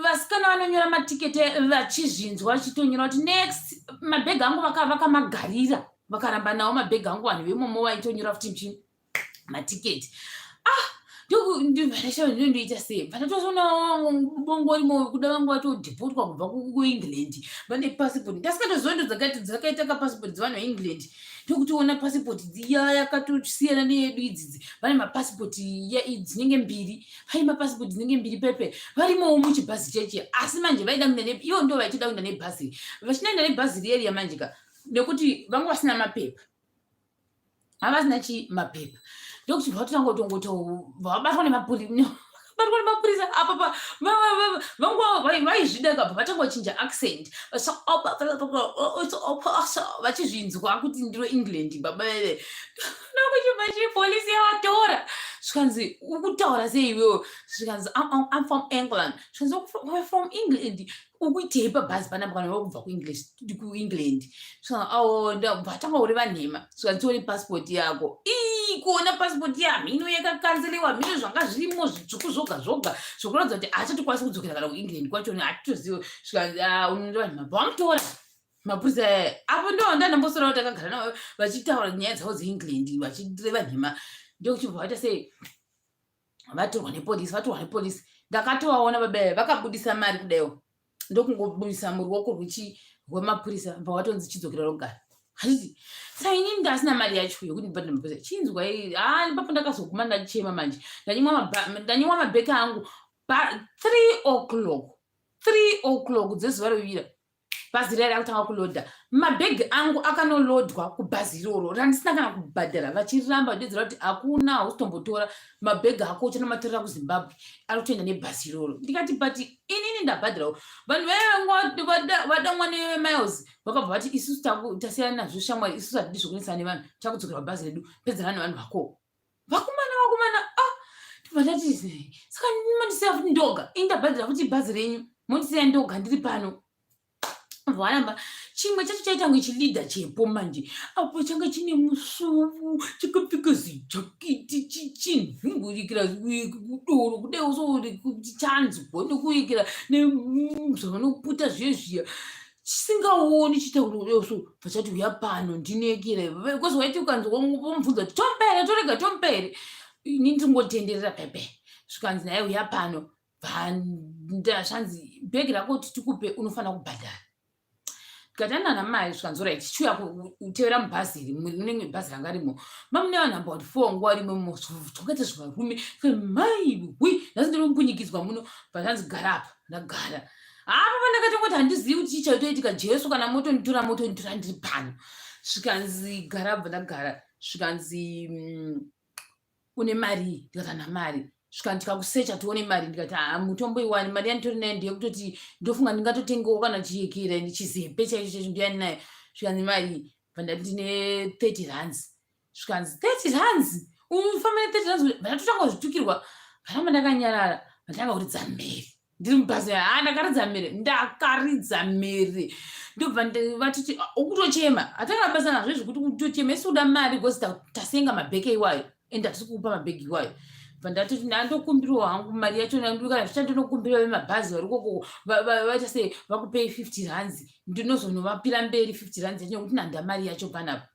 Vasikana vanonyora matiketi vachizvinzwa, vachitonyora kuti next. Mabhegi angu vakamagarira, vakaramba nawo mabhegi angu. Vanhu vemomo vaitonyora futi mchini. Matiketi, ah, ndondoita sei? Vandatozoona bongo rimo kuda vangu vatodhipotwa kubva kuEngland, vane pasipoti. Ndasikatoziva ndo dzakaita kapasipoti dzevanhu veEngland. Ndokutoona pasipoti dziya yakatosiyana neyedu idzidzi. Vane mapasipoti dzinenge mbiri, vaine mapasipoti dzinenge mbiri pepe. Varimowo muchibhazi chechi, asi manje vaida kuenda, ivo ndo vaitoda kuenda nebhazi. Vachinoenda nebhazi riyeriya manje ka, nekuti vanga vasina mapepa, havasina chi mapepa. Ndokuti vatotanga kutongoto vabatwa nemapurisa apa. Vangu vaizvida kabva vatanga kuchinja accent, vachizvinzwa kuti ndiro England baba veve. Ndokuchibva chipolisi yavatora, zvikanzi, "Ukutaura sei iwewo?" Zvikanzi, "I'm from England." Zvikanzi, "We're from England, ukuitei pabhazi panapa kana wakubva kuEngland?" Vatanga kureva nhema. Zvikanzi, "Tione pasipoti yako." Ii, kuona pasipoti yamhino yakakanzelewa, mhino zvanga zvirimo zvitsvuku zvoga zvoga, zvokuratidza kuti haachatokwanisi kudzokera kana kuEngland kwacho, hatitozivi. Zvikanzi, "Unoreva nhema." Vamutora mapurisa aya. Apo ndo ndandambosora kuti akagara navo vachitaura nyaya dzavo dzeEngland, vachireva nhema. Ndokuchibva vaita sei? Vatorwa nepolisi, vatorwa nepolisi. Ndakatovaona baba vakabudisa mari kudaiwo, ndokungobudisa muruoko rwechi rwemapurisa. Bva watonzi, "Chidzokera rogara." Handiti sa inini ndasina mari yacho yekuti ndibhadhare mapurisa. Chinzwa, ha, ipapo ndakazoguma ndachema manje. Ndanyimwa mabheki angu pa 3 o'clock, 3 o'clock dzezuva revira. Bhazi riya rakutanga kulodha mabhegi angu, akanolodwa kubhazi iroro randisina kana kubhadhara. Vachiramba vachidedzera kuti, "Hakuna, hausitombotora mabhegi ako, uchanomatorera kuZimbabwe, ari kutoenda nebhazi iroro." Ndikati, "But inini ndabhadharawo." Vanhu vaya vadamwa neMiles vakabva vati, "Isusu tasiyana nazvo shamwari, isusu hatidi zvokunesana nevanhu, takudzokera pabhazi redu, pedzerana nevanhu vako." Vakomana, vakomana, ah, ndobva ndati, "Saka mondisiya futi ndoga? Ini ndabhadhara futi bhazi renyu, mondisiya ndoga ndiri pano?" Varamba. Chimwe chacho chaita kunge chilidha chepo manje apo changa chine musuvu, chakapfeka zijakiti chichinhungurikira kudoro kudaiwo so, chanzwa nekuikira nezvavanoputa zviye zviya, chisingaoni, chiita kudaiwo so. Vachati, "Uya pano, ndinekera." Because waiti ukanzwa vomubvunza kuti, "Tomupa here? Torega tomupa here?" Ini ndingotenderera pepe. Zvikanzi naye, "Uya pano." Zvanzi, "Bhegi rako kuti tikupe unofanira kubhadhara." Ndikati, "Andana mari." Zvikanzi, "Alright, chiuya kutevera mubhazi iri." Mune bhazi ranga rimo mamune vanhu about four nguva rimwe, twakaita zvivarume. Mai wi, nhasi ndiri muno. Bvazvanzi, "Gara apa." Ndagara apa. Pandakatongoti, "Handizivi kuti chii chaitoitika, Jesu, kana motonditora, motonditora, ndiri pano." Zvikanzi, "Gara." Bva ndagara. Zvikanzi, "Une mari?" Ndikati, "Hana mari." Zvikanzi, "Tikakusecha tione mari." Ndikati, "Haa, mutombo iwani. Mari yanditori nayo ndeyekutoti ndofunga ndingatotengawo kana chiyekera, chizepe chaicho chaicho ndiyani nayo." Zvikanzi, "Mari?" Bva ndati, "Ndine 30 rands." Zvikanzi, "30 rands? Unofamba ne30 rands?" Ndatotanga kuzvitukirwa. Ndaramba ndakanyarara. Ndatanga kuridza mhere ndiri mubhazi. Ha, ndakaridza mhere, ndakaridza mhere. Ndobva vatiti, "Ukutochema? Hatanga basa nazvo izvi kuti kutochema. Isi kuda mari because tasenga mabheke iwayo, ende hatisi kukupa mabhegi iwayo." Bva ndatoti, "Ndandokumbirawo hangu mari yacho kana zvichandinokumbira vemabhazi vari koko, vaita sei, vakupei 50 rands, ndinozonovapira mberi 50 rands yacho, nekuti nanda mari yacho panapa."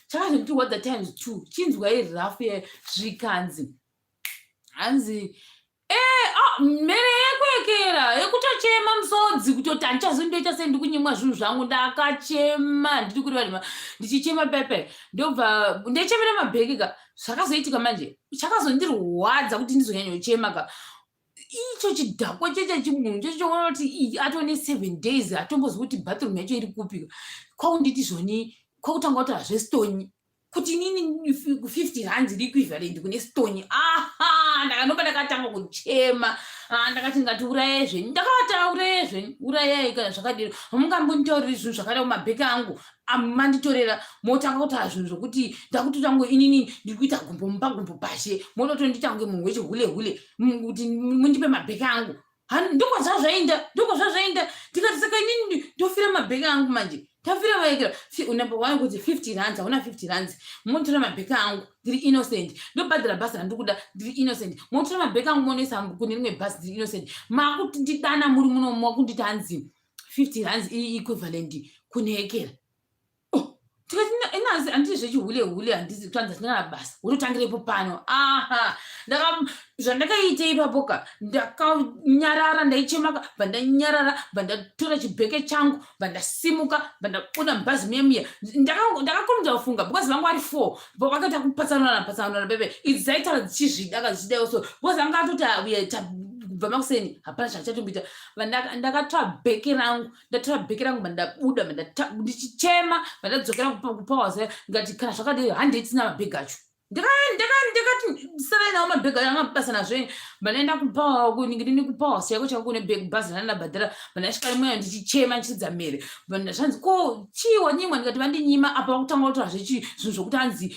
Chakazonditirwadza times two. Chinzwai rafu. Zvikanzi, hanzi, ah, mhere yekwekera, yekutochema musodzi, kutoti handichazondoita sei, ndikunyimwa zvinhu zvangu. Ndakachema ndiri kureva nhema, ndichichema pepe. Ndobva ndechemera mabheki ka. Zvakazoitika manje, chakazondirwadza kuti ndizonyanyochema ka, icho chidhakwa cheche chimunhu checho choona kuti atone 7 days hatombozivi kuti bathroom yacho iri kupi. Kwakunditi zvoni, kwakutanga kutaura zvestonyi, kuti inini 50 rands iri equivalent kune stonyi. Aha, ndakandoba ndakatanga kuchema. Ah, ndakati, "Ngati urayai zvenyu." Ndakavati, "Urayai zvenyu, urayai kana zvakadiro. Hamungambonditauriri zvinhu zvakadai. Mabheki angu manditorera, motanga kutaura zvinhu zvokuti ndakutotanga inini ndiri kuita gumbo mumba, gumbo pashe, mototondiita kunge munhu wechihule hule kuti mundipe mabheki angu." Ndokwazvazvaenda, ndokwazvazvaenda. Ndikati, "Saka inini ndofira mabheki angu manje? Tafira vaekera number one kuti 50 rands hauna, 50 rands motora mabheki angu, ndiri innocent. Ndobhadhara bhasi randiri kuda, ndiri innocent. Motora mabheki angu, monoisa kune rimwe bhasi, ndiri innocent. Makutindidana muri muno, makunditi hanzi 50 rands iri equivalent kunekera." Oh, Tikati inanzi handiti zvechihule hule, handisi kwanza tina basa, wototangirepo pano. Aha, zvandakaita ipapo ka, ndakanyarara, ndaichemaka, bva ndanyarara, bva ndatora chibheke changu, bva ndasimuka, bva ndabuda mubhazi muya muya. Ndakakurumidza kufunga because vanga vari four, vakaita kupatsanurana patsanurana bebe. Idzi dzaitaura dzichizvida ka, dzichidaiwo so, because anga atoti uya kubva makuseni hapana zvachatomboita. Ndakatora bheke rangu, ndatora bheke rangu, mandabuda ndichichema, vandadzokera kupawaza. Ndikati kana zvakadii, handei tisina mabhegi acho. Ndakati sarai nawo mabhegi acho, anga basa nazvo. Vandaenda kupawa kupawa chaiko chaiko kune bhegi bhazi randabhadhara. Vandasvika rimweyo ndichichema, ndichiridza mhere. Zvanzi, "Ko chii wanyimwa?" Ndikati vandinyima. Apa vakutanga kutaura zvechi zvinhu zvokuti hanzi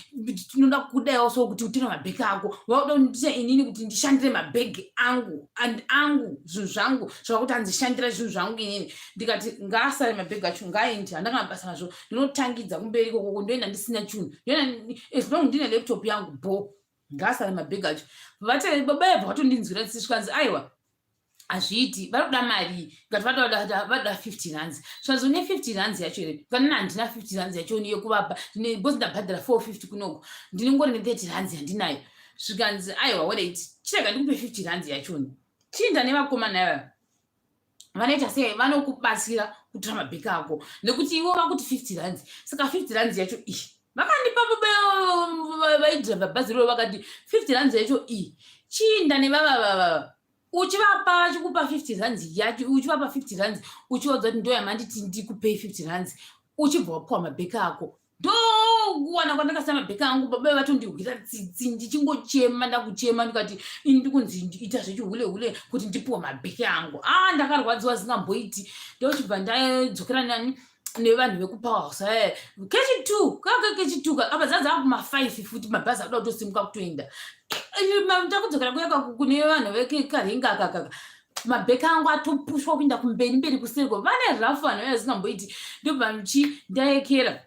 tinoda kudaiwo so kuti utore mabhegi ako, vakuda kundita inini kuti ndishandire mabhegi angu and angu zvinhu zvangu, zvavakuti hanzi shandira zvinhu zvangu inini. Ndikati ngaasare mabhegi acho, ngaendi, handanga mabasa nazvo. Ndinotangidza kumberi ikokoko, ndoenda ndisina chinhu, ndoenda as long ndine laptop yangu bo. Ngaasare mabhegi acho. Vati baba yabva vatondinzwira tsitsi. Zvikanzi, "Aiwa, hazviiti, vari kuda mari." Ngati vada 50 rands. Zvikanzi, "Une 50 rands yacho here?" Kanina, handina 50 rands yacho yekuvapa because ndabhadhara 450 kunoko, ndinongori ne30 rands yandinayo. Zvikanzi, "Aiwa, alright, chirega ndikupe 50 rands yachoni, chiinda nevakomana ava, vanoita sei, vanokubatsira kutora mabheki ako, nekuti ivo vakuti 50 rands, saka 50 rands yacho iyi." Vakandipa vaidhiraivha bhazi riro, vakati 50 rands yacho iyi, chiinda nevavavava, uchivapa vachikupa 50 rands yacho, uchivapa 50 rands, uchivaudza kuti ndo yamanditi ndikupei 50 rands, uchibva wapiwa mabheki ako. Ndokuwana kwandakasiya mabheki angu. Baba vatondihwira tsitsi, ndichingochema, ndakuchema, ndikati ini ndikunzi ita zvechihule hule kuti ndipiwe mabheki angu. A, ndakarwadziwa zingamboiti. Ndochibva ndadzokera nani nevanhu vekuPowerhouse aya kechi2 kaka kechi2 apa dzadza kuma5 futi, mabhazi akuda kutosimuka kutoenda. Takudzokera kuya kune vanhu vekaringa akakaka, mabheki angu atopushwa kuinda kumberi mberi kuseriko. Vane rafu vanhu vaya zingamboiti. Ndobva chi ndaekera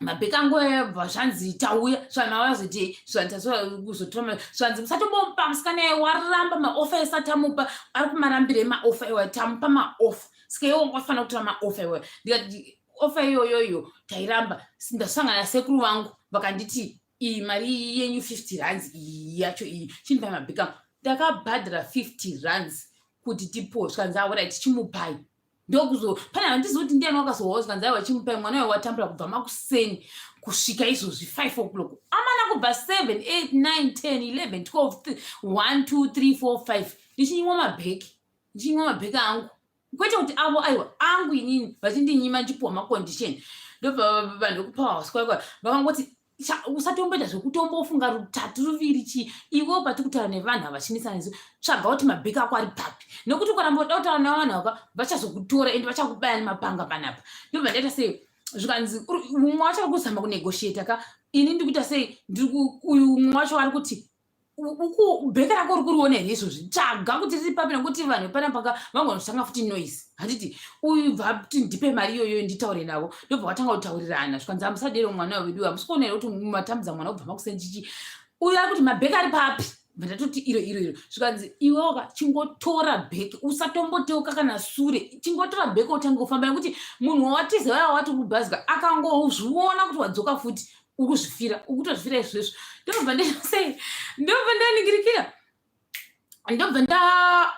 mabheki angu ebva, zvanzi tauya, zvanavazoti kuzotora. Zvanzi, "Musatombomupa musikana, waramba maoffer esati amupa, ari kumarambira emaoffer iwayo. Tamupa maoffer, saka iwe ungafanira kutora maoffer iwayo." Ndikati offer iyoyoyo tairamba. Ndasangana nasekuru vangu, vakanditi iyi mari yenyu 50 rands iyi yacho iyi, chindipai mabheki angu. Ndakabhadhara 50 rands kuti tipuwe. Zvikanzi, "Alright, chimupai." Ndokuzo pane handizivi kuti ndiani wakazowawo. Zvikanzi, "Aiwa, chimupai, mwana uyo watambura kubva makuseni kusvika izvozvi 5 o'clock." Amana, kubva 7, 8, 9, 10, 11, 12, 1, 2, 3, 4, 5, ndichinyimwa mabheki, ndichinyimwa mabheki angu, kwete kuti avo, aiwa, angu inini, vachindinyima, ndichipuwa macondition. Ndobva vanhu vekuPowerhouse kwaikwa vakangoti, "Usatomboita zvekutombofunga rutatu ruviri chii iwewo, pati kutaura nevanhu ava vachinetsana nesu, tsvaga kuti mabheki ako ari papi, nekuti ukaramba uda kutaura nevanhu ava vachazokutora ende vachakubaya nemapanga panapa." Ndobva ndaita sei, zvikanzi mumwe wacho ari kuzama kunegotiata ka, ini ndikuita sei, uyu mumwe wacho ari kuti, "Bheke rako uri kuriona here izvozvi? Tsvaga kuti riri papi, nekuti vanhu vepanapa vangonotanga futi noise." Handiti uyu bva kuti, "Ndipe mari iyoyo nditaure navo." Ndobva watanga kutaurirana. Zvikanzi, "Hamusadero, mwana wedu, hamusi kuona here kuti matambudza mwana kubva makuseni chichi?" Uyu ari kuti, "Mabheki ari papi?" Bva ndatoti, "Iro, iro, iro." Zvikanzi, "Iwewoka chingotora bheki, usatomboteuka kana sure, chingotora bheki utange kufamba, nekuti munhu wawatiza waya wati kubhazika akangozviona kuti wadzoka futi, ukuzvifira, ukutozvifira izvozvo." Ndobva ndasei, ndobva ndaningirikira, ndobva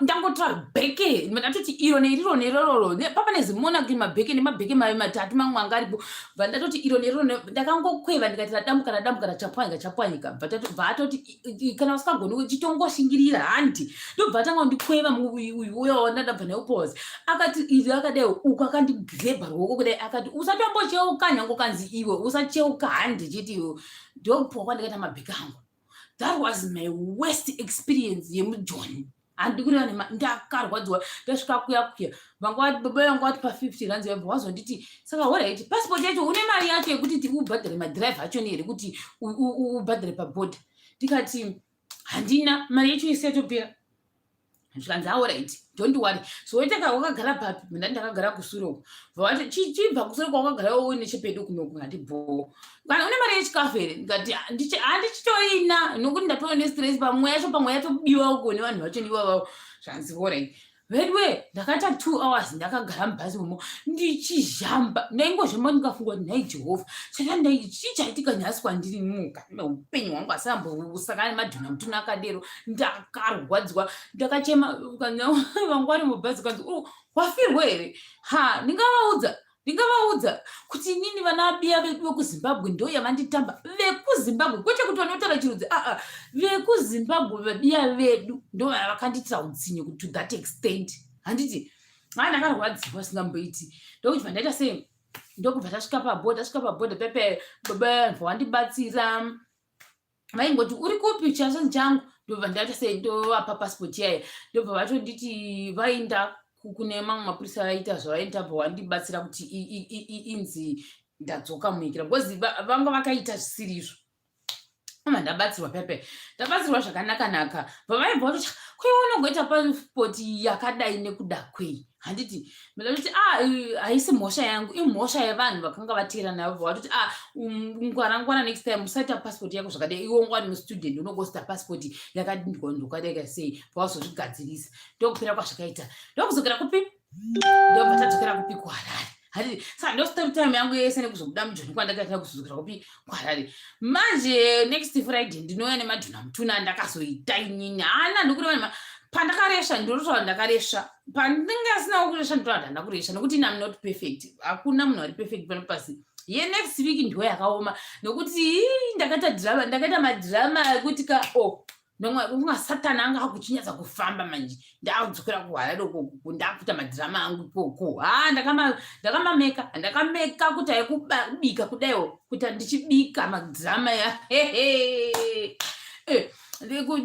ndangotora bheke, ndatoti iro neiriro nerororo. Papa nezimonaki mabheke nemabheke matatu mamwe anga aripo. Bva ndatoti iro neriro, ndakangokweva, ndikati radambuka, radambuka, rachapwanyika, chapwanyika. Bva atoti, "Kana usingagoni, chitomboshingiririra handi." Ndobva atanga kundikweva uyu uya wandandabva neupozi, akati iri akadai uku, akandigrebha ruoko kudai, akati, "Usatombocheuka, nyange ukanzi iwe usacheuka handi." Chiti iwe ndokupuwa kwandikaita mabheke angu. That was my worst experience yemujoni, handi kureva nema. Ndakarwadziwa. Ndasvika kuya kuya, vanga baba vangu vati pa50 rands, vabva wazonditi, "Saka alright, passport yacho une mari yacho yekuti ubhadhare madhiraivha achoni here, kuti ubhadhare pabhodha?" Ndikati handina mari yacho yese, yatopera. Zvikanzi, "Alright, don't worry." So waitaka wakagara papi? Mina ndakagara kusure uko. Vati, "Chibva kusure kwawakagara uwe nechepedu kunoku." Ngati bho, "Kana une mari yechikafu here?" Ndikati handichitoina, nokuti ndatova nestress, pamwe yacho pamwe yatobiwa uko nevanhu vacho nivavavo. Zvanzi, "Alright." Veduwe, ndakaita 2 hours ndakagara mubhazi umo ndichizhamba. Ndaingozhamba ndikafunga kuti, "Nhai Jehovha, saka chii chaitika nhasi kwandiri muka neupenyu hwangu?" Asambosangana nemadhona mutuna akadero. Ndakarwadziwa, ndakachema. Kana vangu vari mubhazi kanzi, "Oh, wafirwa here?" Ha, ndingavaudza kuti inini vana biya vedu vekuZimbabwe ndo yavanditamba. VekuZimbabwe, kwete kuti vanotaura chirudzi, aa, vekuZimbabwe, vabiya vedu ndo vakandiitira utsinye to that extent, handiti? Ha, ndakarwadziwa singamboiti. Ndokuti bva sei, ndokubva tasvika pabhodha. Tasvika pabhodha pepe, baba vandibatsira, vaingoti, "Uri kupi chasanzi changu?" Ndobva ndaita sei, ndovapa pasipoti yayo. Ndobva vatonditi vaenda kune mamwe mapurisa, vaita zvavaita, bva vandibatsira kuti inzi ndadzoka muikira, because vanga vakaita zvisiri izvo. Ama ndabatsirwa pepe, ndabatsirwa zvakanaka-naka. Bva vaibva vatoti, "Kuiwe unongoita pasipoti yakadai nekuda kwei?" Handiti ndati, "A, haisi mhosva yangu, imhosva yevanhu vakanga vateera navo." Bva vatoti, "A, ngwara ngwara, next time usaita pasipoti yako zvakadai. Iwe ungwani mustudent, unongosita pasipoti yakadindwa sei?" Bva wazozvigadzirisa. Ndokupera kwazvakaita. Ndokudzokera kupi? Ndobva tadzokera kupi? KuHarare, handiti? Saka ndo story time yangu yese nekuzobuda muJoni kwandakaita, kuzodzokera kupi? KuHarare. Manje next Friday ndinouya nemadhuna mutuna andakazoita inini. Hana, ndokureva, pandakaresva ndinotaura ndakaresva, pandinge asinawo kuresva ndinotaura ndanda kuresva, nokuti ini am not perfect. Hakuna munhu ari perfect pano pasi. Yenext week ndiwo yakaoma, nokuti ndakaita drama, ndakaita madhirama ekuti ka o oh, kunga Satani anga akuchinyatsa kufamba. Manje ndakudzokera kuHarare ukoko, ndakuita madhirama angu ikoko. Ha, ndakamameka, ndakameka kuti aikubika kudaiwo, kuti ndichibika madhirama ya hehe.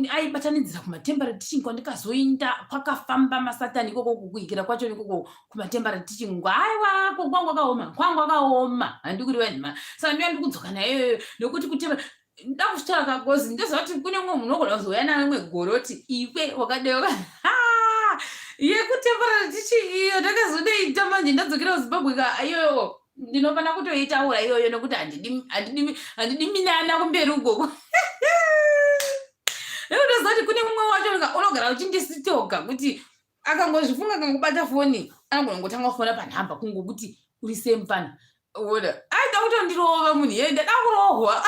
Aibatanidzira kumatemporary teaching kwandikazoinda. Kwakafamba masatani ikoko, kukuikira kwacho ikoko kumatemporary teaching. Aiwa, kwangu kwakaoma, kwangu kwakaoma, handikuri vanhima. Saka ndiya ndikudzoka nayo, nekuti kutema ndakusvaka kozi ndoziva kuti kune mumwe munhu unogona kuzouya narimwe goroti iwe wakadai yekutemporary teaching iyo ndakazonoita. Manje ndadzokera kuZimbabwe ka, iyoyo ndinofanira kutoitaura iyoyo, nekuti handidi minana kumberi ukoko. Nekutoziva kuti kune mumwe wacho unogara uchindisitoka, kuti akangozvifunga, akangobata foni, anogona kungotanga kufona panhamba kungokuti, "Uri semupana ona." Aida kutondirova munhu iye. Ndada kurohwa,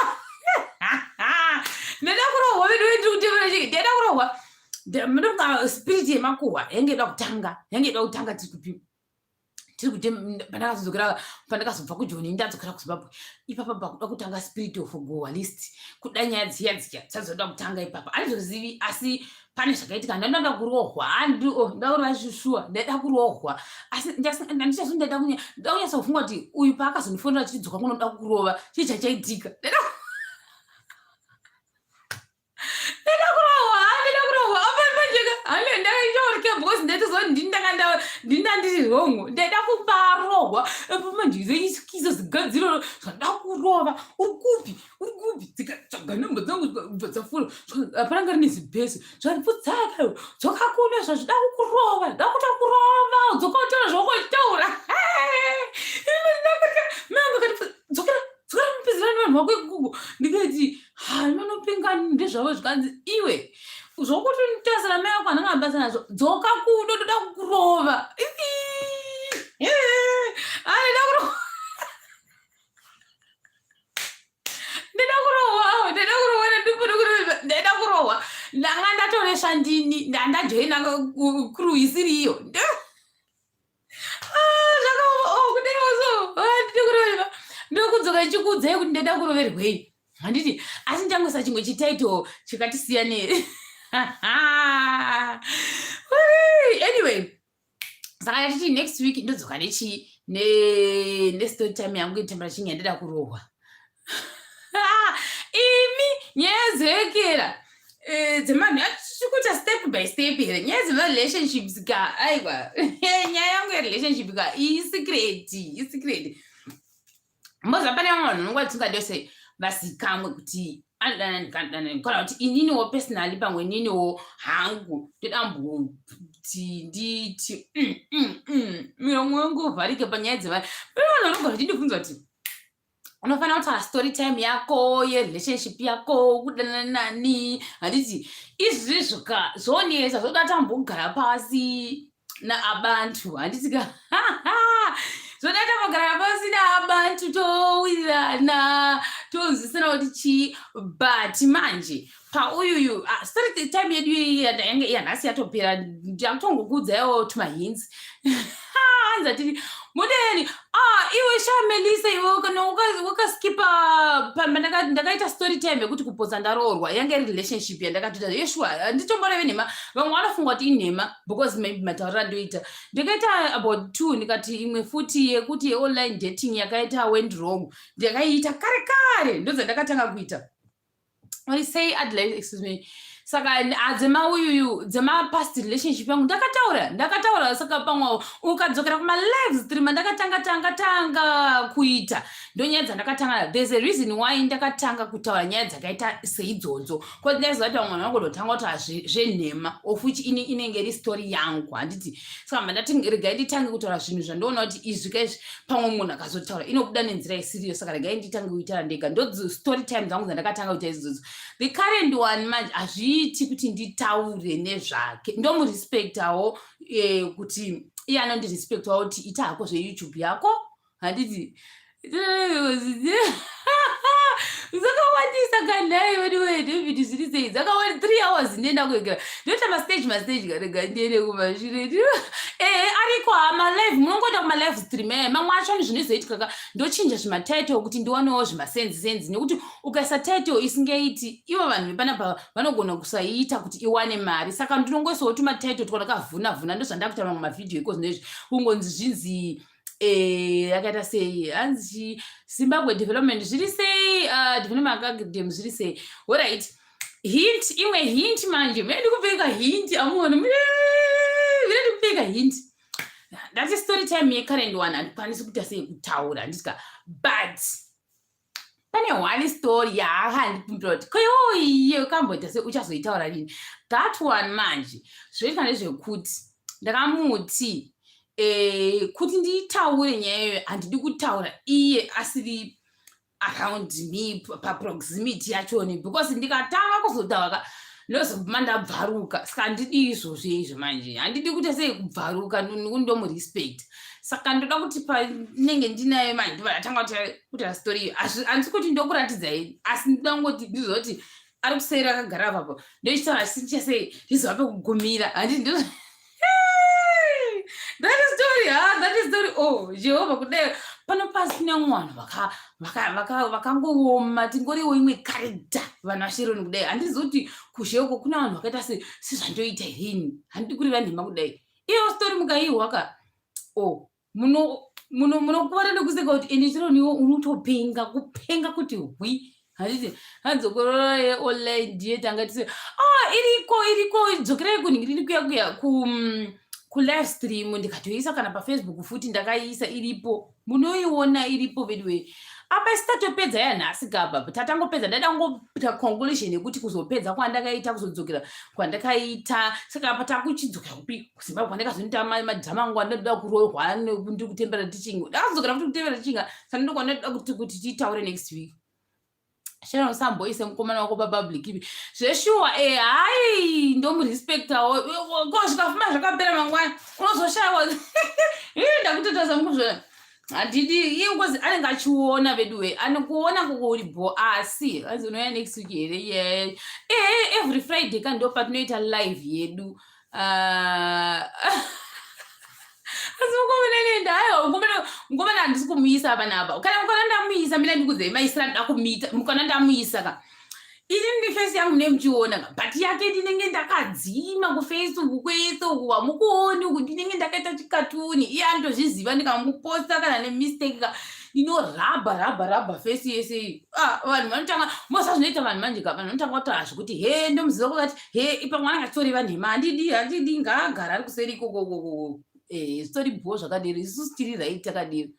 ndada kurohwa vedu ndiri kutevera chii, ndada kurohwa. Ndonga spirit yemakuhwa yange ida kutanga, yange ida kutanga. Tiri kupi? Tiri kuti pandakazodzokera, pandakazobva kuJoni ndadzokera kuZimbabwe, ipapa pakuda kutanga spirit of guhwa list, kuda nyaya dziya dziya dzazoda kutanga ipapa. Handizozivi, asi pane zvakaitika. Ndandoda kurohwa, ndakurova shuwa, ndaida kurohwa, asi handichazo ndaida kunyatsa kufunga kuti uyu paakazondifonera achidzoka kunoda kurova, chii chachaitika? Ndaida kurohwa, ndaida kurohwa apapanjeka. Hane ndakaitaurika because ndaitoziva kuti ndini ndakanda, ndini ndiri wrong. Ndaida kubarohwa apo manje, izo zigadziro zvada kurova. "Uri kupi? Uri kupi?" Dzikatsvaga namba dzangu bva dzafura. Hapana rine zibhesi zvandipfutsaka. "Dzoka kuno, zvazvida kukurova, da kuta kurova, dzoka utaura zvaukochitaura." Mangu akati, "Dzokera, dzokera mupedzerani vanhu vako ikoko." Ndikati, "Ha, vanopinga ndezvavo." Zvikanzi, "Iwe, zvokuti unditasira mai ako ananga abasa nazvo, dzoka kuno, ndoda kukurova." Aida kurohwa, ndida kurohwa, ndida kurohwa, ndaida kurohwa. Ndanga ndatoresva ndini, ndandajoina crew isiri iyo. Zvakaoma. Oh, kudaiwo so ndide kuroverwa. Ndokudzoka ndichikuudzai kuti ndaida kuroverwei, handiti? Asi ndichangoisa chimwe chititle chikati siyanei. Anyway, saka ndachiti next week ndodzoka nechi nestory time yangu yetembera chinge ndida kurohwa. Imi nyaya dzekera dzemanhu tikuita step by step here? Nyaya dzemarelationships ka, aiwa, nyaya yangu yerelationship ka, isecret, isecret. Mboza pane vamwe vanhu vanonga tisingade sei vazikamwe kuti anodanani kanodanani, kana kuti ininiwo personally, pamwe ininiwo hangu ndodambuti nditi miromo yangu uvharike panyaya dzevanhu. Pane vanhu vanogara vachindibvunza kuti, "Unofanira kutaura story time yako yerelationship yako, kudanana nani?" Handiti izvizvo ka, zvonetsa, zvoda tambogara pasi. Naabantu, handiti ka? Zvodaita magara pasi naabantu, towirirana, tonzwisana kuti chii. But manje pauyuyu, ah, story time yedu yanhasi yatopera. Ndakutongokuudzaiwo tumahints. Hanzi atiri mudeni. Ah, iwe shamelisa, iwe kana wakaskipa, ndakaita story time yekuti kupotsa ndaroorwa. Yange iri relationship yandakatoita yeshuwa, nditomboreve nhema. Vamwe vanofunga kuti inhema because maybe matauriro andoita. Ndakaita about two, ndikati imwe futi yekuti yeonline dating yakaita went wrong, ndakaiita kare kare, ndodzandakatanga kuita. Uri sei, Adelaide? Excuse me. Saka dzemauyuyu, dzemapast relationship yangu, ndakataura, ndakataura. Saka pamwe ukadzokera kumalive stream andakatanga tanga tanga kuita, ndo nyaya dzandakatanga. There's a reason why ndakatanga kutaura nyaya dzakaita seidzodzo, because ndaiziva kuti vamwe vanhu vangodotanga kutaura zvenhema, of which ini inenge iri story yangu, handiti? Saka mandati regai nditange kutaura zvinhu zvandoona kuti izvi kaizvi, pamwe munhu akazotaura inobuda nenzira isiriyo. Saka regai nditange kuitaura ndega. Ndo story time dzangu dzandakatanga kuita idzodzo. The current one manje hazviiti kuti nditaure nezvake. Ndomurespectawo, kuti iye anondirespectawo kuti ita hako zveYouTube yako, handiti? Dzakawandisa kanhai weduwe. David, zviri sei? Dzakawanda, 3 hours ndienda kuegera, ndoita mastage mastage. Karega ndiende kumashure. Ehe, ariko malive, munongoita kumalive stream. Mamwe acho ni zvinozoitika ka, ndochinja zvimatitle kuti ndiwanewo zvimasenzi senzi, nekuti ukaisa title isingaiti, ivo vanhu vepanapa vanogona kusaiita kuti iwane mari. Saka ndinongoisawo tumatitle twandakavhuna vhuna. Ndozvandakuita mamwe mavhidhiyo iko zvinoizvi, kungonzi zvinzi yakaita sei, hanzi Zimbabwe development zviri sei, development academy zviri sei. Alright, hint, imwe hint manje. Mene ndikupfeka hint, amuoni? Mene ndikupfeka hint. Ndati story time yecurrent one handikwanisi kuita sei kutaura, handitya. But pane one story yaakandikumbira kuti koiwoiye ukamboita sei, uchazoitaura rini that one? Manje zvinoitika ndezvekuti ndakamuti kuti nditaure nyaya iyoyo, handidi kutaura iye asiri around me, paproximity yachoni, because ndikatanga kuzotaura ndozoguma ndabvaruka. Saka handidi izvozvo izvo manje, handidi kuita sei kubvaruka, ndomurespect. Saka ndoda kuti panenge ndinaye manje, ndobva ndatanga kutaura story iyo. Handisi kuti ndokuratidzai, asi ndoda kungoti ndizoti ari kuseri akagara apapo, ndochitaura sinchasei, ndizova pekugumira, handiti? That is story, ha, that is story. Oh Jehovha, kudai pano pasi kune vamwe vanhu vakangooma, tingoriwo imwe character, vanhu vaSheroni kudai. Handizivi kuti kuzhe uko kuna vanhu vakaita sezvandoita herini. Handidi kureva nhema kudai. Iyo story mukaihwa ka, o munokuvara nekuseka kuti ende Sheroni iwo unotopenga kupenga kuti hwi, handiti? Hanzokorora yeonline ndiye tanga tise. Ah, iriko, iriko, dzokerai kunhingiriri kuya kuya kulive stream, ndikatoisa kana paFacebook futi ndakaiisa, iripo, munoiona, iripo veduwe. Apa isi tatopedza yanhasi kapa, tatangopedza. Ndada kungoita conclusion yekuti kuzopedza kwandakaita, kuzodzokera kwandakaita. Saka apa takuchidzokera kupi? KuZimbabwe, kwandakazonoita madhama angu andinoda kurohwa ndiri kutembera teaching. Ndakazodzokera futi kutembera teaching. Saka ndokwandoda kuti titaure next week. Sharon, usamboise mukomana wako papublic ipi zveshuwa. Hai, ndomurespectawo. Ko zvikafuma zvakapera mangwana, unozoshayiwa. Ndakutotaza mukuzvona, handidi iye, because anenge achiona veduwe, anokuona kukuri bo. Asi anzi unouya next week here? Ye, every Friday ka, ndo patinoita live yedu. Ah, asi mukomana nenda, aiwa, mukomana handisi kumuisa panapa. Kana mukana ndamuisa, mina ndikudzai maisira ndoda kumuita. Mukana ndamuisa ka, ini ndiface yangu mune muchiona ka, but yake ndinenge ndakadzima kuFacebook kwese uku, hamukuoni uku, ndinenge ndakaita chikatuni. Iye anotozviziva, ndikamuposta kana nemistake ka, ndinorabha rabha rabha face yese iyi. Ah, vanhu vanotanga mosa zvinoita vanhu manje ka, vanhu vanotanga kutaura zvekuti he, ndomuziva kwakati he, ipa mwana akatoreva nhema. Handidi, handidi, ngaagara ari kuseri ikokokoko. Zvitori bho zvakadero, isusu tiri right takadero.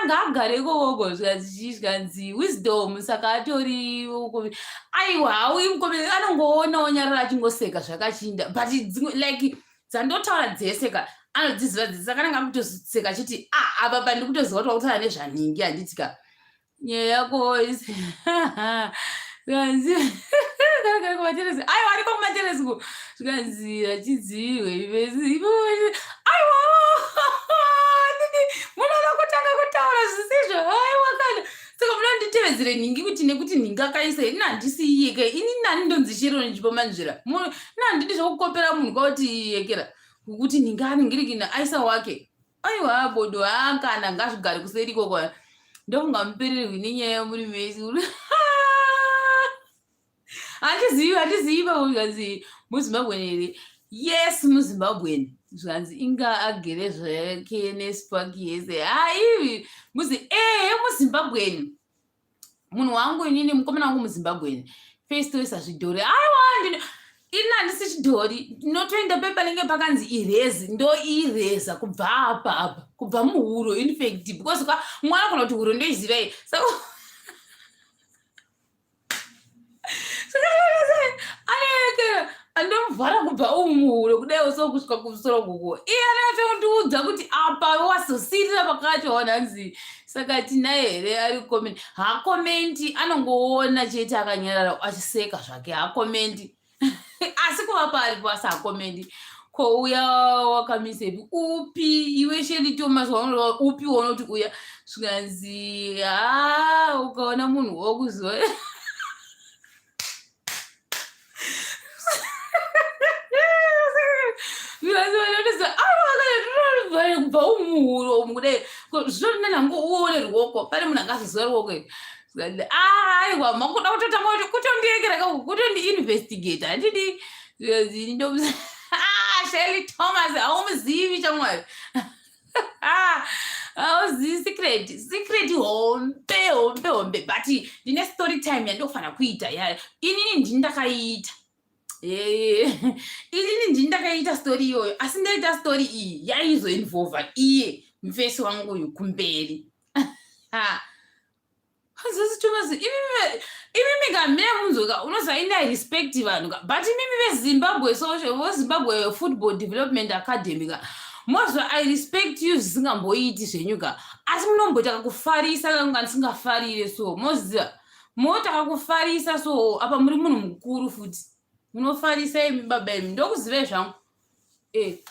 Anga agare ikokoko, zvikanzi Wisdom, saka atori, aiwa, hauyi mukomana anongoonawo nyarara achingoseka zvakachinda. But dzimwe like dzandotaura dzese ka, anodziziva dzese, saka anenge akutoseka achiti, ah, apa pa ndikutoziva kuti wakutaura nezvaningi, handiti ka? Nyaya yako. Kanzi kumateresi aiwa ariko kumateresi ku zvikanzi achidziwe aiwa munoda kutanga kutaura zvisizvo aiwa kana saka munoda nditevedzere nhingi kuti nekuti nhingi akaisa ini handisi iyeke ini nani ndonzi chero chipo manzvira ini handidi zvekukopera munhu kwakuti iyekera kuti nhingi aningirikina aisa wake aiwa bodo haa kana ngazvigare kuseri ikoko ndokunga mupererwi nenyaya muri mesi handizivi handizivi ipapo zvikanzi muzimbabweni here yes muzimbabweni zvikanzi inga agere zvake nespark yese haivi muzi ehe muzimbabweni munhu wangu inini mukomana wangu muzimbabweni face toisa zvidhori aiwa ndine ini handisi chidhori ndinotoenda pe panenge pakanzi irezi ndoireza kubva apa apa kubva muhuro infact because ka mwana kana kuti huro ndoiziva iyi saka aneke andomuvhara kubva umu muhuro kudai uso kusvika kumusoro kuko iye anatondiudza kuti apa wazosirira pakati waona hanzi saka tinaye here ari comment haakomenti anongoona chete akanyarara achiseka zvake haakomenti asi kuva paripo asi haakomenti ko uya wakamisepi upi iwe sheli thomas upi waunoti uya zvikanzi ha ukaona munhu wokuziva kubva umuhuro umu kudai zvitori nangu uone ruoko pane munhu angazoziva ruoko here aiwa makuda kutotanga kuti kutondiekera ka kutondiinvestigate handidi Shirley Thomas haumuzivi chamwari hauzivi secret secret hombe hombe hombe but ndine story time yandinofanira kuita ya inini ndini ndakaiita inini ndini ndakaiita story iyoyo asi ndaita story iyi yaizoinvolva iye mufesi wangu uyu kumberi Thomas, imimi ka mine munzwe ka unoziva ini i respect vanhu ka but imimi vezimbabwe social vezimbabwe football development academy ka moziva i respect you zvisingamboiti zvenyu ka asi munomboita kakufarisa kangu ndisingafarire so moziva mota kakufarisa so apa muri munhu mukuru futi munofarisa imi baba imi ndokuzivai zvangu e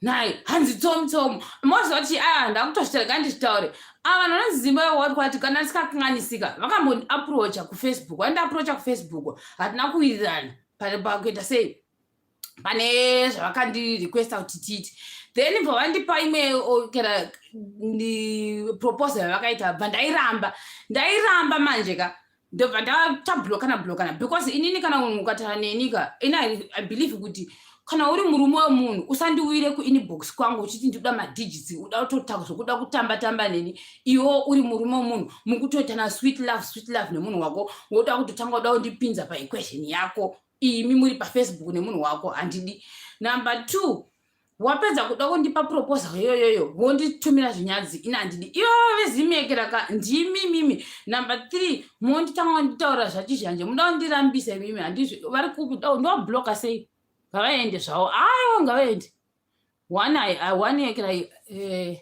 nhai hanzi tsomu tsomu moziva kuti aya ndakutozvitaura ka ndizvitaure ava vanhu vanonzi zimba wati kwati kana ndisikakanganisika vakamboapproacha kufacebook vandiapproacha kufacebook hatina kuwirirana pakuita sei pane zvavakandirequesta kuti tiite then bva vandipa imwe kana proposal yavakaita bva ndairamba ndairamba manje ka ndobva ndatablokana blokana because inini kana munhu ukataura neni ka ini i believe kuti kana uri murume wemunhu usandiwire kuinbox kwangu uchiti ndikuda madigits uda kutotaka zvokuda kutamba tamba neni iwo uri murume wemunhu mukutoitana sweet love sweet love nemunhu wako woda kutotanga uda kundipinza paequation yako imi muri pafacebook nemunhu wako handidi number two wapedza kuda kundipa proposal iyoyoyo wonditumira zvinyadzi ini handidi ivo vezimekera ka ndimi mimi number three monditanga kunditaura zvachizhanje muda kundirambisa imimi handizvi vari kupi ndovabloka sei ngavaende zvavo aiwa ngavaende one one yekera eh,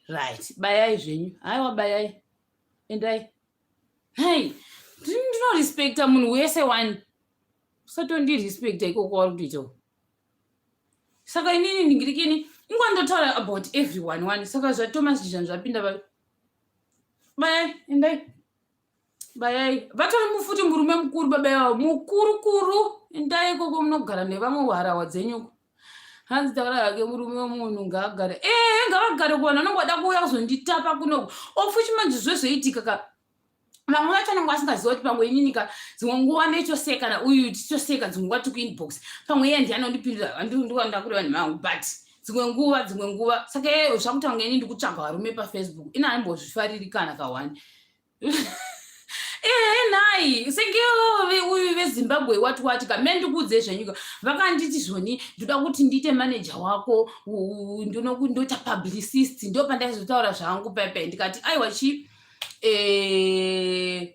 right bayai zvenyu aiwa bayai endai hei ndinorespekta munhu wese wani usatondirespekta ikoko wari kutoita saka inini ndingirikini ingondotaura about everyone wani saka zvathomas jizhan zvapinda va bayai endai bayai vatori mufuti murume mukuru baba ivavo mukuru kuru endai ikoko munogara nevamwe harawa dzenyuko hanzi taura hake murume wemunhu ngaagare ee ngavagare kuvanhu vanonge vada kuuya kuzonditapa kunoku ofuchi manje zvezoitika ka vamwe vacho vanenge vasingaziva kuti pamwe inini ka dzimwe nguva ndoitoseka na uyu tichitoseka dzimwe nguva tiri kuinbox pamwe iye ndiye anondipindura ndikuda vanhu vangu but dzimwe nguva dzimwe nguva saka iye zvakutanga ini ndikutsvaga varume pafacebook ini haimbozvifariri kana kahwani ehe nhai senge uyu vezimbabwe wati wati ka me ndikuudze zvenyika vakanditi zvoni ndoda kuti ndiite manager wako ndoita publicist ndo pandaizotaura zvangu pepe ndikati aiwa chii eh,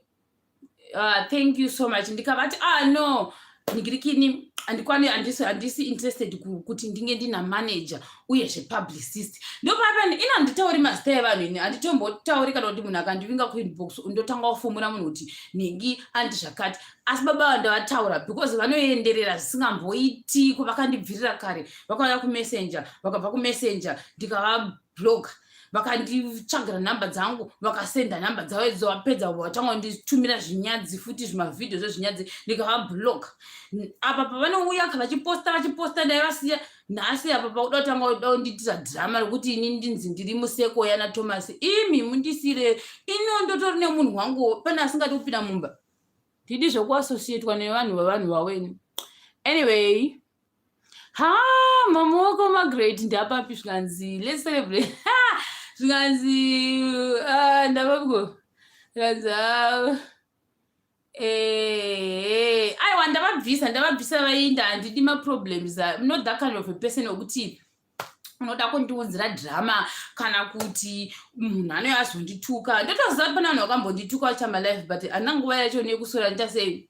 uh, thank you so much ndikavati ah no Nigirikini handikwani, handisi interested kuti ndinge ndina manager uyezve publicist. Ndopapa ina handitauri mazita evanhu ini, handitombotauri kana kuti munhu akandivinga kuinbox, ndotanga kufumura munhu kuti nhingi andi zvakati. Asi baba ava ndavataura because vanoenderera zvisingamboitiko. Vakandibvirira kare, vakauya kuMessenger, vakabva kuMessenger ndikavablock, vakanditsvagira nhamba dzangu, vakasenda nhamba dzavo idzo. Vapedza vatanga kunditumira zvinyadzi futi, zvimavhidhio zvezvinyadzi, ndikavablock. Apa pavanouya vachiposta vachiposta, ndaivasiya. Nhasi apa pakuda kutanga kuda kundiitira dhirama rekuti ini ndinzi ndiri musekoya naThomas. Imi mundisire, ino ndotori nemunhu wangu, pane asingadi kupinda mumba. Ndidi zvekuassociatwa nevanhu vevanhu vaweni. Anyway, ha, mama wako Margaret ndapapi? Zvikanzi, "Let's celebrate." Zvikanzi, ah, ndapapiko? Zvikanzi, ah, aiwa, ndavabvisa, ndavabvisa, vainda. Handidi maproblems. I'm not that kind of a person wekuti unoda kundiunzira drama kana kuti munhu anouya azondituka. Ndotoziva kuti pane vanhu vakambondituka vachitamba live, but handina nguva yacho nekuswera ndita sei.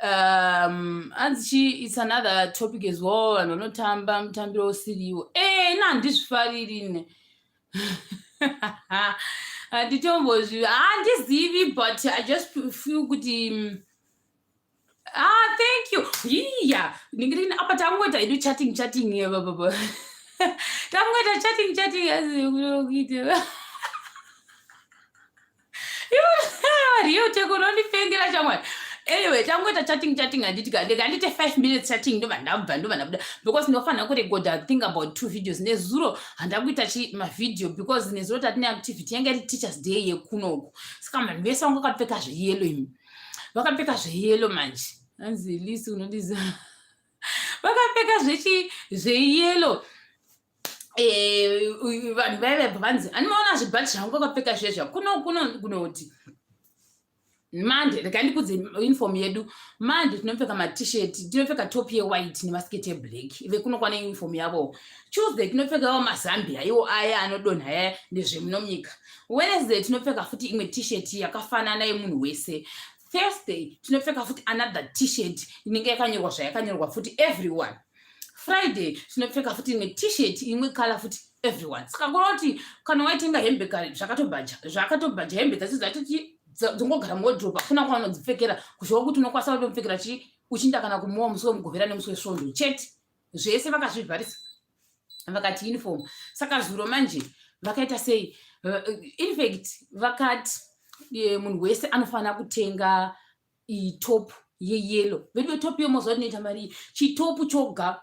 Hanzi chi, it's another topic as well. Vanhu vanotamba mutambiro usiriwo. Ina handizvifariri ne, handitombozvi, handizivi, but I just feel kuti ah, thank you. Iya, ndingirini apa tangoita hedu chatting chatting baba, tangoita chatting chatting azikuita real take unondipengera shamwari. Anyway, tangoita chatting chatting, handiti? Ndikandite 5 minutes chatting, ndobva ndabva, ndobva ndabuda because ndinofanira kurekodha think about two videos. Nezuro handakuita chi mavhidhio because nezuro tatine activity yange iri Teachers Day yekunoku, saka vanhu vese vanga vakapfeka zveyellow. Imi, vakapfeka zveyellow manje. Hanzi lisi unondiziva, vakapfeka zvechi zveyellow. Vanhu vaivaibva vanzi animaona zvibhachi zvangu vakapfeka zvezva kuno kuno kunoti Mande. Regai ndikudze uniform yedu. Mande tinopfeka matshirt, tinopfeka top yewhite nemasiketi eblack. Vekuno kwane uniform yavo. Tuesday tinopfekawo mazambia iwo aya anodonha aya, ndezvemuno munyika. Wednesday tinopfeka futi imwe tshirt yakafanana yemunhu wese. Thursday tinopfeka futi another T-shirt inenge yakanyorwa zvayakanyorwa futi, everyone. Friday tinopfeka futi imwe T-shirt, imwe colour futi, everyone. Saka kureva kuti kana waitenga hembe kare, zvakatobhaja, zvakatobhaja. Hembe dzacho dzatoti dzongogara muwardrobe, hakuna kwaunodzipfekera kuzvova kuti unokwanisa kutopfekera chi uchinda kana kumuwa musi weMugovera nemusi weSvondo chete. Zvese vakazvivharisa, vakati uniform. Saka zuro manje vakaita sei? In fact vakati munhu wese anofanira kutenga itop yeyellow. Vedu vetop yemozuva tinoita mari. Chitopu choga,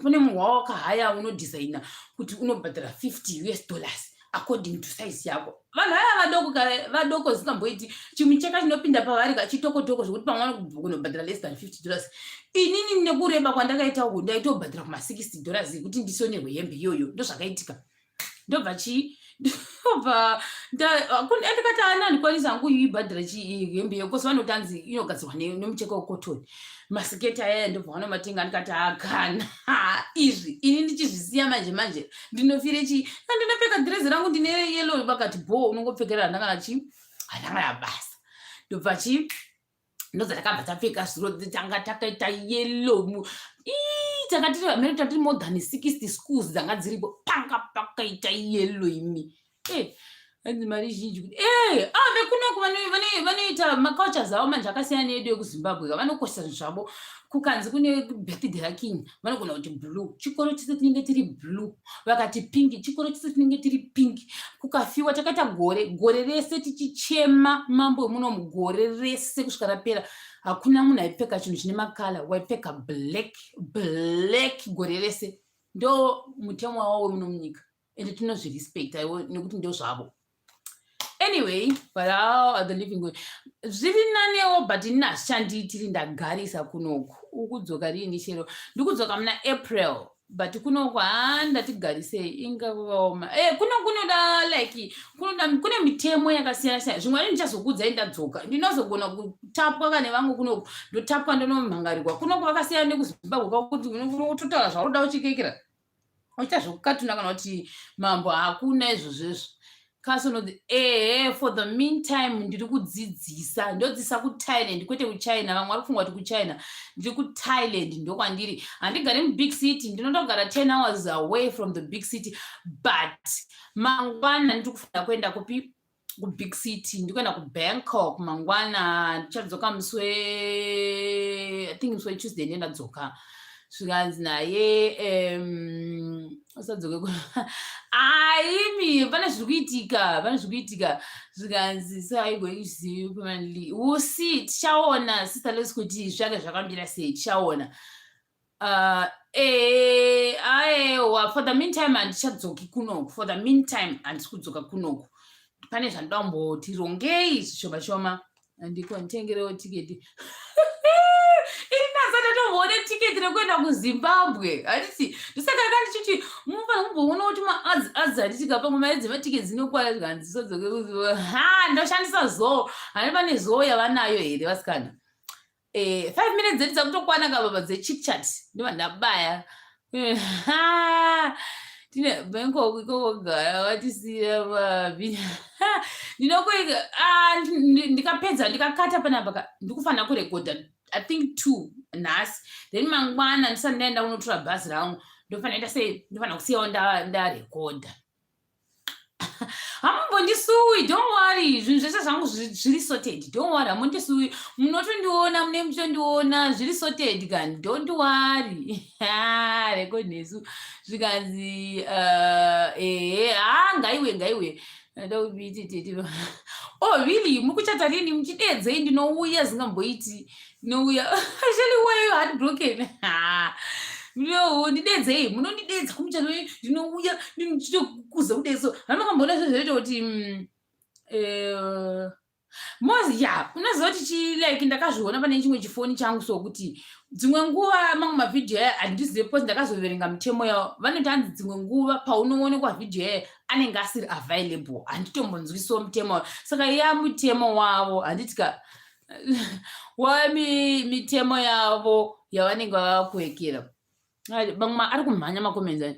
kune munhu wavo wakahaya unodhisaina kuti unobhadhara 50 US dollars according to size yako. Vanhu vaya vadoko, vadoko zisingamboiti chimucheka chinopinda pavari kachitokotoko zvokuti pamwe kunobhadhara less than 50 dollars. Inini nekureba kwandakaita uku, ndaitobhadhara kuma60 dollars ekuti ndisonerwe hembe iyoyo. Ndozvakaitika. Ndobva chii, ndobva ndikati ana handikwanisi hangu ibhadhara hembe iyo because vanoti anzi inogadzirwa nemucheka wekotoni. Masiketi aya ndobva vanomatenga. Ndikati hakana izvi, ini ndichizvisiya manje manje ndinofire chii? Andinopfeka dhirezi rangu ndine yellow. Vakati bo, unongopfekera, handangana chii, handangana basa. Ndobva chii, ndobva takabva tapfeka zviro, tanga takaita yellow. Tanga tiri vamene, tatiri more than 60 schools dzanga dziripo, panga pakaita yellow imi. Hanzi mari zhinji kuti ah, vekunoku vanoita macultures avo manje akasiyana needu ekuZimbabwe. Vanokoshesa zvinhu zvavo. Kukanzi kune birthday raking, vanogona kuti blue, chikoro chese tinenge tiri blue. Vakati pink, chikoro chese tinenge tiri pink. Kukafiwa, takaita gore, gore rese tichichema mambo wemunomu, gore rese kusvika rapera, hakuna munhu aipfeka chinhu chine macolour. Waipfeka black, black gore rese. Ndo mutemo wavo wemuno munyika, ende tinozvirespecta iwo nekuti ndo zvavo. Anyway, but how are the living way? Zviri nanewo, but ini hazvichandiitiri, ndagarisa kunoku. Ukudzoka riini chero? Ndikudzoka muna April, but kunoku handatigarisei, inga kwakaoma. Kuno kunoda like kunoda kune mitemo yakasiyana siyana. Zvimwe ani ndichazokuudzai ndadzoka. Ndinozogona kutapwa kane vamwe kunoku, ndotapwa, ndonomhangarirwa. Kunoku vakasiyana nekuZimbabwe, kwakuti unototaura zvaunoda uchikekera, uchiita zvekukatuna kana kuti mambo, hakuna izvozvo izvo. Kasono ehe, for the meantime ndiri kudzidzisa, ndodzidzisa kuThailand, kwete kuChina. Vamwe vari kufunga kuti kuChina. Ndiri kuThailand, ndokwandiri. Handigari mubig city, ndinotogara 10 hours away from the big city, but mangwana ndiri kufanira kuenda kupi? Kubig city. Ndiri kuenda kuBangkok mangwana, ndichadzoka musi we, I think musi weTuesday ndendadzoka. Zvikanzi naye usadzoke aimi, pane zviri kuitika, pane zviri kuitika. Zvikanzi, "So are you going to see you permanently?" We'll see, tichaona, Sister Les, kuti zvake zvakambira sei, tichaona. Aiwa, for the meantime handichadzoki kunoku. For the meantime handisi kudzoka kunoku. Pane zvandoda kumboti rongei zvishoma shoma. Andiko nditengerewo tiketi ini, ndasati atomboone tiketi rekuenda kuZimbabwe, handiti? Ndosaka aka ndichiti munofanira kumboona kuti maads ads, handiti ka? Pamwe mari dzematiketi dzinokwana. Zvikanzi ha, ndoshandisa zo hani, pane zo yavanayo here, vasikana? 5 minutes dzedu dzakutokwana kababa dzechit chat, ndobva ndabaya. Tine Bangkok ikoko, gara vatisiyira mavi. Ndinokuika ndikapedza, ndikakata panapa, ndikufanira kurekodha, I think, two nhasi, then mangwana ndisati ndaenda kunotora bhazi rangu, ndofanira ita sei? Ndofanira kusiyawo ndarekodha. Hamumbondisuwi, don't worry, zvinhu zvese zvangu zviri sorted, don't worry. Hamundisuwi, munotondiona, mune muchitondiona, zviri sorted kani, don't worry. Record nesu. Zvikanzi ehe, ha, ngaiwe, ngaiwe. Oh really, muri kuchata rini? Muchidedzei, ndinouya, zingamboiti, ndinouya. Sheli, why you heartbroken? No, ndidedzei, munondidedza kumuchato, ndinouya ndichitokuza kudeso. Hanokamboona zvezvoita kuti mozi ya, unoziva kuti chi like ndakazviona pane chimwe chifoni changu, sokuti dzimwe nguva mamwe mavhidhiyo aya handizive, because ndakazoverenga mitemo yavo, vanoti hanzi dzimwe nguva paunoonekwa vhidhiyo aya anenge asiri available. Handitombonzwisiwo mutemo wavo, saka ya mutemo wavo, handitika wa mitemo yavo yavanenge vavakuwekera. Mamwe ari kumhanya macomments aya,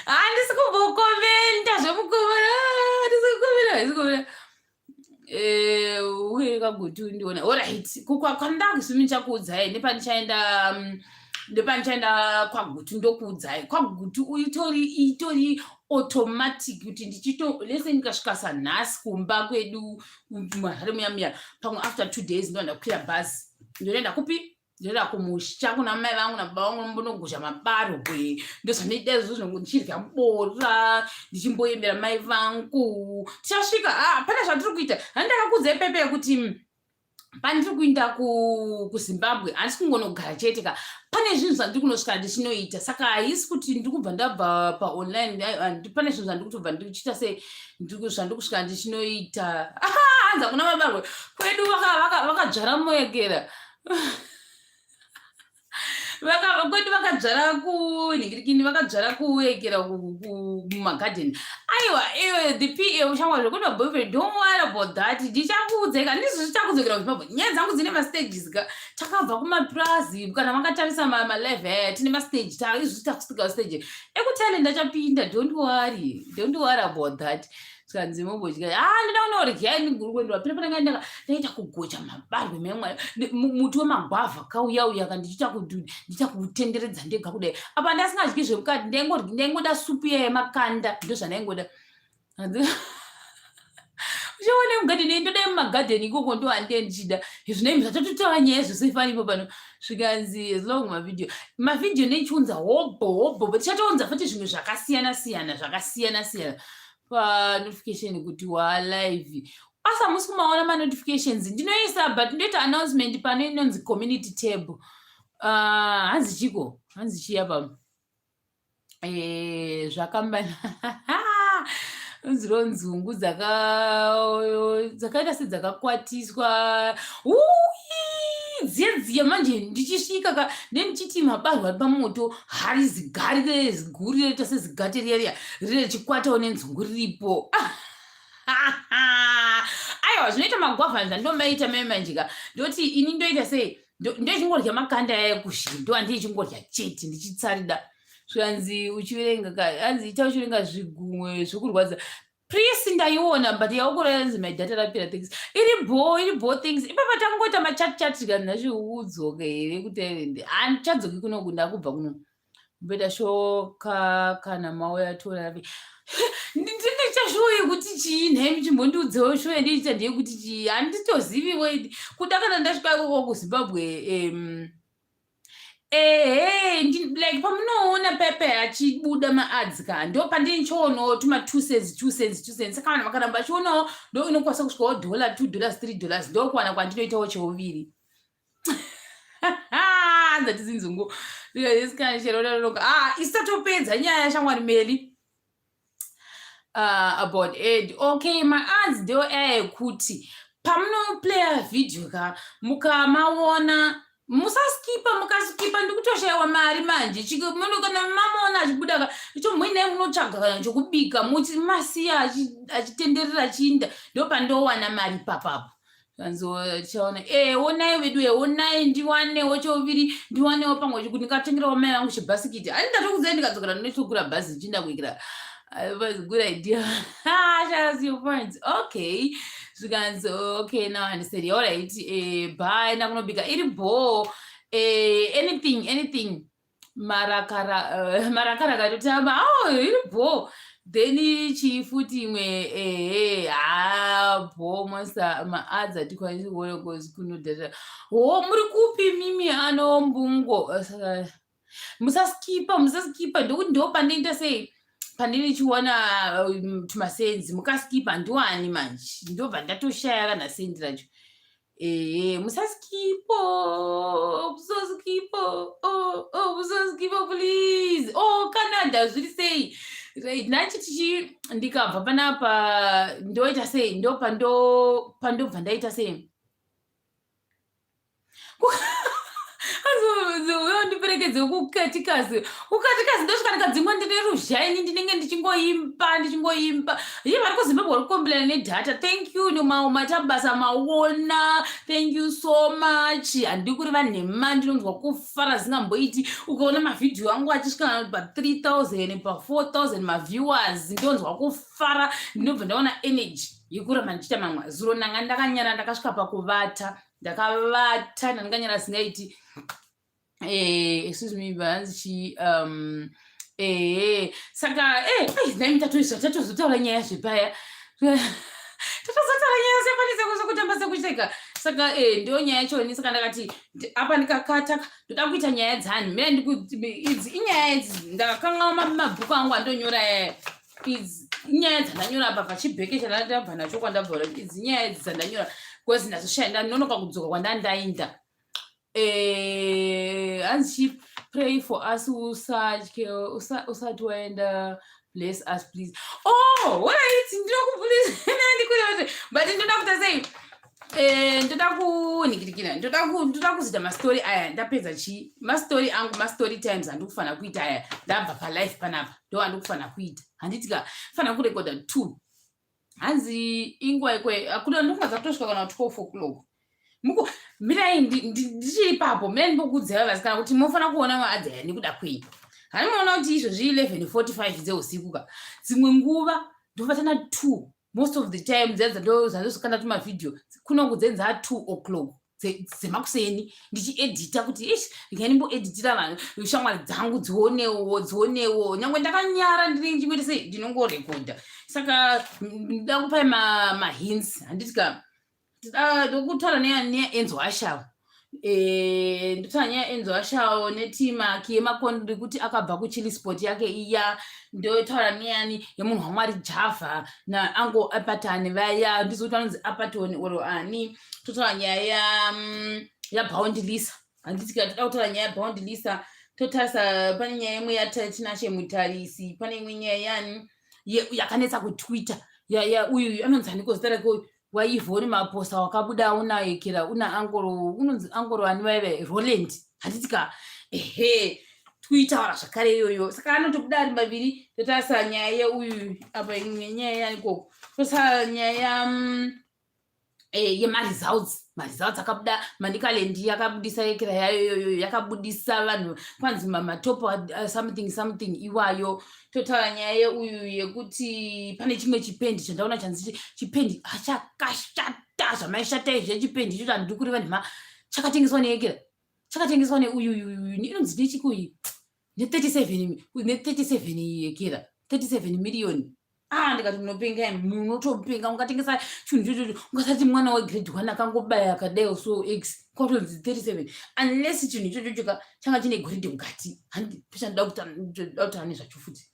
handisi kumbokomenda zvemukomana, handisi kukomenda, handisi kukomenda. Uye kaGutu ndiona. Alright, kwandakusimi ndichakuudzai nepandichaenda, nepandichaenda kwaGutu ndokuudzai. KwaGutu itori automatic kuti ndichito lese ndikasvika sanhasi kumba kwedu muHarare muya muya, pamwe after 2 days ndoenda kukwira bhazi, ndoenda kupi? Ndoenda kumusha kuna mai vangu nababa vangu, mbonogozha mabarwe, ndozvanoita izvozvo, ndichirya bora, ndichimboembera mai vangu. Tichasvika. Ah, pane zvatiri kuita. Handakakuudzai pepe yekuti pandiri kuenda kuZimbabwe, handisi kungonogara chete ka, pane zvinhu zvandiri kunosvika ndichinoita. Saka haisi kuti ndiri kubva ndabva paonline, pane zvinhu zvandiri kutobva ndichiita sei, zvandiri kusvika ndichinoita. Hanzi hakuna mabarwe kwedu, vakadzvara moyekera kwedu, vakadzvara kunhingirikini, vakadzvara kuwekera mumagadheni. Aiwa, iwe the pa ushamwa zvekuti maboyfriend, don't worry about that, ndichakuudzai ka, ndizvo zvichakudzokera kuZimbabwe. Nyaya dzangu dzine mastages ka. Takabva kumapurazi, kana makatarisa malive aya, tine mastage, izvi takusvika stage ekuThailand, achapinda. Don't worry, don't worry about that. Zvikanzi mumbodya. Ah, ndoda kunorya ini gurukwe. Pena pananga ndaita kugocha mabarwe memwe muti wemagwavha kauya uya ka, ndichiita kutenderedza ndega kudai. Apa ndasingadyi zvemukati, ndaingoda supu iya yemakanda, ndo zvandaingoda. Uchaone mugadheni, ndodai mumagadheni ikoko, ndo handee ndichida izvo. Zvatatotaura nyaya zvose ifanipo pano. Zvikanzi as long mavhidhiyo, mavhidhiyo nechiunza hobho hobho, tichatounza futi zvimwe zvakasiyana siyana, zvakasiyana siyana. Panotification kuti walive, asa musi kumaona manotifications ndinoisa, but ndoita announcement pano inonzi community tab. Hanzi chiko, hanzi chiya pa zvakambana nziro nzungu dzakaita sedzakakwatiswa dziye dziye. Manje ndichisvika ka, ndendichiti mabarwa ari pamoto, hari zigari ziguru rinoita sezigate riya riya rine chikwatawo nenzungu riripo. Aiwa, zvinoita magwavha zvandomaita mai manjika, ndoti ini ndoita sei? Ndochingorya makanda aya ekuzhiri, ndo handichingorya chete, ndichitsarida. Zvikanzi uchiverenga ka, hanzi ita uchiverenga zvigumwe zvokurwadza. Please, ndaiona, but yaukura my data rapera. Thanks, iri bho, iri bho, thanks. Ipapa tangoita machat chat, tikati nhasi udzoke here kuti handichadzoki kunoku, ndakubva kuno. Mboita shoka kana mauya tora. Ndinoita show yekuti chii nhai? Muchimbondiudzewo show yandiita ndeyekuti chii? Handitoziviwo kuda kana ndasvika ikoko kuZimbabwe. Ehe, like pamunoona pepe achibuda maads ka, ndo pandinichoonawo tuma 2 cents, 2 cents, 2 cents. Saka vanhu vakaramba vachionawo, ndo inokwanisa kusvikawo dollar, $2, $3, ndokuwana kwandinoitawo cheuviri. Nzatizinzungu ah, isatopedza nyaya, shamwari Meli, about ad. Okay, maads ndio aya ekuti pamunoplaya video ka, mukamaona musaskipa. Mukaskipa, ndikutoshayiwa mari manje. Kana mamuona achibuda ka, icho muinai munotsvaga kana chokubika, muti masiya achitenderera achiinda, ndo pandowana mari papapo. Kanzochaona e, onai vedu e, onai ndiwanewo chouviri, ndiwanewo pamwe chekuti ndingatengerawo mai vangu chibhasikiti. Ani ndatokudzai, ndikadzokera ndinochogura bhazi ndichinda kuikira. Was a good idea. Shout out to your parents. Okay. Zvikanzi okay, now I understand. All right. Bye, ndakunobika. Iri bho. Anything, anything. Marakara, marakara katotamba. Oh, iri bho. Then chifuti imwe, ehe, ha, bho masa maads atikwanisi kuona cause kunodhata. Ho, muri kupi mimi ano mbungo? Saka musaskipa, musaskipa, ndokuti ndo pandinoita sei, pandinichiwana tumasenzi. Mukaskipa ndiwani manje, ndobva ndatoshaya kana sendi racho. Ehe, musaskipo, musaskipo, oh, musaskipo please. Oh, Canada zviri sei? Right, nachi tichi ndikabva panapa ndoita sei? Ndo pando pandobva ndaita sei? Ndiperekedze kukatikasi, kukatikasi ndosvika ndikadzingwa. Ndine ruzhaini, ndinenge ndichingoimba, ndichingoimba. Ye, vari kuZimbabwe vari kukombilana nedata. Thank you, matabasa maona, thank you so much. Handidi kureva nhema, ndinonzwa kufara zingamboiti. Ukaona mavhidhiyo angu achisvika pa3000, pa4000 maviewers, ndinonzwa kufara, ndinobva ndaona energy yekuramba ndichiita mamwe. Zuro ndanga ndakanyara, ndakasvika pakuvata, ndakavata, ndandinganyara zingaiti. Excuse me, vanzi chi saka naimi tatozotaura nyaya zvepaya, tatozotaura nyaya sepanise sekutamba sekucheka. Saka ndiyo nyaya yachoni. Saka ndakati apa ndikakata, ndoda kuita nyaya dzani mira idzi inyaya idzi. Ndakakangawa mabhuku angu andonyora yaya. Idzi inyaya dzandanyora apa pachibheke chandabva nacho kwandabva. Idzi nyaya idzi dzandanyora because ndazoshaya, ndanonoka kudzoka kwandandainda. Hanzi chi pray for us, usatye, usati waenda, bless us please. Oh, alright, ndinokuplease ndikure, but ndoda kuita sei? Ndoda kunikirikira, ndoda kuzoita mastori aya ndapedza chi mastori angu, mastory times handiri kufanira kuita aya. Ndabva palife panapa, ndo handiri kufanira kuita. Handiti ka fanira kurekodha two. Hanzi inguva ikwe akuda ndokungadza kutosvika kana 12 o'clock. Muku mirai, ndichiri ipapo. Mirai ndimbokuudzai vasikana kuti munofanira kuona maads aya nekuda kwei. Hani munoona kuti izvozvi 11:45 dzeusiku ka, dzimwe nguva ndobatana 2. Most of the time dziya dzandozokanda tumavhidhiyo kunoku dzenza 2 o'clock dzemakuseni, ndichiedhita kuti ish, ndingai ndimboedhitira vanhu, shamwari dzangu dzionewo, dzionewo. Nyange ndakanyara, ndinenge ndichingoita sei, ndinongorekodha. Saka ndoda kupai mahints, handiti ka? Ndokutaura neyaEnzo Ashawo. Ndotaura nyaya Enzo Ashawo netimaki yemakondi kuti akabva kuchili sport yake iya. Ndotaura neyani yemunhu waMwari Java naango Apatani vaya, ndizoti vanonzi Apatoni oro ani. Totaura nyaya yaBound Lisa, handiti ka? Toda kutaura nyaya yaBound Lisa. Totarisa pane nyaya imwe yaTinashe Mutarisi, pane imwe nyaya yani yakanetsa kuTwitter, uyu anonzi aniko zita rake, waIvhoni Maposa, wakabuda unayekera una angoro, unonzi angoro ani vaive Roland, handiti ka? Ehe, tikuitaura zvakare iyoyo. Saka anotobuda ari maviri. Totarisa nyaya yeuyu apa, imwe nyaya yaikoko. Totarisa nyaya eh, yemaresults. Maresults akabuda, Manicaland yakabudisa yekera yayo iyoyo, yakabudisa vanhu kwanzi matop something something iwayo. Totaura nyaya yeuyu yekuti pane chimwe chipendi chandaona chanzi chipendi achakashata zvamaishata izvi chipendi ichocho handidi kureva nhema, chakatengeswa neyekera, chakatengeswa neuyuyuyu inonzi nechikuyi ne37, ne37 yekera, 37 million. Ah, ndikati munopenga imi, munotopenga. Ungatengesa chinhu chochocho ungasati mwana wegrade 1 akangobaya akadaiwo so x kwatonzi 37, unless chinhu ichocho changa chine goridhe mukati. Handi pachandoda kutaura nezvacho futi.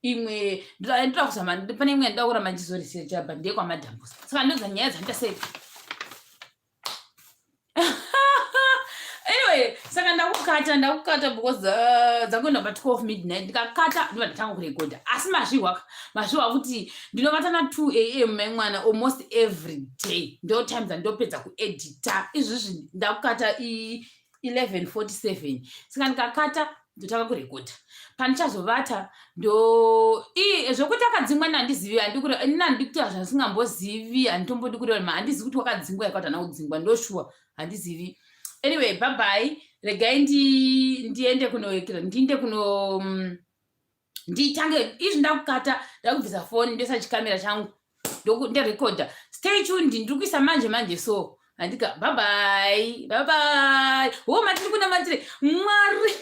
Imwe ndoda kuzama, pane imwe yandoda kuramba ndichizoresearcha but ndeyekwamadhambusa. Saka ndodza nyaya dzandiita sei. Anyway, saka ndakukata, ndakukata because dzakuenda pa 12 midnight. Ndikakata ndobva ndatanga kurekodha, asi mazvihwa, mazvihwa kuti ndinovata na 2 am mai mwana almost every day. Ndo time dzandopedza kuedita izvizvi. Ndakukata i 11:47, saka ndikakata ndotanga kurekodha pandichazovata. Ndo zvokuti akadzingwa nandizivi, inini handidi kutaura zvandisingambozivi, handitombodi kureva. Handizivi kuti wakadzingwa yakati hana kudzingwa, ndoshuwa handizivi. Anyway, bye bye. Regai ndiende kunoekera, ndiende kuno nditange izvi. Ndakukata, ndakubvisa foni, ndoisa chikamera changu, nderekodha. Stay tuned, ndiri kuisa manje manje. So handika, bye bye, bye bye. Ho, matiri kunamatire Mwari.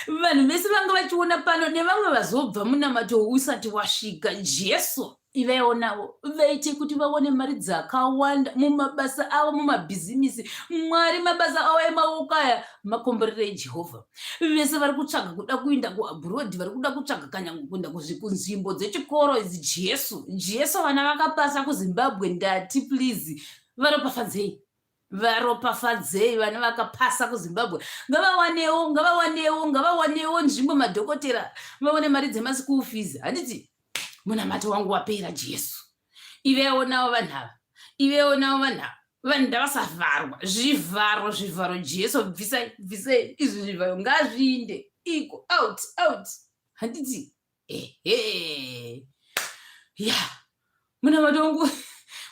Vanhu vese vanga vachiona pano nevamwe vazobva munamato usati wasvika, Jesu ivaiwo navo, vaite kuti vaone mari dzakawanda mumabasa avo, mumabhizimisi. Mwari, mabasa avo emaoko aya makomborerei. Jehovha, vese vari kutsvaga kuda kuinda kuabroad, vari kuda kutsvaga kana kuenda kunzvimbo dzechikoro idzi, Jesu, Jesu, vana vakapasa kuZimbabwe, ndati please varopafadzei, varopafadzei. Vana vakapasa kuZimbabwe ngavawanewo, ngavawanewo, ngavawanewo nzvimbo, madhokotera vaone mari dzemaschool fees. Handiti munamato wangu wapera? Jesu ivewo navo vanhu ava, ivewo navo vanhu ava. Vanhu ndavasavharwa zvivharo, zvivharo. Jesu, bvisai, bvisai izvi zvivharo, ngazviinde iko, out, out. Handiti ehe ya, munamato wangu,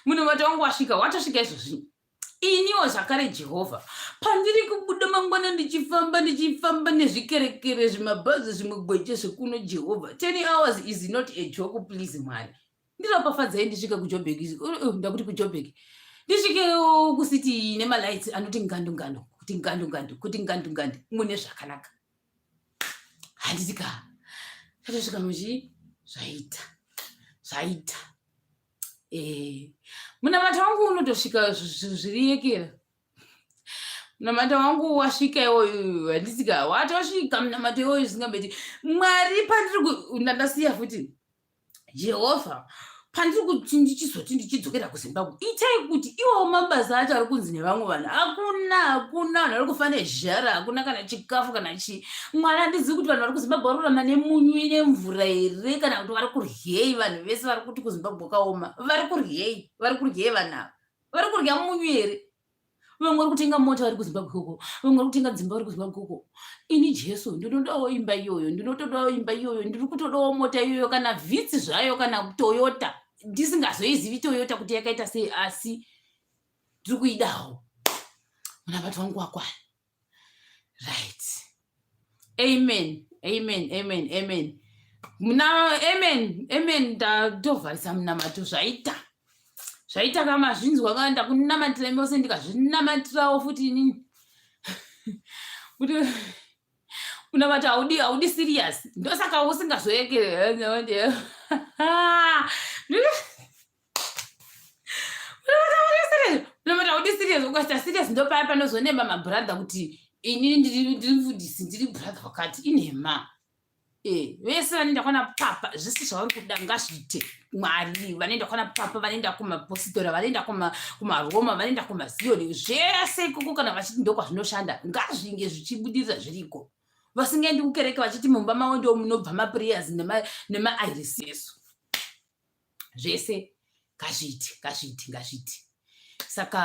munamato wangu wasvika, watosvika izvozvi. Iniwo zvakare, Jehovha, pandiri kubuda mangwana ndichifamba, ndichifamba nezvikerekere, zvimabhazi, zvimwe zvekuno, Jehovha, 10 hours is not a joke. Please Mwari, ndiropafadzai ndisvike kuJobek, ndakuti kuJobek, ndisvike kucity nemalights anoti ngando ngando, kuti ngando ngando, kuti ngando ngando, mune zvakanaka. Handiti ka tatosvika muchi? Zvaita, zvaita. Munamato wangu unotosvika zviri yekera. Munamato wangu wasvika iwoyu, handiti ka watosvika munamato iwoyu zvisingambeti. Mwari, pandiri ndandasiya futi, Jehovha, pandiri kuti ndichizoti ndichidzokera kuZimbabwe, itai kuti iwawo mabasa acho ari kunzi nevamwe vanhu hakuna, hakuna, vanhu vari kufa nezhara, hakuna kana chikafu kana chii. Mwari, handizivi kuti vanhu vari kuZimbabwe vari kurarama nemunyu nemvura here kana kuti vari kuryei. Vanhu vese vari kuti kuZimbabwe kwakaoma, vari kuryei? Vari kuryei vanhu ava? Vari kurya munyu here? Vamwe vari kutenga mota vari kuZimbabwe koko, vamwe vari kutenga dzimba vari kuZimbabwe koko. Ini Jesu ndinodawo imba iyoyo, ndinotodawo imba iyoyo, ndiri kutodawo mota iyoyo, kana Vitz zvayo, kana Toyota. Ndisingazoizivi Toyota kuti yakaita sei, asi ndiri kuidawo. Munamato wangu wakwana. Right, amen, amen, amen, amen. Muna amen, amen. Ndatovharisa munamato. Zvaita, zvaita. Kama zvinzwa kana ndakunamatira mose, ndikazvinamatirawo futi inini kuti munamato haudi, haudi serious. Ndosaka usingazoekere. Munamato haudi serious. Ukaita serious, ndopaya panozonema mabrother kuti inini ndiri mufundisi, ndiri brother wakati inhema. Vese vanoenda kwana papa, zvese zvavari kuda ngazviite. Mwari, vanoenda kwana papa, vanoenda kumapositora, vanoenda kumaRoma, vanoenda kumaZiyoni, zvese ikoko, kana vachiti ndokwazvinoshanda, ngazvinge zvichibudirira zviriko. Vasingaendi kukereke vachiti mumba mavo ndo munobva maprayers nemairisisu, zvese ngazviite, ngazviite, ngazviite. Saka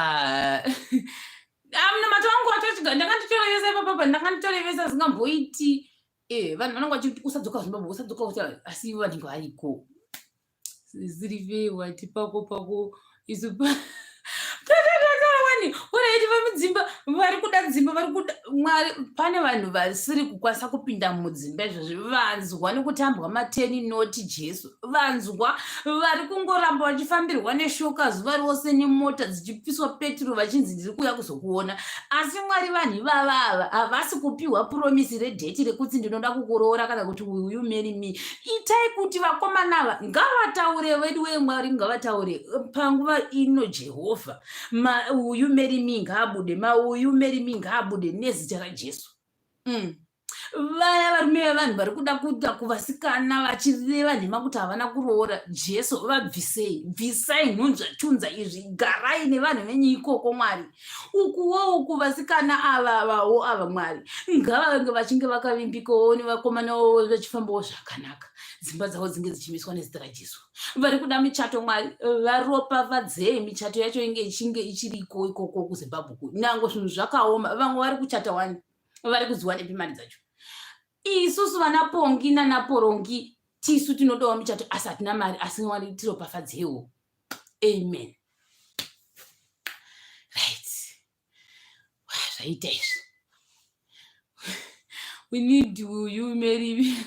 munamato wangu watosvika. Ndakanditorevesa ipapapa, ndakanditorevesa zingamboiti. Vanhu vanenge vachiti usadzoka Zimbabwe, usadzoka, asi ivo vanenge variko. Zirive wati pako pako isu. Amen. Alright, vamudzimba vari kuda dzimba vari kuda Mwari. Pane vanhu vasiri kukwanisa kupinda mudzimba izvozvi, vanzwa nekutambwa mateni noti Jesu. Vanzwa vari kungoramba vachifambirwa neshoka zuva rose nemota dzichipiswa petro vachinzi ndiri kuuya kuzokuona. Asi Mwari, vanhu ivava ava havasi kupiwa promise redate rekuti ndinoda kukuroora kana kuti will you marry me. Itai kuti vakomana ava ngavataure vedu wee Mwari, ngavataure panguva ino Jehovha. Will you marry me ngaabude, ma will you marry me ngaabude nezita raJesu. Vaya varume vevanhu vari kuda kuita kuvasikana vachireva nhema kuti havana kuroora, Jesu, vabvisei, bvisai nhunzvatunza izvi, garai nevanhu venyu ikoko Mwari. Ukuwo uku vasikana ava vawo ava Mwari, ngavange vachinge vakavimbikawo nevakomanawo vachifambawo zvakanaka, dzimba dzavo dzinge dzichimiswa nezita raJesu. Vari kuda michato Mwari, varopafadzei, michato yacho inge ichinge ichiriko ikoko kuZimbabwe, nyange zvinhu zvakaoma. Vamwe vari kuchata wani, vari kudziwanepi mari dzacho? Isusu vana Pongi nanaPorongi tisu tinodawo michato asi hatina mari, asi Mwari tiropafadzeiwo. Amen. Right, zvaita izvi. We need will you marry me.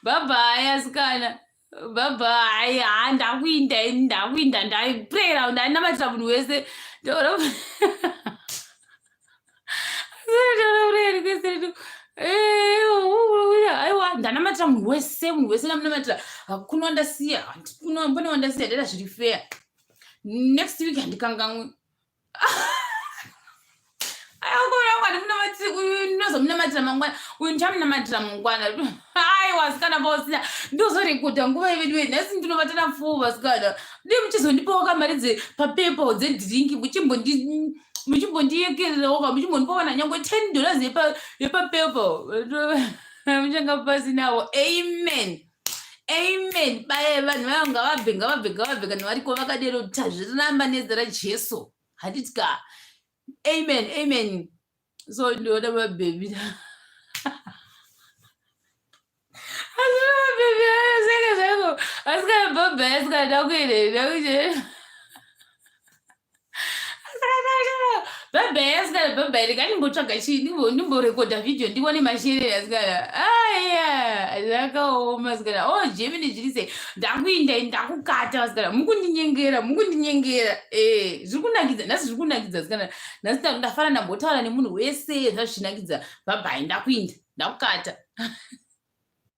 Bye bye asikana, bye bye. Ha, ndakuinda ini, ndakuinda, ndaprayera, ndainamatira munhu wese. Taura taura request. Aiwa, ndanamatira munhu wese, munhu wese ndamunamatira. Hakuna wandasiya, hakuna mbone wandasiya. Ndaita zviri fair. Next week handikangamwi. Aiwa, uyu ndinozomunamatira mangwana, uyu ndichamunamatira mangwana. Aiwa asikana, pausina ndozorekodha nguva yevedu. Nhasi ndinovatana 4 vasikana, dii muchizondipawo kamari dzepaPayPal dzedrink, muchimbondiyekererawo ka, muchimbondipawo kana nyangwe $10 yepaPayPal muchanga pasinawo. Amen, amen. Baye vanhu vavo, ngavabve, ngavabve, ngavabve kana variko vakadero. Tazviramba nezita raJesu, handiti ka? Amen, amen. So ndinoda mabhebhi, asina mabhebhi seke zvako asikana. Bhabha asikana, ndakuende, ndakuende bhabha asikana, bhabha. Rega ndimbotsvaga chii, ndimborekodha vhidhiyo ndione masherere asikana. Aya zvakaoma asikana. Oh, Germany zviri sei? Ndakuinda, ndakukata asikana, mukundinyengera, mukundinyengera. Zviri kunakidza nhasi, zviri kunakidza asikana. Nhasi ndafara, ndambotaura nemunhu wese, zvazvichinakidza. Bhabhai, ndakuinda, ndakukata.